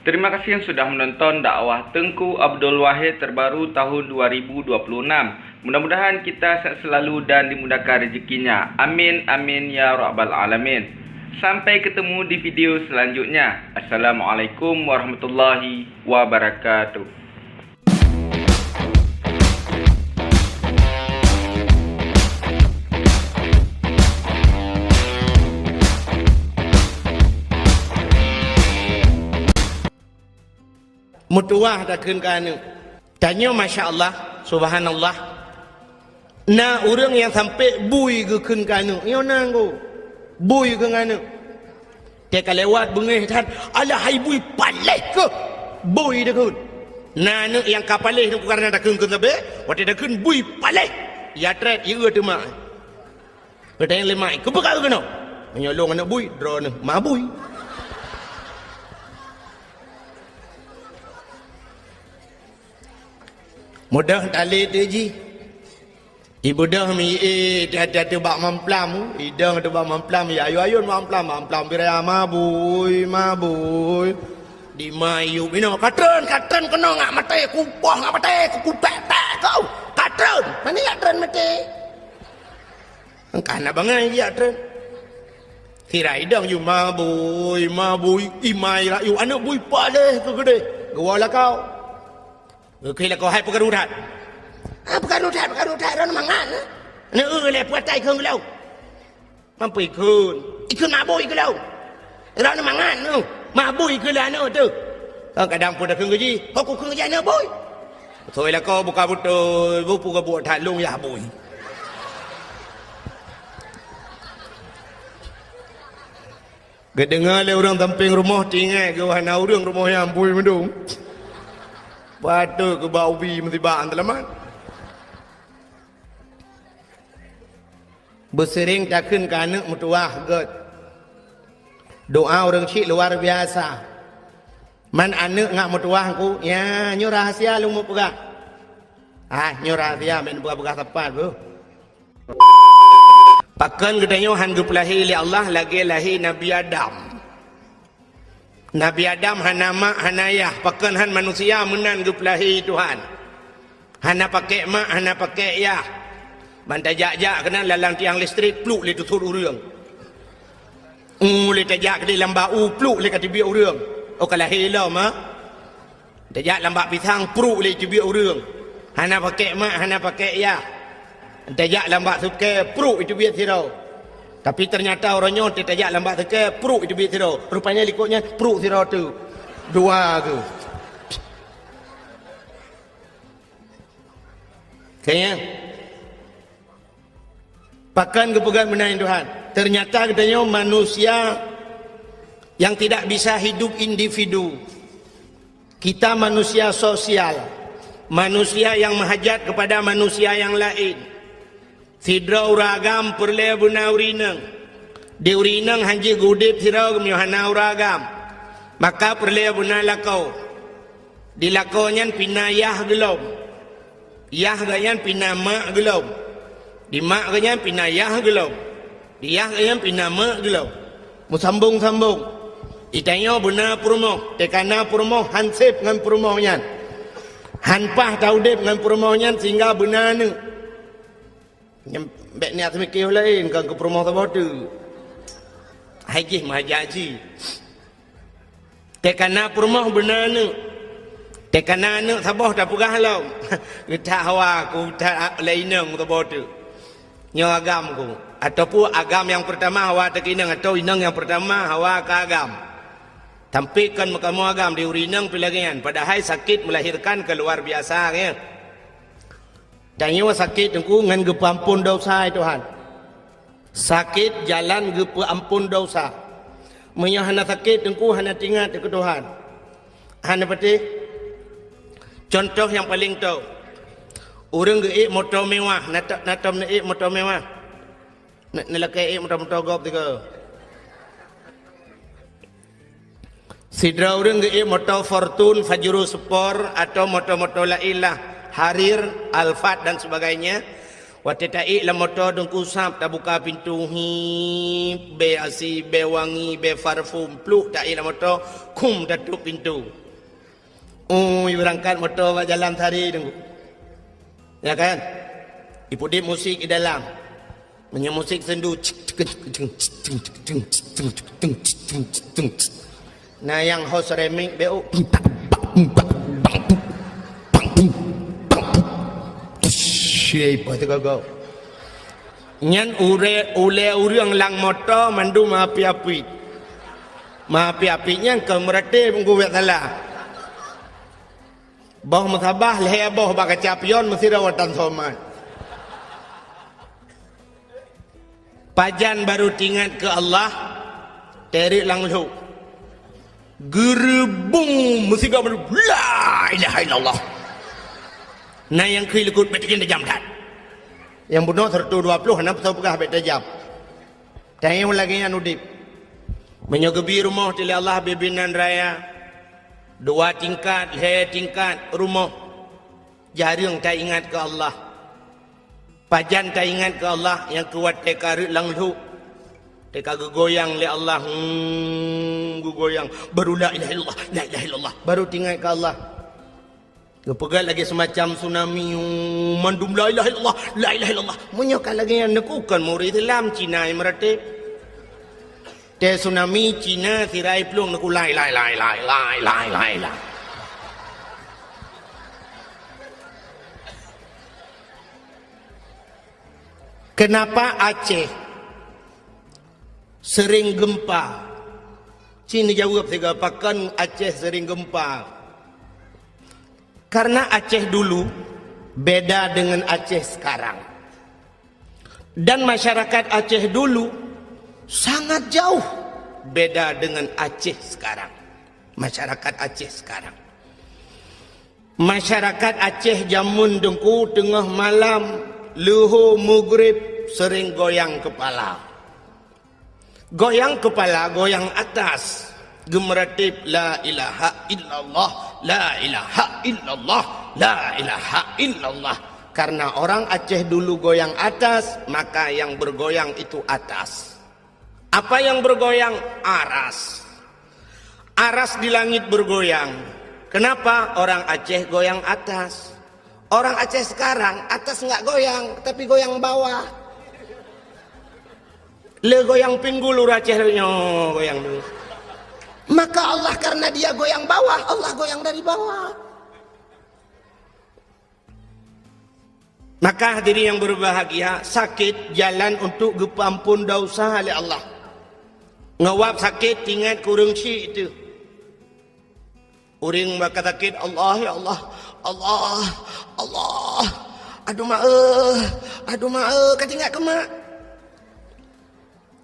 Terima kasih yang sudah menonton dakwah Teungku Abdul Wahid terbaru tahun dua ribu dua puluh enam. Mudah-mudahan kita sehat selalu dan dimudahkan rezekinya. Amin, amin, ya rabbal alamin. Sampai ketemu di video selanjutnya. Assalamualaikum warahmatullahi wabarakatuh. Meutuwah takheun keu aneuk. Tanyoe, masya Allah, subhanallah. Na ureuëng nyang sampai bui geukheun keu aneuk. Nyoe na nggo. Bui keu aneuk. Teuka lewat beungéh that, "Alah hai bui, paléh keuh!" Bui takheun. Na aneuk nyang ka paléh nyoe karena takheun keu sabe, watée takheun bui paléh. Ya trét, ya teuma. Geutanyong lé mak, "Keupeue ka keunoe?" "Meunyoe lôn aneuk bui, droeneuh ma bui." Mudah talét jih. Ibeudôh mi, eh, tiap-tiap bak mamplam, idong teuh bak mamplam, ya ayun-ayun mamplam, mamplam biraya mabui, mabui. Di ma yub inoe, "Katreun, katreun keunoe ngak maté, kupoh ngak maté, kukutek-tek kau. Katreun, mana ya treun maté?" Engkah na bangai ya treun. Sira idong yub mabui, mabui, imai rayu, aneuk bui paléh keu geudeh. Geuwoe lakau. Geukheun lakoe, "Hai peukaru that." "Ah, peukaru that, peukaru that, droeneuh mangat, eh?" "Neu-eu lé peuatai kheun geulong." "Mampu ikheun." "Ikheun mabui keu lôn." "Droeneuh mangat neu, mabui keu lôn aneuk teuh." Kadang-kadang pun takheun geuji, "Ho kukheun geuji aneuk bui." Beutôi lakoe buka beutôi, bupu gabuek that lôn yah bui. Geudeungoe lé ureuëng sampéng rumoh, teuingat geuh hana ureuëng rumoh nyan bui meudong. Patôt keu bak ubi meusibak seulamat. Beuseuréng takheun keu aneuk meutuwah gét. Doa ureuëng syiek luar biasa. Man aneuk ngak meutuwah ku, ya, nyoe rahasia lôn meupeugah. Ah, nyoe rahasia, meupeugah-peugah sapat beuh. Pakon geutanyoe han geupeulahé lé Allah lagée lahé Nabi Adam? Nabi Adam hana mak, hana yah, pakon han manusia meunan geupeulahé Tuhan. Hana pakék mak, hana pakék yah. Ban tajak-jak keunan lalang tiang listrik, pluk lé teusut ureuëng. Ulée tajak keudeh lam bak u, pluk lé ka teubiet ureuëng. Oh, ka lahé lom, ha? Tajak lam bak pisang, pruk lé teubiet ureuëng. Hana pakék mak, hana pakék yah. Tajak lam bak sukée, pruk teubiet sidroe. Tapi ternyata uroe nyoe tajak lam bak sukée, pruk teubiet sidroe. Rupanya likot nyan pruk sidroe tu. Dua tu. Kayang. Pakon geupeugah meunan Tuhan? Ternyata geutanyoe manusia yang tidak bisa hidup individu. Kita manusia sosial, manusia yang meuhajat kepada manusia yang laén. Sidroe ureuëng agam peureulée beuna ureuëng inong. Di ureuëng inong hanjeuet geuudeb sidroe meunyoe hana ureuëng agam. Maka peureulée beuna lakoe. Di lakoe nyan pih na yah geulom. Yah geuh nyan pih na mak geulom. Di mak geuh nyan pih na yah geulom. Di yah geuh nyan pih na mak geulom. Meusambong-sambong. Di tanyoe beuna peurumoh, teuka na peurumoh han seb ngon peurumoh nyan. Han paih taudeb ngon peurumoh nyan sehingga beuna aneuk. Nyan bék niat seumiké laén, kon keu peurumoh saboh teuk. Hai jih meuhajat jih. Teuka na peurumoh beuna aneuk. Teuka na aneuk saboh tapeugah lom. Geutak hawa ku that lé inong saboh teuk. Nyoe agam ku. Ataupun agam nyang peurtama hawa teuka inong, atawa inong nyang peurtama hawa ka agam. Tapi kon meukamoe agam di ureuëng inong pih lagée nyan. Padahai sakét melahirkan keu luar biasa, ya. Tanyoe sakét Teungku ngon geupeuamphon desya, ya Tuhan. Sakét jalan geupeuamphon desya. Meunyoe hana sakét Teungku hana teuingat keu Tuhan. Hana patéh. Cuntoh nyang paleng tô. Ureuëng geuék moto mewah, na ta-, na tom neuék moto mewah. Ne-, neulakée ék moto-moto gob tiga. Sidroe ureuëng geuék moto Fortuner, Pajero Sport, atau moto-moto laén lah, Harrier, Alphard dan sebagainya. Watée taék lam moto Teungku sab tabuka pintu, hip, bée asi, bée wangi, bée parfum, pluk taék lam moto, khum tatôb pintu. Ui, beurangkat moto bak jalan sehari Teungku. Ya kan? Ipeudiek musik di dalam. Meunyoe musik sendu, cik, cik, cik, cik, cik, cik, cik, cik, cik, cik, cik, cik, cik, cik. Na nyang host remix beu. Syai, apa tu kau? Nyan ure-, ulée ureuëng lam moto mandum api-api. Mapi-api nyan keu meuratéb geuwet salah. Boh meusabah lhée boh bak kaca pion meusidroe watée somat. Pajan barô teuingat keu Allah, teureuk lam lhok. Geureubung meusigoe mandum, "La ilaha illallah." Na nyang kheun likot, "Bék tajam that." Nyang bunoe seratus dua puluh hana peue peugah bék tajam. Tanyoe lagée nyan udeb. Meunyoe geubi rumoh teuh lé Allah bibinan raya, dua tingkat, lhée tingkat rumoh, jareueng taingat keu Allah. Pajan taingat keu Allah nyang keu watée ka reuek lam lhok, teuka geugoyang lé Allah, hmm, geugoyang, baru la ilaha illallah, la ilaha illallah, baru teuingat keu Allah. Geupeugét lagée seumacam tsunami, mandum la ilaha illallah, la ilaha illallah. Meunyoe ka lagée nyan neukukon murit Islam Cina nyang meuratéb. Teuh tsunami Cina sirai plueng neukuk la ilaha, la ilaha, la ilaha, la ilaha. Kenapa Aceh sering gempa? Ci neujaweueb sigoe, pakon Aceh sering gempa? Karena Aceh dulu beda dengan Aceh sekarang. Dan masyarakat Aceh dulu sangat jauh beda dengan Aceh sekarang. Masyarakat Aceh sekarang. Masyarakat Aceh jameun Teungku teungoh malam, leuhô meugrib sering goyang kepala. Goyang kepala, goyang atas. Geumeuratéb, "La ilaha illallah, la ilaha illallah, la ilaha illallah." Karena orang Aceh dulu goyang atas, maka yang bergoyang itu atas. Apa yang bergoyang? Aras. Aras di langit bergoyang. Kenapa? Orang Aceh goyang atas. Orang Aceh sekarang, atas enggak goyang, tapi goyang bawah. Le goyang pinggul ureuëng Aceh le nyoe goyang dulu. Maka Allah, karena dia goyang bawah, Allah goyang dari bawah. Maka hadirin yang berbahagia, sakét jalan untuk geupeuamphon desya lé Allah. Ngon wab sakét teuingat keu ureuëng syik teuh. Ureuëng bak ka sakét, "Allah, ya Allah, Allah, Allah, aduh mak eh, aduh mak eh," ka teuingat keu mak.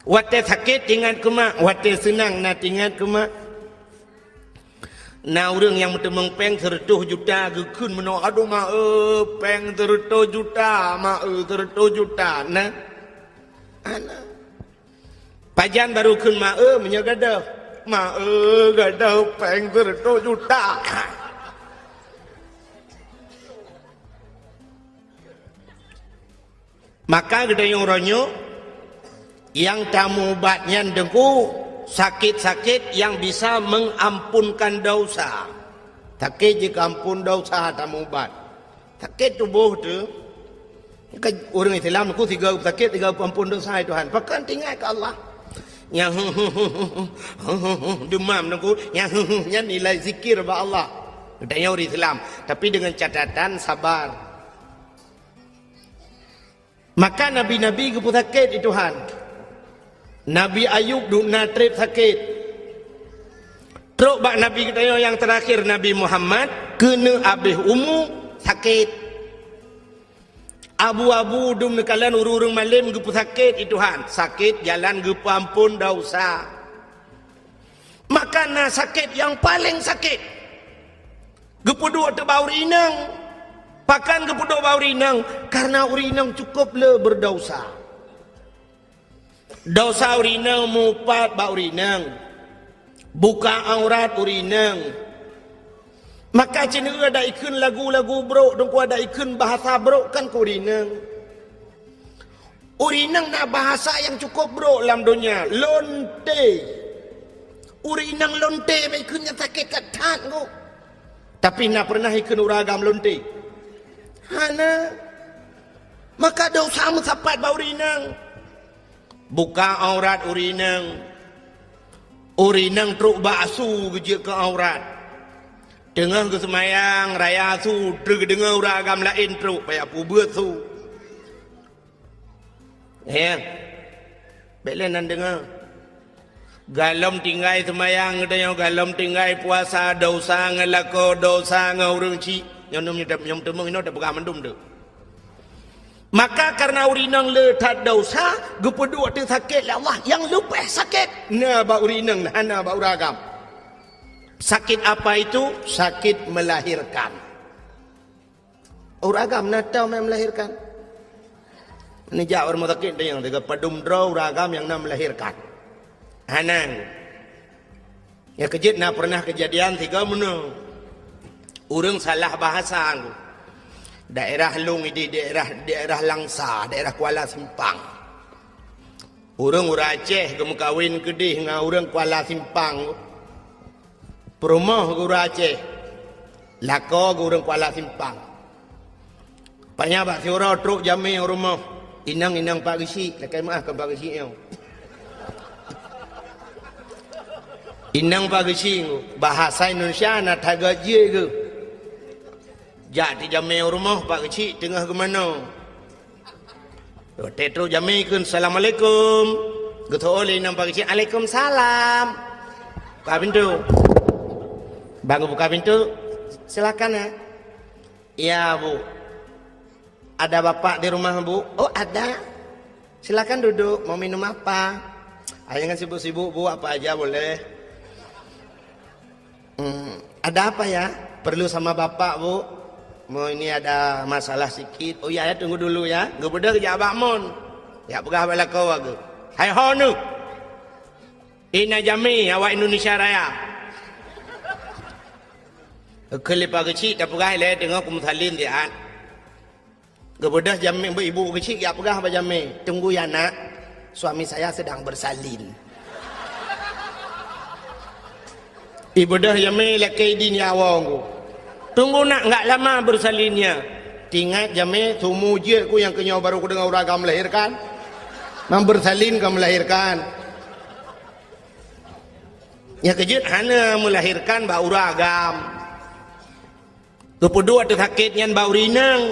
Watée sakét teuingat keu mak, watée seunang na teuingat keu mak. Na ureuëng nyang meuteumong péng seratus juta geukheun meunoe, "Aduh mak eh, péng seratus juta, mak eh, seratus juta." Na? Ana. Pajan barô kheun mak eh meunyoe gadôh? Mak eh, gadôh péng seratus juta. Maka geutanyoe uroe nyoe nyang tameuubat nyan Teungku, sakét-sakét nyang bisa mengampunkan desya. Sakét jikeuamphon desya tameuubat. Sakét tuboh teuh, ka ureuëng Islam Teungku sigoe sakét, sigoe peuamphon desya, "Hai Tuhan." Pakon teuingat keu Allah. Nyang demam Teungku, nyang nyan nilai zikir bak Allah. Geutanyoe ureuëng Islam, tapi dengan catatan sabar. Maka nabi-nabi geupeusakét di Tuhan. Nabi Ayub duek na treb sakét. Trok bak nabi geutanyoe nyang teurakhir, Nabi Muhammad, keuneuk abéh umu sakét. Abu-abu dum neukalon ureuëng-ureuëng malém geupeusakét, i Tuhan, sakét jalan geupeuamphon desya. Maka na sakét nyang paleng sakét. Geupeuduek teuh bak ureuëng inong. Pakon geupeuduek bak ureuëng inong? Karena ureuëng inong cukup le beudesya. Desya ureuëng inong mupat bak ureuëng inong. Buka aurat ureuëng inong. Maka ceuneue ada ikheun lagu-lagu brok, teungku ada ikheun bahasa brok kan keu ureuëng inong. Ureuëng inong na bahasa nyang cukup brok lam donya, lonte. Ureuëng inong lonte bak ikheun nyan sakét that-that nyoe. Tapi na pernah ikheun ureuëng agam lonte? Hana. Maka desya meusapat bak ureuëng inong. Buka aurat ureuëng inong. Ureuëng inong trok bak su geujeuet keu aurat. Teungoh geuseumayang raya su, teungoh geudeungoe ureuëng agam laén trok, payah peubeuet su. Ya. Bék lé nan deungoe. Golom tinggai seumayang geutanyoe, golom tinggai puasa, desya ngon lakoe, desya ngon ureuëng chik. Nyoe nyoe nyoe teumeung inoe tapeugah mandum tu. Maka karena ureuëng inong le that desya, geupeuduek teuh sakét lé Allah, nyang leubeh sakét na bak ureuëng inong, hana bak ureuëng agam. Sakét apa itu? Sakét melahirkan. Ureuëng agam na tau melahirkan. Neujak ureuëng sakét tu nyang teuga padum droe ureuëng agam nyang na melahirkan. Hana. Nyang keujeuet na pernah keujadian sigoe meunoe. Ureuëng salah bahasa ngku. Daerah lôn ideh daerah, daerah Langsa, daerah Kuala Simpang. Ureuëng, ureuëng Aceh geumeukawen keudeh ngon ureuëng Kuala Simpang. Peurumoh geu ureuëng Aceh. Lakoe geu ureuëng Kuala Simpang. Panya bak siuroe trok jamé u rumoh. Inong, inong Pak Geuchik, lakée meuáh kon Pak Geuchik nyoe. Inong Pak Geuchik, bahasa Indonesia na that gajih geuh. Jak tijamé u rumoh Pak Geuchik teungoh geumanoe. Watée trok jamé kheun, "Assalamualaikum." Geuteu'oh lé inong Pak Geuchik, "Alaikumsalam." Buka pintu. Bang buka pintu, "Silakan ya." "Iya, Bu." "Ada Bapak di rumah, Bu?" "Oh, ada." "Silakan duduk, mau minum apa?" "Ah, jangan sibuk-sibuk, Bu, apa aja boleh." "Hmm, ada apa ya? Perlu sama Bapak, Bu?" "Mau ini ada masalah sikit." "Oh iya, ya, tunggu dulu ya." Geubeudôh jak bak mon. Jak peugah bak lakoe geuh. "Hai ho neuh. Ina jamé awak Indonesia Raya." Kheun lé Pak Geuchik, tapeugah ilée teungoh kumeusalin siat. Geubeudôh jamé, ibu Geuchik jak peugah bak jamé, "Tunggu ya, Nak, suami saya sedang bersalin." Ibeudôh jamé lakée idin ya awong ku. "Tunggu, Nak, enggak lama bersalinnya." Tingat jamé, "Sumu jeuet ku nyang keunyoe baru kudeungoe ureuëng agam melahirkan. Mang bersalin ka melahirkan." Nyang keujeuet hana melahirkan bak ureuëng agam. Geupeuduek teuh sakét nyan bak ureuëng inong.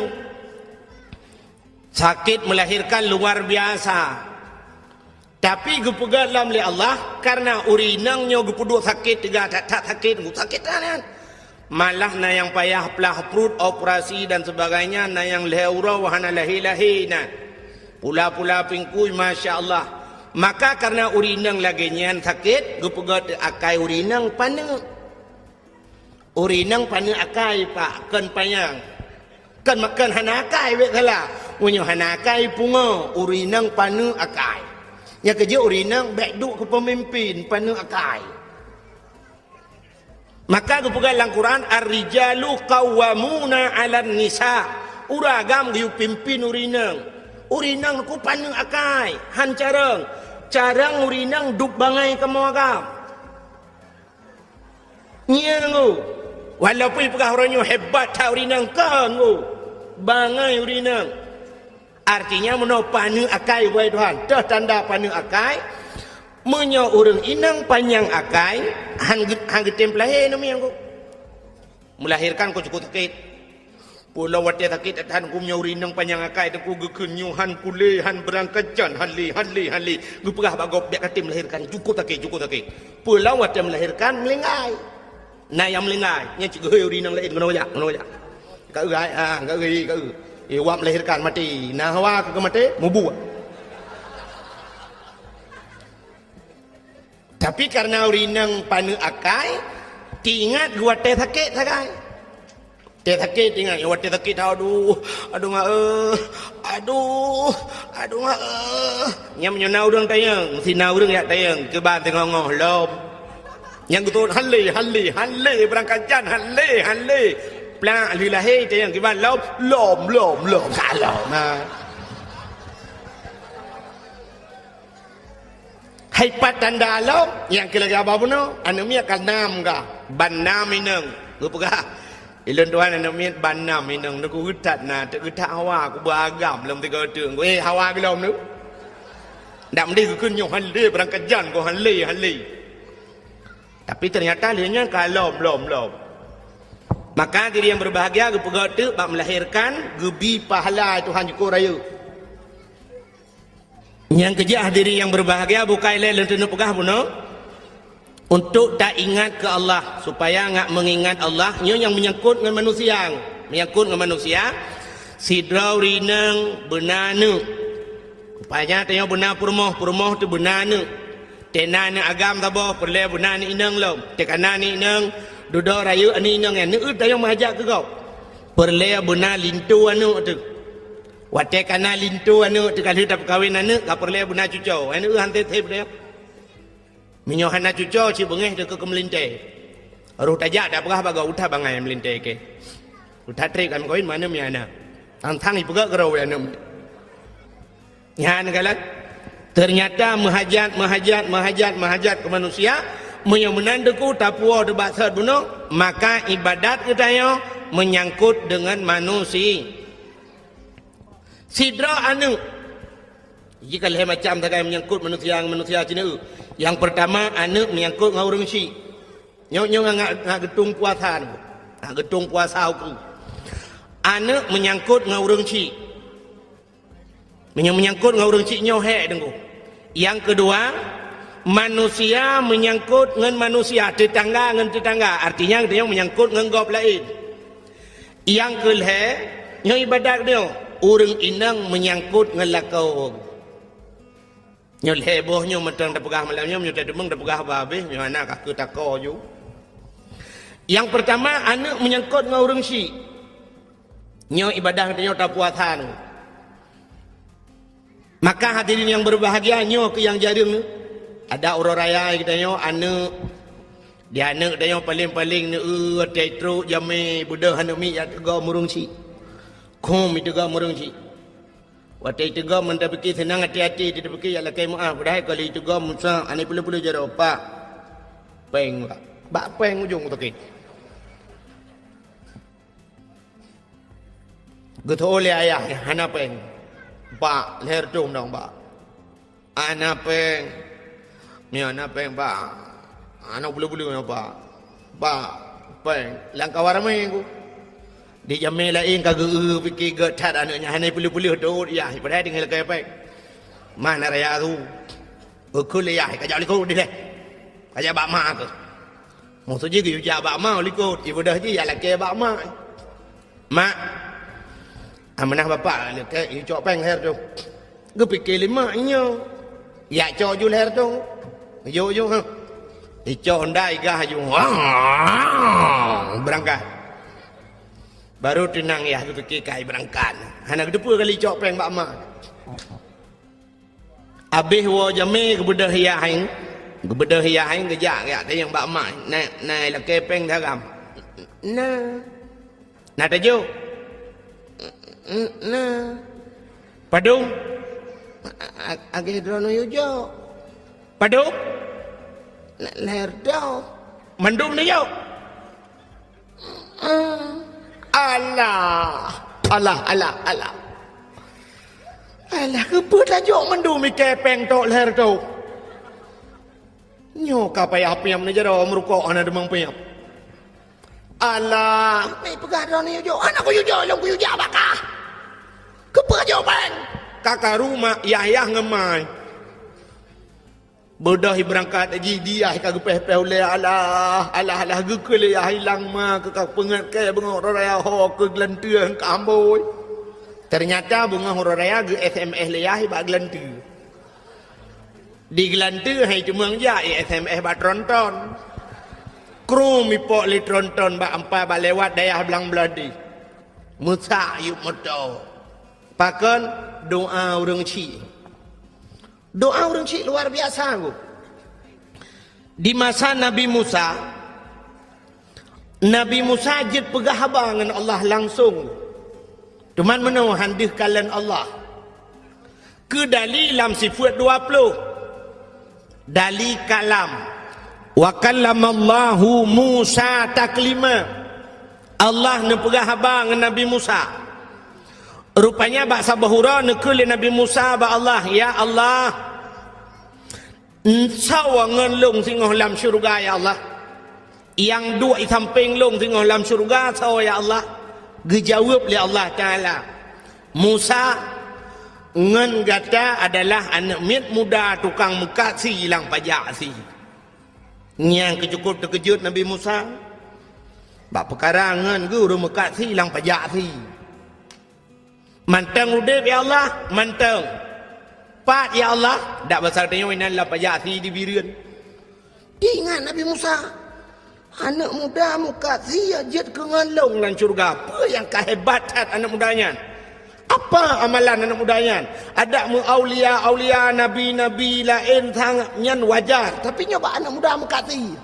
Sakét melahirkan luar biasa. Tapi geupeugah lom lé Allah, karena ureuëng inong nyoe geupeuduek sakét teuga that-that sakét, sakét that nyan. Malah na nyang payah plah pruet, operasi dan sebagainya, na nyang lhée uroe hana lahé-lahé na. Pula-pula pingkui, masya Allah. Maka karena ureuëng inong lagée nyan sakét, geupeugah teuh akai ureuëng inong paneuk. Ureuëng inong paneuk akai, Pak, kon panyang. Kon, kon hana akai bék salah. Meunyoe hana akai pungo, ureuëng inong paneuk akai. Nyang keujeuet ureuëng inong bék duek keu peumimpin, paneuk akai. Maka geupeugah lam Quran, "Ar-rijalu qawwamuna 'alan nisa." Ureuëng agam geuyue pimpin ureuëng inong. Ureuëng inong ku paneuk akai, han carông. Carông ureuëng inong duek bangai kamoe agam. Nyan ngô. Walaupun ipeugah uroe nyoe hebat that ureuëng inong, kon ngô. Bangai ureuëng inong. Artinya, meunoe paneuk akai, wahai Tuhan. Teuh tanda paneuk akai, meunyoe ureuëng inong panyang akai, han geu-, han geutem peulahé namiet ngô. Melahirkan kon cukup sakét. Peue lom watée sakét that-that, geumeunyoe ureuëng inong panyang akai, teungku geukheun nyoe han kulé, han beurangkajan, han lé, han lé, han lé. Geupeugah bak gob, bék katem melahirkan, cukup sakét, cukup sakét. Peue lom watée melahirkan, meulinggai. Na nyang meulinggai, nyan cit geuhôi ureuëng inong laén, keunoe jak, keunoe jak. Ka eu, hai, ha, ka eu, ka eu. Eh, wab melahirkan maté. Na hawa keu maté, mubuet. Tapi kareuna ureueng inong paneuk akai, teuingat geuwatée sakét sagai. Watée sakét teuingat, watée sakét, aduh, aduh mak eh, aduh, aduh mak eh. Nyan meunyoe na ureueng tanyong, meusti na ureueng jak tanyong, kiban teungoh-ngoh lom. Nyang geutot han lé, han lé, han lé, beurangkat jan han lé, han lé. Plak lheueh lahé tanyong kiban lom, lom, lom, lom, ka lom. Ha. Hai pat tanda lom, nyang keu lagée haba bunoe, aneuk miet ka nam ka, ban nam inong. Geupeugah, "Ilôn tuan aneuk miet ban nam inong, neugeuh that na, teuk geuh that hawa, kuba agam lom tiga teuk." Eh, hawa geulom tu. Ndak meudeh geukheun nyoe han lé, beurangkat jan goh han lé, han lé. Tapi teunyata lheueh nyan ka lom, lom, lom. Maka diri nyang beubahgia geupeugah teuk bak meulahérkan geubi pahala Tuhan jukôh rayeuk. Nyang keujah diri nyang beubahgia bukai lé lôn teuneuk peugah bunoe, untuk taingat keu Allah, supaya ngat meungingat Allah, nyoe nyang meunyangkot ngon manusia. Meunyangkot ngon manusia, sidroe ureueng inong beuna aneuk. Rupanya tanyoe beuna peurumoh, peurumoh teuh beuna aneuk. Teuh na aneuk agam saboh, peureulée beuna aneuk inong lom. Teuh ka na aneuk inong, dudoe rayeuk aneuk inong nyan, neueu tanyoe meuhajat keu gob. Peureulée beuna linto aneuk teuh. Watée ka na linto aneuk teuh ka lheueh tapeukawen aneuk, ka peureulée beuna cucoe. Aneuk han teb-teb deh. Meunyoe hana cucoe, cit beungéh teuh keu meulintée. Roh tajak tapeugah bak gob, "Uta bangai meulintée keu. Uta treb kami kawin mana mi aneuk." Tang-tang ipeugah keudroe aneuk. Nyan galak. Teunyata meuhajat, meuhajat, meuhajat, meuhajat keu manusia, meunyoe meunan teuku tapuwoe teuh bak sot bunoe, maka ibadat geutanyoe meunyangkot deungon manusia. Sidroe aneuk. Jih ka lhée macam sagai meunyangkot manusia ngon manusia sineuk. Nyang peurtama, aneuk meunyangkot ngon ureueng syik. Nyoe, nyoe ngat, ngat geutung puasa nyoe. Ngat geutung puasa ukeue. Aneuk meunyangkot ngon ureueng syik. Meunyoe meunyangkot ngon ureueng syik nyoe hék deungoe. Nyang keudua, manusia meunyangkot ngon manusia, teutangga ngon teutangga. Artinya, geutanyoe meunyangkot ngon gob laén. Nyang keulhée, nyoe ibadat nyoe, ureueng inong meunyangkot ngon lakoe. Nyoe lhée boh nyoe mantong tapeugah malam nyoe, meunyoe tateumeung tapeugah bah habéh, nyoe hana ka keu tako ju. Nyang peurtama, aneuk meunyangkot ngon ureueng syik. Nyoe ibadah geutanyoe tapuasa nyoe. Maka hadirin nyang beubahgia, nyoe keuh nyang jareueng nyoe. Adak uroe raya geutanyoe aneuk, di aneuk geutanyoe paleng-paleng neueu watée trok jamé beudôh aneuk miet jak teugom ureueng syik. Khum iteugom ureueng syik. Watée iteugom mantong pike seunang até-até, iteupike jak lakée meuáh, padahai ka lheueh iteugom meusa aneuk peuleueh-peuleueh jaroe, "Pak, péng, Pak." Bak péng ujong sakét. Geutho lé ayah, "Hana péng, Pak, lhée reutôh dong, Pak." "Hana péng." "Nyoe hana péng, Pak. Hana peuleueh-peuleueh nyoe, Pak. Pak, péng." Lam kawan ramé ku. Di jamé laén ka geu-eu pike gét that aneuk nyan, hana peuleueh-peuleueh teuôt yah, padahai tinggai lakée péng. Ma na raya su. Geukheun lé yah, "Ka jak likot dilée. Ka jak bak ma keuh." Maksud jih geuyue jak bak ma likot, ibeudôh jih jak lakée bak ma. "Mak, amanah bapak lakée icok péng lhée reutôh." Geupike lé mak nyoe, "Jak cok ju lhée reutôh." Jok ju, ha. Icok honda igah ju. Beurangkat. Baru teunang yah geupike kai beurangkat. Hana geuteupeue kali icok péng bak mak. Abéh woe jamé geubeudôh yah nyan, geubeudôh yah nyan geujak, jak tanyong bak mak, "Na, na lakée péng daram?" "Na." "Na tajok?" "Na." "Padum?" "A-, a-, agée droeneuh yue jok." "Padum?" "Na, lhée reutôh." "Mandum neujok?" Alah, alah, alah, alah. Alah, keupeue tajok mandum ikée péng tok lhée reutôh? Nyoe ka payah piep neujaroe meurukok hana deungon piep. Alah, meupeugah droeneuh jok, hana kuyue jok lom, kuyue jak bak kah. Keupeue jok péng? Ka karu mak yah-yah ngon mai. Beudôh ibeurangkat jih di yah ka geupéh-péh ulée, alah, alah, alah, geukheun lé yah ilang ma keu ka peungeut kée beungoh raya ho keu geulanteue ka ambôi. Teunyata beungoh uroe raya geu-S M S lé yah bak geulanteue. Di geulanteue hai teumeung jak i-S M S bak tronton. Krum ipok lé tronton bak ampa bak lewat dayah blang Bladeh. Meusak yup moto. Pakon? Doa ureuëng chik. Doa ureuëng chik luar biasa, Guru. Di masa Nabi Musa, Nabi Musa jeuet peugah haba ngon Allah langsong. Teuma meunoe han deuh kalon Allah. Keu dali lam sifeuet dua ploh. Dali kalam. "Wa kallamallahu Musa taklima." Allah neupeugah haba ngon Nabi Musa. Rupanya bak saboh uroe neukheun lé Nabi Musa bak Allah, "Ya Allah, soe ngon lôn singoh lam syeuruga, ya Allah? Nyang duek i sampéng lôn singoh lam syeuruga soe, ya Allah?" Geujaweueb lé Allah Taala, "Musa, ngon gata adalah aneuëk miet muda tukang meukat sie lam pajak sie." Nyang keucukôp teukeujot Nabi Musa. Bak peukara ngon geu ureuëng meukat sie lam pajak sie. Mantong udeb, ya Allah, mantong. Pat, ya Allah, dak basa tanyoe inan lam pajak sie di Bireuen. Ingat Nabi Musa, aneuëk muda meukat sie jeuet keu ngon lôn lam syeuruga. Peue nyang ka hebat that aneuëk muda nyan? Apa amalan aneuëk muda nyan? Adak meu aulia-aulia, nabi-nabi laén sangat nyan wajar, tapi nyoe bak aneuëk muda meukat sie.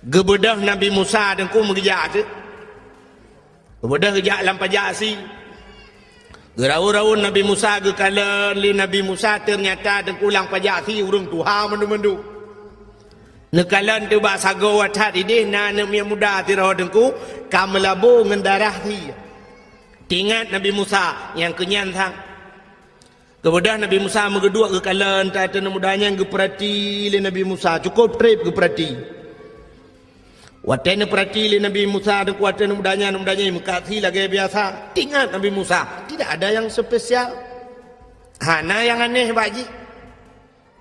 Geubeudôh Nabi Musa teungku meugeujak teuk. Geubeudôh geujak lam pajak sie. Geuraun-raun Nabi Musa geukalon lé Nabi Musa, teunyata teungku lam pajak sie ureuëng tuha mandum-mandum. Neukalon teuk bak sagoe that ideh na aneuëk miet muda sidroe teungku ka meulabô ngon darah sie. Teuingat Nabi Musa nyang keunyan sang. Geubeudôh Nabi Musa meugeuduek geukalon that aneuëk muda nyan geupeurati lé Nabi Musa, cukôp treb geupeurati. Watée neupeurati lé Nabi Musa teungku, watée aneuëk muda nyan, aneuëk muda nyan meukat sie lagée biasa. Teuingat Nabi Musa, tidak ada yang spesial. Hana nyang aneh bak jih.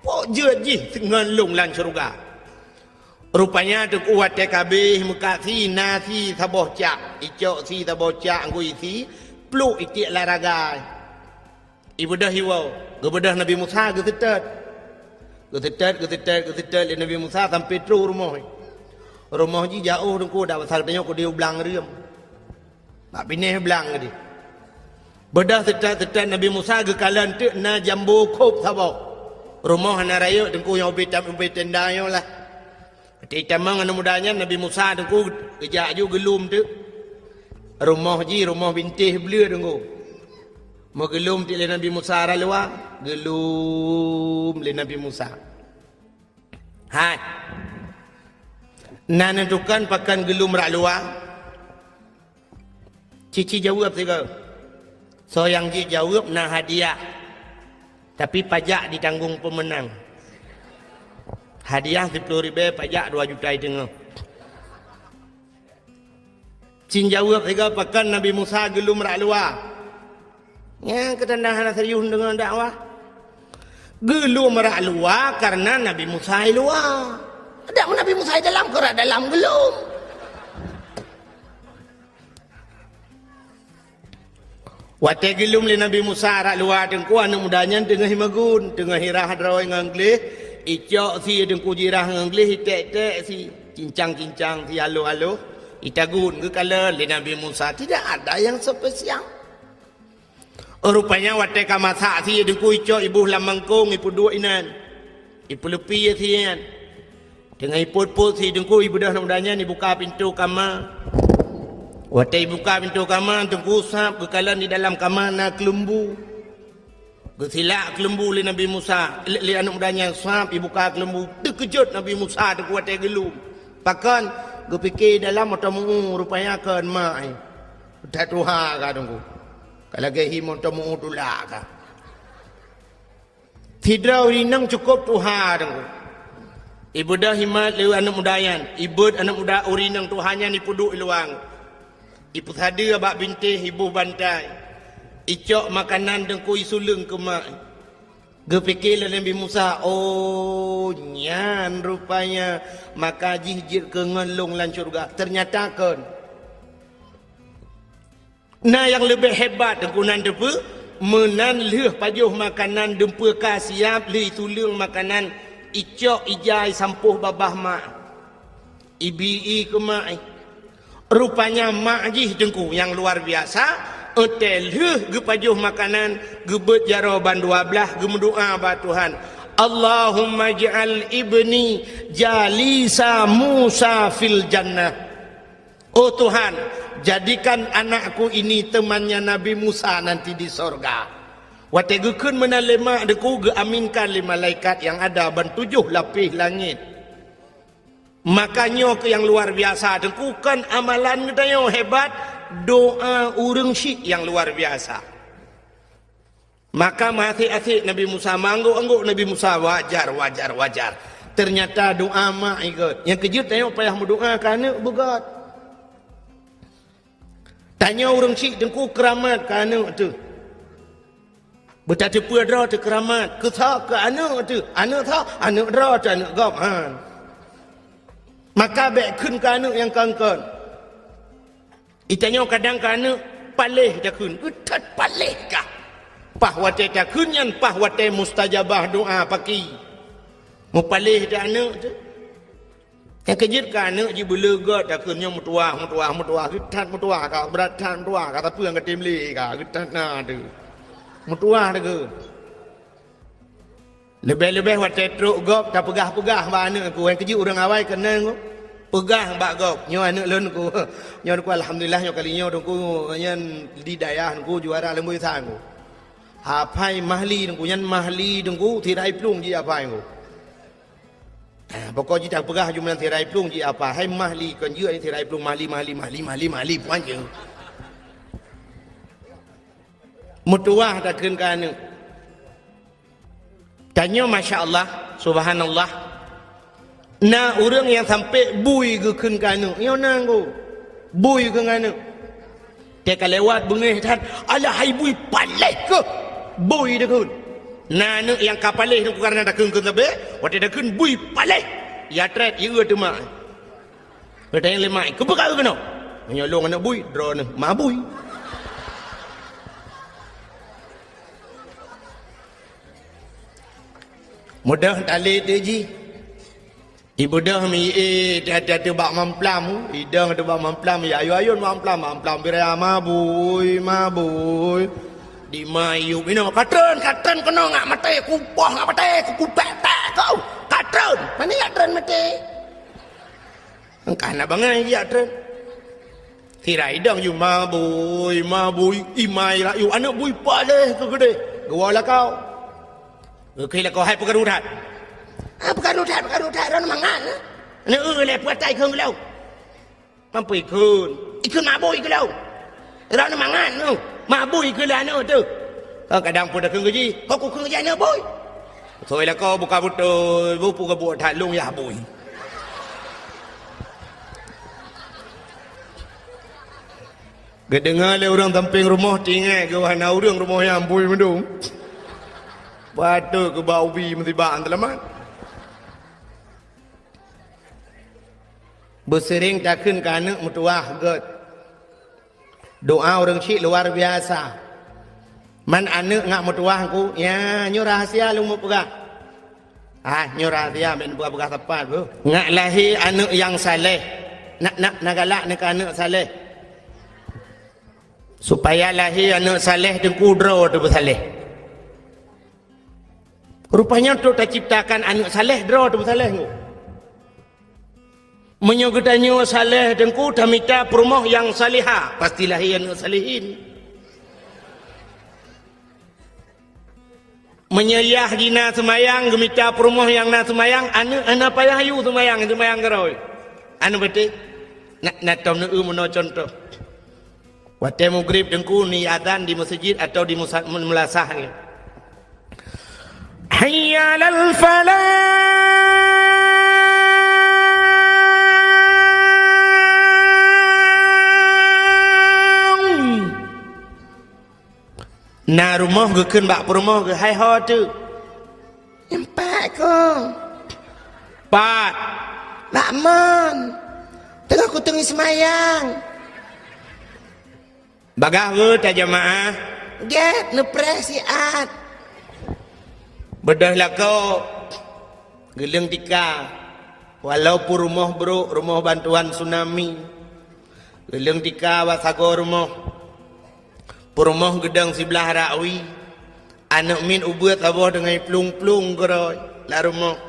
Pok jeuet jih ngon lôn lam syeuruga. Rupanya teungku watée ka abéh meukat sie na sie saboh cak, icok sie saboh cak anggui sie, pluek itiek lam raga. Ibeudôh iwoe, geubeudôh Nabi Musa geuseutôt. Geuseutôt, geuseutôt, geuseutôt lé Nabi Musa sampoe troh rumoh. Rumoh jih jiôh teungku, dak basa tanyoe keudeh u blang reuem. Bak binéh blang keudeh. Beudôh seutôt-seutôt Nabi Musa geukalon teuk na jambo khôb saboh. Rumoh hana rayeuk teungku nyang ubé tam-, ubé tenda nyoe lah. Watée itamong aneuëk muda nyan Nabi Musa teungku geujak aju geulom teuk. Rumoh jih rumoh bintéh bleue teungku. Meugeulom teuk lé Nabi Musa rot luwa, geulom lé Nabi Musa. Hai. Na neutukan pakon geulom rot luwa? Cici jaweueb sigoe. Soe nyang jijaweueb na hadiah. Tapi pajak ditanggung peumeunang. Hadiah siplôh ribée, pajak dua juta teungoh. Cin jaweueb sigoe, pakon Nabi Musa geulom rot luwa? Nyang keutanda hana serius deungon dakwah. Geulom rot luwa kareuna Nabi Musa i luwa. Dak Nabi Musa i dalam, keu rot dalam geulom. Watée geulom lé Nabi Musa rot luwa teungku, aneuëk muda nyan teungoh imeuguen, teungoh irah droe ngon gleh, icok sie teungku jirah ngon gleh, iték-iték sie, cincang-cincang sie aloh-aloh, itagun geukalon lé Nabi Musa. Tidak ada yang spesial. Rupanya watée ka masak sie teungku, icok iboh lam mangkong, ipeuduek inan. Ipeuleupi sie nyan. Teungoh ipot-pot sie teungku, ibeudôh aneuëk muda nyan ibuka pintoe kama. Watée ibuka pintoe kama, teungku sab geukalon di dalam kama na keuleumbu. Geusilak keuleumbu lé Nabi Musa, lé, lé aneuëk muda nyan sab ibuka keuleumbu. Teukeujot Nabi Musa teungku watée geulom. Pakon? Geupike dalam mantong meu-ueh, rupanya kon mak, eh. That tuha ka teungku. Ka lagée hi mantong meu-ueh tulak ka. Sidroe ureuëng inong cukôp tuha teungku. Ibeudôh imat lé aneuëk muda nyan, ibeuet aneuëk muda ureuëng inong tuha nyan ipeuduek i luwa. Ipeusadeue bak bintéh, iboh bantai. Icok makanan teungku, isuleueng keu mak. Geupike lé Nabi Musa, "Oh, nyan rupanya maka jih jeuet keu ngon lôn lam syeuruga." Teunyata kon. Na nyang leubeh hebat Teungku nan teupeu, meunan lheueh pajoh makanan dumpeue ka siap, lheueh ituleueng makanan, icok ija isampôh babah mak. Ibi i keu mak i. Rupanya mak jih Teungku nyang luar biasa, watèe lheueh geupajoh makanan, geubeuet jaroe ban dua blaih, geumeudoa bak Tuhan, "Allahumma ij'al ibni jalisa Musa fil jannah." Oh Tuhan, jadikan anakku ini temannya Nabi Musa nanti di sorga. Watèe geukheun meunan lé mak Teungku, geuaminkan lé malaikat nyang ada ban tujoh lapéh langét. Maka nyoe keuh nyang luar biasa Teungku, kon amalan geutanyoe hebat, doa ureueng syik nyang luar biasa. Maka meuasék-asék Nabi Musa, meuanggôk-anggôk Nabi Musa, wajar, wajar, wajar. Teunyata doa mak i gèt. Nyang keujeuet tanyoe payah meudoa keu aneuk beugèt. Tanyoe ureueng syik Teungku keuramat keu aneuk teuh. Beutateupeue droe teuh keuramat, keu soe, keu aneuk teuh. Aneuk soe, aneuk droe teuh, aneuk gob, han. Maka bèk kheun keu aneuk nyang kon-kon. Geutanyoe kadang keu aneuk paléh takheun, geuthot paléh kah. Paih watèe takheun nyan, paih watèe mustajabah doa paki. Meupaléh teuh aneuk teuh. Nyang keujeuet keu aneuk jih beuleugot takheun nyoe meutuwah, meutuwah, meutuwah, geuthot meutuwah kah, brat that meutuwah kah, tapi nyang ka tem lé kah, geuthot na teuh. Meutuwah takheun. Leubeh-leubeh watèe trok gob tapeugah-peugah bak aneuk Teungku, nyang keujeuet ureueng awai keunan Teungku. Peugah bak gob, nyoe aneuk lôn Teungku. Nyoe Teungku alhamdulillah nyoe kali nyoe Teungku nyan di dayah Teungku juara leumboi sa Teungku. Hafai mahli Teungku, nyan mahli Teungku, sirai plueng jih hafai Teungku. Ah, pokok jih tapeugah jumlah sirai plueng jih hafai, hai mahli kon jeuet sirai plueng mahli, mahli, mahli, mahli, mahli, puan jeuet. Meutuwah takheun keu aneuk. Tanyoe masya Allah, subhanallah. Na ureueng nyang sampoe bui geukheun keu aneuk. Nyoe na Teungku. Bui kheun keu aneuk. Teuka lewat beungéh that, "Alah hai bui paléh keuh." Bui takheun. Na aneuk nyang ka paléh Teungku kareuna takheun-kheun sabé, watèe takheun bui paléh. Ya trét, ya eu teuma. Geutanyong lé mak, "Keupeue ka eu keunoe?" "Meunyoe lôn aneuk bui, droeneuh ma bui." Mudah talét jih. Ibeudôh mi ié, hati-hati bak mamplam, idong teuh bak mamplam, ya ayun-ayun mamplam, mamplam biraya mabui, mabui. Di ma yub inoe, "Katreun, katreun keunoe ngak maté, kupoh ngak maté, kukutek-tek kau. Katreun, pane yak treun maté." Engkah na bangai yak treun. Sira idong yub mabui, mabui, imai rayu, aneuk bui paléh keu keudeh. Geuwoe lakoe. Geukheun lakoe, "Hai peukaru that." "Ah, peukaru that, peukaru that, droeneuh mangat, eh?" "Aneuk eu lé peuatai kheun geulong." "Mampu ikheun." "Ikheun mabui keu lôn." "Droeneuh mangat nyoe, mabui keu lôn aneuk teuh." Ka kadang pun takheun keu jih, "Kok kukheun keu jih aneuk bui?" Soi lakoe buka beutôi, bu pu geubuet that lôn yah bui. Geudeungoe lé ureueng sampéng rumoh, teuingat geuh hana ureueng rumoh nyan bui meudong. Patôt keu ba ubi meusibak teulamat. Beuseuréng takheun keu aneuk meutuwah gèt. Doa ureueng syik luar biasa. Man aneuk ngak meutuwah Teungku, ya, nyoe rahasia lôn meupeugah. Ah, nyoe rahasia, bèk neupeugah-peugah sapat, Bu. Ngak lahé aneuk nyang saleh. Nak, nak, na galak neu keu aneuk saleh. Supaya lahé aneuk saleh Teungku droe teuh beusaleh. Rupanya untuk taciptakan aneuk saleh, droe teuh beusaleh Teungku. Meunyoe geutanyoe saleh Teungku, tamita peurumoh nyang salihah, pasti lahé aneuk salihin. Meunyoe yah jih na seumayang, geumita peurumoh nyang na seumayang, aneuk hana payah yue seumayang, seumayang keudroe. Aneuk beutôi. Na, na tom neueu meunoe cuntoh. Watèe mugrib Teungku ni azan di meuseujid atawa di musa-, meulasah nyan. Hayya 'alal falah. Na rumoh geukheun bak peurumoh geuh, "Hai ho teuh?" "Nyoe pat kong." "Pat?" "Bak mon. Teungoh kuteungi seumayang." Bagaih weueh tajamaah, gét neupreh siat. Beudôh lakoe, geuleueng tika, walaupun rumoh brôk, rumoh bantuan tsunami, geuleueng tika bak sagoe rumoh. Peurumoh geudong siblah rakwi, aneuëk miet ubeuet saboh deungon plueng-plueng keudroe lam rumoh.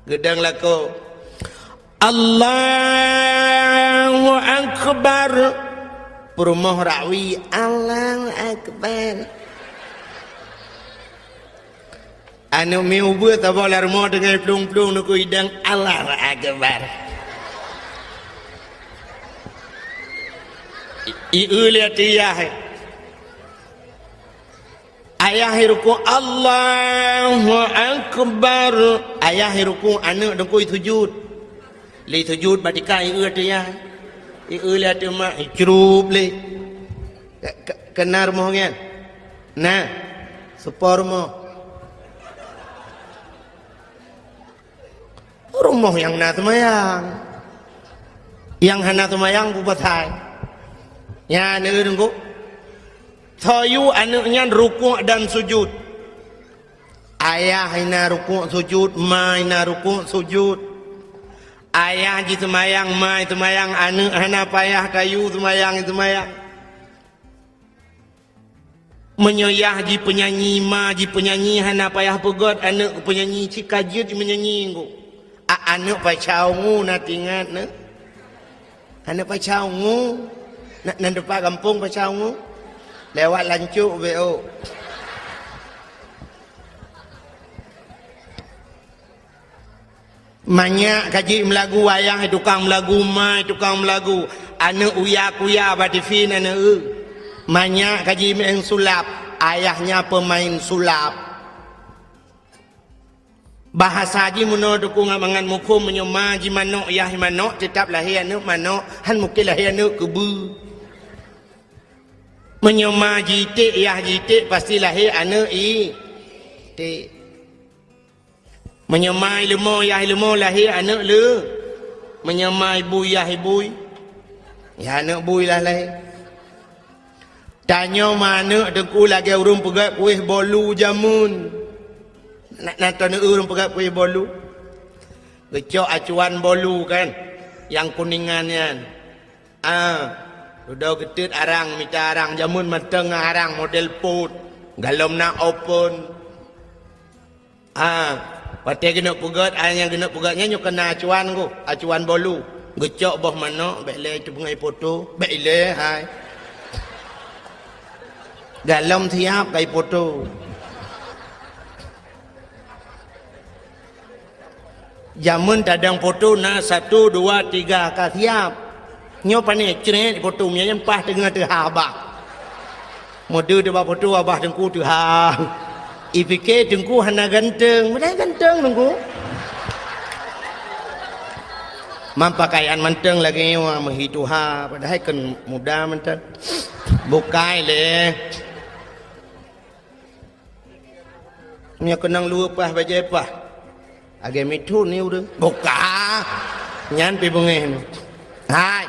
Geudong lakoe, "Allahu Akbar!" Peurumoh rakwi, "Allahu Akbar!" Aneuëk miet ubeuet saboh lam rumoh deungon plueng-plueng neukui dang, "Allahu Akbar!" I, i, eu lé ateueh yah. Ayah i rukuk, "Allahu Akbar!" Ayah i rukuk, aneuëk teungku i sujud. Lé sujud bak tika, i eu ateueh yah. I eu lé ateueh mak, i crup lé. Ke-, ke-, keunan rumoh nyan? Na, seupôt rumoh. Rumoh nyang na seumayang. Nyang hana seumayang peue pasai? Nyan, eu teungku. Soe yue aneuëk nyan rukuk dan sujud. Ayah na rukuk sujud, ma na rukuk sujud. Ayah jiseumayang, ma seumayang, aneuëk hana payah tayue seumayang, seumayang. Meunyoe yah jipeunyanyi, ma jipeunyanyi, hana payah peugét aneuëk peunyanyi, cit ka jeuet jimeunyanyi teungku. A, aneuëk pacau ngu na tingat neu. Aneuëk pacau ngu. Na, na teumpat gampông pacau ngu. Lewat lancok beo. Manyak ka jeuet meulagu, ayah tukang meulagu, ma tukang meulagu, aneuëk uya-kuya bak tivi na neu. Manyak ka jimeu'en sulap, ayah nyan peumain sulap. Bahasa jih meunoe teungku ngon mangat muphom, meunyoe ma jimanök, yah manök, teutab lahé aneuëk manök, han mungken lahé aneuëk keubeue. Meunyoe ma jiték, yah jiték, pasti lahé aneuëk iték. Meunyoe ma ileumo, yah ileumo, lahé aneuëk le. Meunyoe ma ibui, yah ibui, yah aneuëk bui lah lahé. Tanyoe ma aneuëk teungku lagée ureuëng peugét kueh bolu jameun. Na, na teuneuk ureuëng peugét kueh bolu? Geucok acuan bolu kan, nyang kuningan nyan. Ah, dudoe geuteut arang, mita arang, jameun mantong ngon arang model pot, galom na open. Ah, watée geuneuk peugét, ai nyang geuneuk peugét nyan nyoe keunan acuan geuh, acuan bolu. Geucok boh manök, bék lé teupeungai poto, bék ilée hai. Galom siab kai poto. Jameun tadong poto na satu, dua, tiga ka siab. Nyoe pané crét poto, meunyan paih teungoh teuhah abah. Meudeue teuh bak poto, abah teungku teuhah. Ipike teungku hana ganteng, padahai ganteng teungku. Mam pakaian mantong lagée nyoe meuhi tuha, padahai kon muda mantong. Bukai lé. Nyoe keunong luweue paih bajée paih. Lagée mithon ni ureuëng. Buka. Nyan pi beungéh ni. Hai.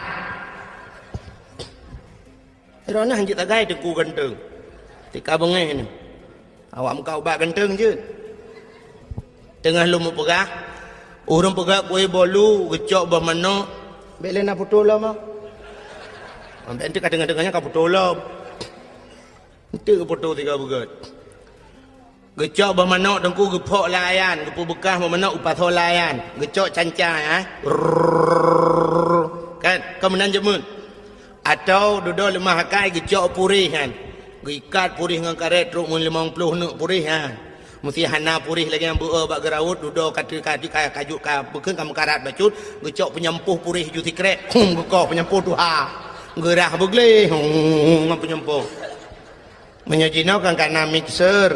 Droeneuh jeuet sagai teungku ganteng. Tika beungéh ni. Awak meukat ubak ganteng jeuet. Teungoh lôn meupeugah, ureuëng peugah kueh bolu, geucok boh manök, bék lé na putôh lom ah. Ambek eunteuk ka teungoh-teungoh nyan ka putôh lom. Eunteuk putôh tiga beugét. Geucok boh manök teungku geuphok lam ayan, geupeubeukah boh manök geupasoe lam ayan, geucok canca, eh. Rrrr. Kan, kon meunan jameun. Atawa dudoe leumah akai geucok puréh nyan. Geuikat puréh ngon karét trok meulimong ploh neuk puréh nyan. Meusé hana puréh lagée nyang beu-e bak geuraut, dudoe ka teu-, ka teu-, ka, ka jeuet ka beukeueng ka meukarat bacut, geucok peunyampôh puréh ju sikrek, hum, geukoh peunyampôh tuha. Geurah beugleh, hum, ngon peunyampôh. Meunyoe jinoe kan ka na mixer.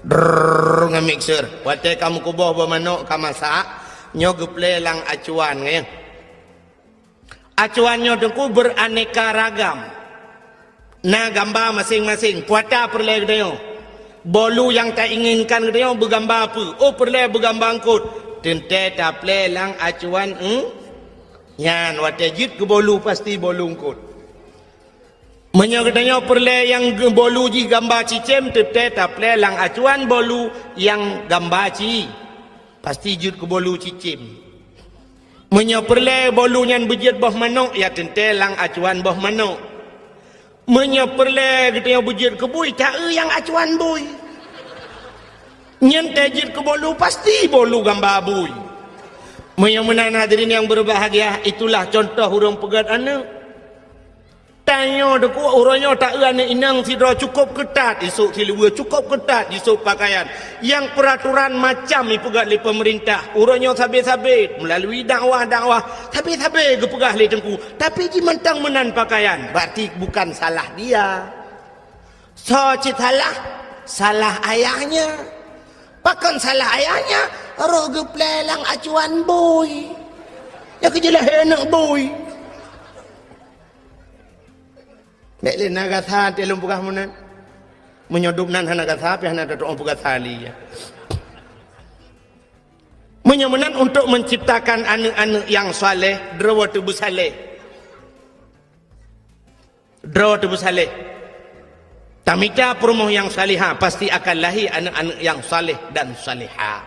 Drrrr, ngon mixer. Watée ka meukuboh boh manök ka masak, nyoe geuplé lam acuan, nyan. Acuan nyoe teungku beraneka ragam. Na gamba maséng-maséng, peue ata peureulée geutanyoe. Bolu nyang tainginkan geutanyoe beugamba peue? Oh, peureulée beugamba eungkot. Teuntée taplé lam acuan, hmm? Nyan watée jeuet keu bolu pasti bolu eungkot. Meunyoe geutanyoe peureulée nyang ge-, bolu jih gamba cicém, teuntée taplée lam acuan bolu nyang gamba ci, pasti jeuet keu bolu cicém. Meunyoe peureulée bolu nyan beujeuet boh manok, ya teuntée lam acuan boh manok. Meunyoe peureulée geutanyoe beujeuet keu bui, taeu nyang acuan bui. Nyan teuh jeuet keu bolu, pasti bolu gamba bui. Meunyoe meunan hadirin nyang berbahagia, itulah contoh ureuëng peugét aneuëk. Tanyoe teungku, uroe nyoe taeu aneuëk inong sidroe cukôp keutat, isôk siluweue cukôp keutat, jisôk pakaian. Nyang peuraturan macam ipeugét lé peumeurintah. Uroe nyoe sabe-sabe, meulalu dakwah-dakwah, sabe-sabe geupeugah lé teungku. Tapi jimantong meunan pakaian, berarti bukan salah dia. Soe cit salah? Salah ayahnya. Pakon salah ayahnya? Roh geuplée lam acuan bui. Ya keujeulaih aneuëk bui. Bék lé na gasa teuh lôn peugah meunan. Meunyoe dum nan hana gasa, pih hana tatu'oh peugasa lé, ya. Meunyoe meunan, untuk menciptakan aneuëk-aneuëk nyang saleh, droe teuh beusaleh. Droe teuh beusaleh. Tamita peurumoh nyang salihah, pasti akan lahé aneuëk-aneuëk nyang saleh dan salihah.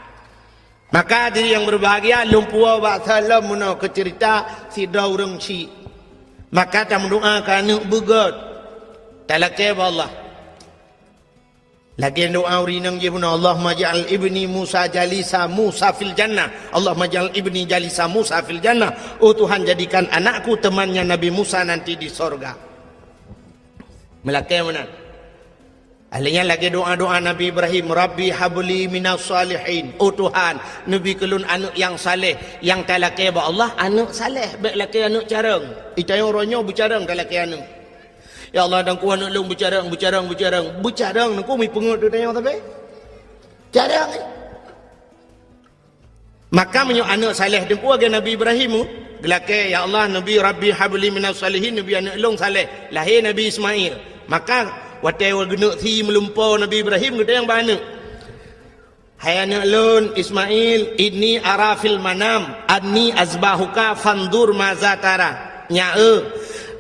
Maka hadirin nyang berbahagia, lôn puwoe bak saleuem meunoe keu ceurita sidroe ureuëng syik. Maka tameudoa keu aneuëk beugét. Talakée bak Allah. Lagée doa ureuëng inong jih bunoe, "Allahumma ja'al ibni Musa jalisa Musa fil jannah. Allahumma ja'al ibni jalisa Musa fil jannah." Oh Tuhan, jadikan anakku temannya Nabi Musa nanti di sorga. Meulakée meunan. Ahli nyan lagée doa-doa Nabi Ibrahim, "Rabbi habli minas salihin." Oh Tuhan, neubi keu lôn aneuëk nyang saleh. Nyang talakée bak Allah, aneuëk saleh, bék lakée aneuëk carông. Itanyong uroe nyoe beucarông talakée aneuëk. Ya Allah, dan ku aneuëk lôn beucarông, beucarông, beucarông. Beucarông, neuku mi peungeut tu tanyong sabe. Carông. Maka meunyoe aneuëk saleh teungku lagée Nabi Ibrahim, geulakée, "Ya Allah, neubi Rabbi habli minas salihin, neubi aneuëk lôn saleh." Lahé Nabi Ismail. Maka watée geuneuk sie meulumpoe Nabi Ibrahim, geutanyong bak aneuëk. "Hai aneuëk lôn Ismail, inni ara fil manam anni azbahuka fanzur maza tara." Nyak eu,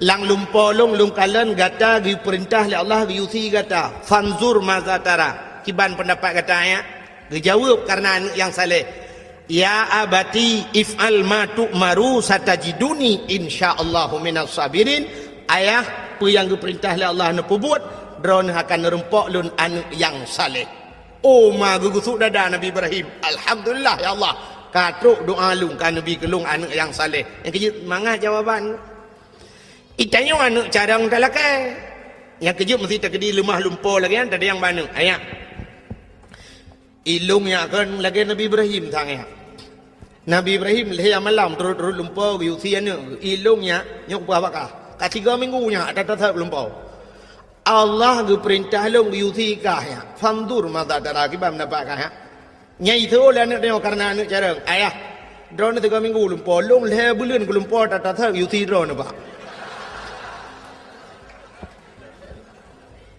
lam lumpoe lôn, lôn kalon gata geupeurintah lé Allah geuyue sie gata. Fanzur maza tara. Kiban peundapat gata, ya? Geujaweueb kareuna aneuëk nyang saleh, "Ya abati if'al ma tu'maru satajiduni insyaallahu minas sabirin." Ayah, peue nyang geupeurintah lé Allah neupeubuet, droeneuh akan neurumpok lôn aneuëk nyang saleh. Oh, ma geugusuk dada Nabi Ibrahim. "Alhamdulillah, ya Allah, ka trok doa lôn, ka neubi keu lôn aneuëk nyang saleh." Nyang keujeuet mangat jawaban. Itanyoe aneuëk carông talakée. Nyang keujeuet meusti takeudi leumah lumpoe lagée nyan, tadayang bak aneuëk. Ayah. Ilôn nyak kon lagée Nabi Ibrahim sang nyak. Nabi Ibrahim lhée malam turot-turot lumpoe geuyue sie aneuëk. Ilôn nyak nyoe bah bak kah. Ka tiga minggu nyak that-that lumpoe. Allah geupeurintah lôn geuyue sie kah nyak. Fanzur maza tara, kiban peundapat kah nyak. Nyang iteue lé aneuëk tanyoe kareuna aneuëk carông. Ayah, droeneuh tiga minggu lumpoe, lôn lhée buleuen keu lumpoe that-that geuyue sie droeneuh bah.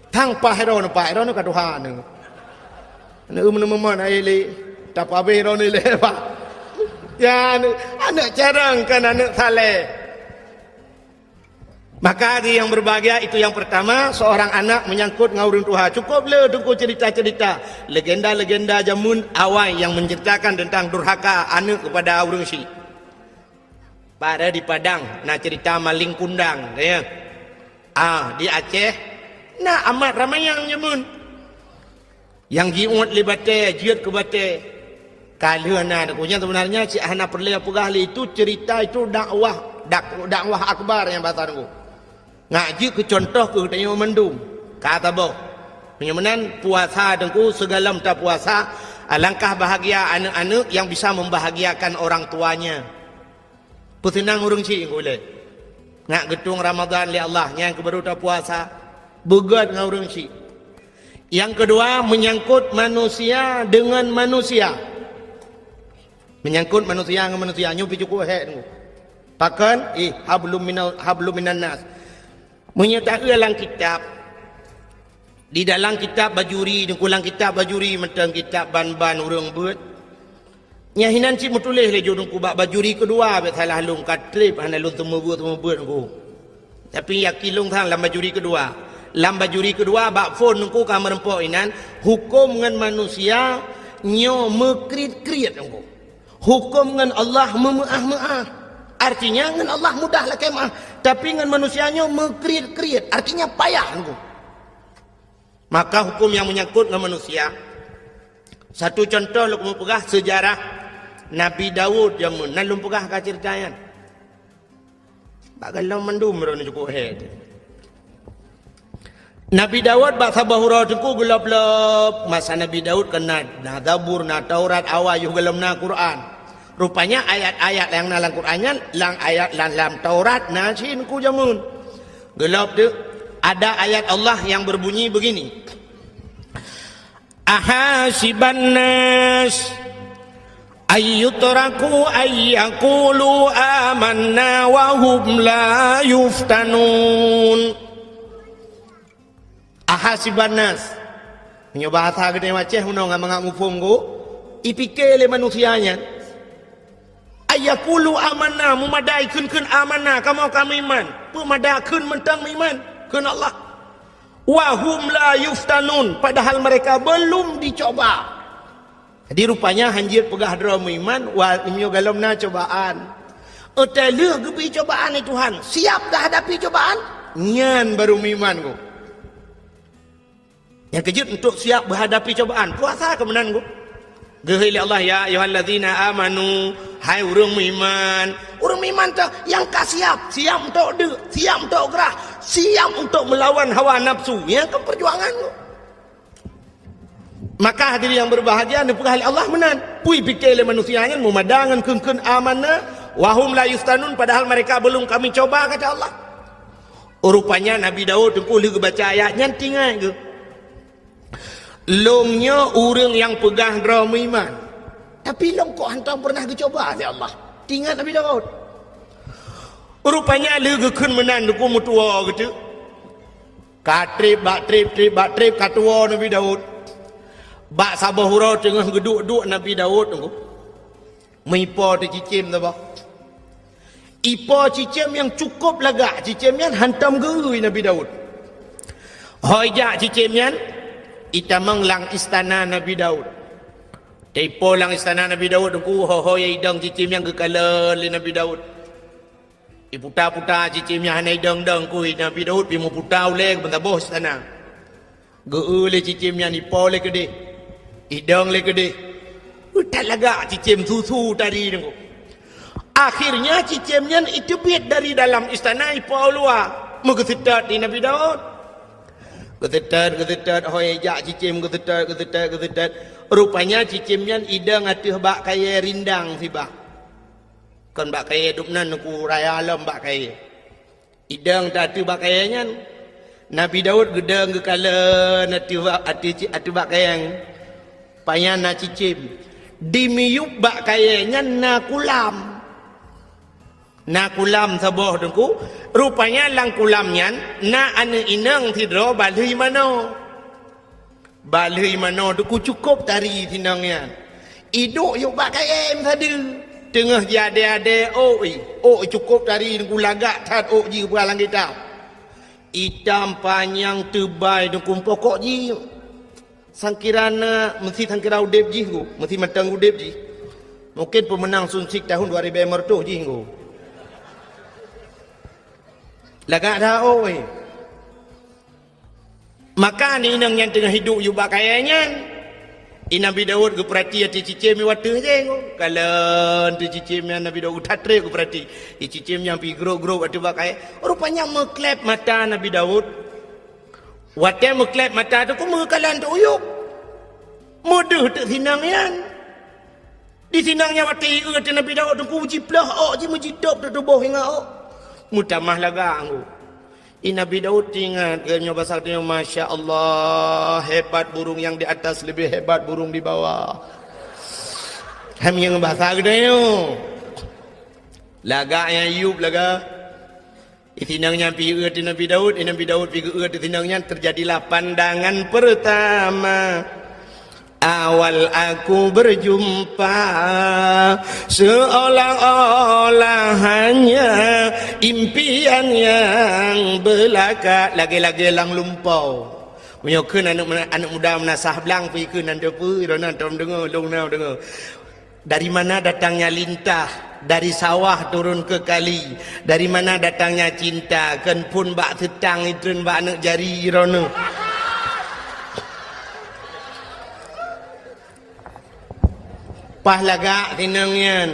Tang paih droeneuh, paih droeneuh ka tuha neuh. Neueu meuneumeuman akhé lé, tapeuabéh droeneuh lé bah. Ya, aneuëk, aneuëk carông kon aneuëk saleh. Maka di yang berbahagia itu yang pertama, seorang anak menyangkut ngon ureuëng tuha. Cukup le teungku cerita-cerita, legenda-legenda jameun awai yang menceritakan tentang durhaka aneuëk kepada ureuëng syik. Pada di Padang na cerita maling kundang, ya. Ah, di Aceh na amat ramai nyang nyeubeuet. Nyang jiuet lé batée, jeuet keu batée. Ka lheueh na deungon nyan, sebenarnya cit hana peureulée peugah lé, itu cerita itu dakwah, dak-, dakwah akbar nyang bahasa deungon. Ngak jeuet keu contoh keu geutanyoe mandum. Ka saboh. Meunyoe meunan puasa deungon sigohlom tapuasa, alangkah bahagia aneuëk-aneuëk yang bisa membahagiakan orang tuanya. Peuseunang ureuëng syik ulée. Ngak geutueng Ramadhan lé Allah, nyan keuh baru tapuasa. Beugét ngon ureuëng syik. Yang kedua, menyangkut manusia dengan manusia. Menyangkut manusia ngon manusia, nyoe pih cukup hék nyoe. Pakon? Eh, hablum minal, hablum minan nas. Meunyoe taeu lam kitab, di dalam kitab Bajuri, di dalam kitab Bajuri mantong kitab ban-ban ureuëng beuet. Nyang hinan cit meutuléh lé judong ku bak Bajuri keudua, bék salah lôn ka treb hana lôn teumeubeuet-teumeubeuet ku. Tapi yakin lôn sang lam bajuri keudua. Lam bajuri keudua bak phon Teungku ka meureumpok inan, huköm ngon manusia nyoe meukriet-kriet Teungku. Huköm ngon Allah meumeuáh-meuáh. Artinya ngon Allah mudah lakée meuáh, tapi ngon manusia nyoe meukriet-kriet, artinya payah Teungku. Maka huköm nyang meunyangkot ngon manusia. Satu contoh lôn keumu peugah seujarah Nabi Daud jameun, nan lôn peugah ka ceurita nyan. Bak galom mandum droeneuh cukôp hék. Nabi Daud bak saboh uroe Teungku geulop-lop. Masa Nabi Daud kan na, na Zabur, na Taurat, awai yoh galom na Quran. Rupanya ayat-ayat nyang na lam Quran nyan, lam ayat lam, lam Taurat na cit Teungku jameun. Geulop tu, ada ayat Allah yang berbunyi begini. Ahasiban nas ayyutraku ayyakulu amanna wa hum la yuftanun. Ahasiban nas. Meunyoe bahasa geutanyoe Aceh meunoe ngon mangat muphom go, ipike lé manusia nyan. Ayyakulu amanna, meumadai kheun-kheun amanna, kamoe ka meuiman. Peumada kheun mantong meuiman, kheun Allah. Wa hum la yuftanun, padahal mereka belum dicoba. Jadi rupanya hanjeuet peugah droe meuiman, wa, meunyoe galom na cobaan. Watée lheueh geubri cobaan lé Tuhan, siap geuhadapi cobaan, nyan baru meuiman go. Nyang keujeuet untuk siap beuhadapi cobaan, puasa keu meunan go. Geuhôi lé Allah, "Ya ayyuhallazina amanu," hai ureuëng meuiman. Ureuëng meuiman teuh nyang ka siap, siap untuk deuk, siap untuk grah, siap untuk meulawan hawa nafsu. Nyang keu peujuangan go. Maka hadirin yang berbahagia, neupeugah lé Allah meunan. Peue pike lé manusia nyan meumada ngon kheun-kheun amanna, wa hum la yuftanun, padahal mereka belum kami coba, kata Allah. Rupanya Nabi Daud Teungku lheueh geubaca ayat nyan teuingat geuh. Lôn nyoe ureuëng nyang peugah droe meuiman. Tapi lôn kok hántom peureunah geucoba lé Allah. Teuingat Nabi Daud. Rupanya lheueh geukheun meunan Teungku meutuwoe geuteuk. Ka treb bak treb, treb bak treb, ka tuwoe Nabi Daud. Bak saboh uroe teungoh geuduek-duek Nabi Daud Teungku. Meuipo teuh cicém saboh. Ipo cicém nyang cukôp lagak, cicém nyan hántom geu-eu Nabi Daud. Ho ijak cicém nyan, itamong lam istana Nabi Daud. Teuipo lam istana Nabi Daud Teungku, ho-ho idong cicém nyan geukalon lé Nabi Daud. Iputa-puta cicém nyan hana idong-dong kui Nabi Daud, pi meuputa ulée keu meusaboh istana. Geu-eu lé cicém nyan ipo lé keudeh, idong lé keudeh. That lagak cicém su-su tari Teungku. Akhirnya cicém nyan iteubiet dari dalam istana ipo u luwa, meugeuseutôt di Nabi Daud. Geuseutôt, geuseutôt, ho ijak cicém geuseutôt, geuseutôt, geuseutôt. Rupanya cicém nyan idong ateueh bak kayée rindang sibah. Kon bak kayée dum nan Teungku raya lom bak kayée. Idong teuh ateueh bak kayée nyan. Nabi Daud geudong geukalon ateueh bak, ateueh ci-, ateueh bak kayée nyan. Pajan na cicém. Di miyueb bak kayée nyan na kulam. Na kulam saboh Teungku. Rupanya lam kulam nyan na aneuëk inong sidroe balheueh manoe. Balheueh manoe Teungku cukôp tari si inong nyan. Iduek yub bak kayée meusadeue. Teungoh jiadée-adée ôk i. Ôk i cukôp tari Teungku, lagak that ôk jih peue lam kitab. Itam panyang teubai Teungku, pokok jih sangkira na, meusi sangkira udeb jih Teungku, meusi mantong udeb jih. Mungken peumeunang Sunsik tahun dua ribée meureutoh jih Teungku. Lagak that ôk i. Maka aneuëk inong nyan teungoh iduek yub bak kayée nyan. I Nabi Daud geupeurati ateueh cicém i wateueh jih Teungku. Kalon ateueh cicém nyan Nabi Daud that treb geupeurati. I cicém nyan pi grôp-grôp ateueh bak kayée. Rupanya meukleb mata Nabi Daud. Watée meukleb mata Teungku meukalon ateueh uyueb. Meudeuh teuk si inong nyan. Di si inong nyan watée ieu ateueh Nabi Daud Teungku jiploh ôk jih meujitôb teutuboh ingat ôk. Meutamah lagak Teungku. I Nabi Daud teuingat geutanyoe basa geutanyoe, "Masya Allah, hebat burung yang di atas lebih hebat burung di bawah." Hai meunyoe basa geutanyoe. Lagak nyang yub lagak. I si inong nyan pi ieu ateueh Nabi Daud, i Nabi Daud pi geu-eu ateueh si inong nyan, terjadilah pandangan pertama. Awal aku berjumpa, seolah-olah hanya Impian nyang beulaka lagée-lagée lam lumpau. Meunyoe kheun aneuëk, aneuëk muda meunasah blang, pi kheun nan teupeu, droeneuh tom deungoe, lôn na deungoe. Dari mana datangnya lintah? Dari sawah turun ke kali. Dari mana datangnya cinta? Kheun phon bak seutang, itreun bak aneuëk jari droeneuh. Paih lagak sinong nyan.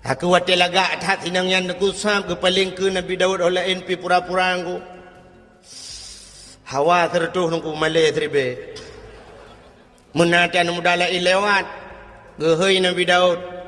Aku watée lagak that sinong nyan, Teungku, sab geupaleng keu Nabi Daud, óh laén pi pura-pura, Teungku. Hawa sireutoh, Teungku, malée siribée. Meunan aneuëk muda laén lewat, geuhôi Nabi Daud.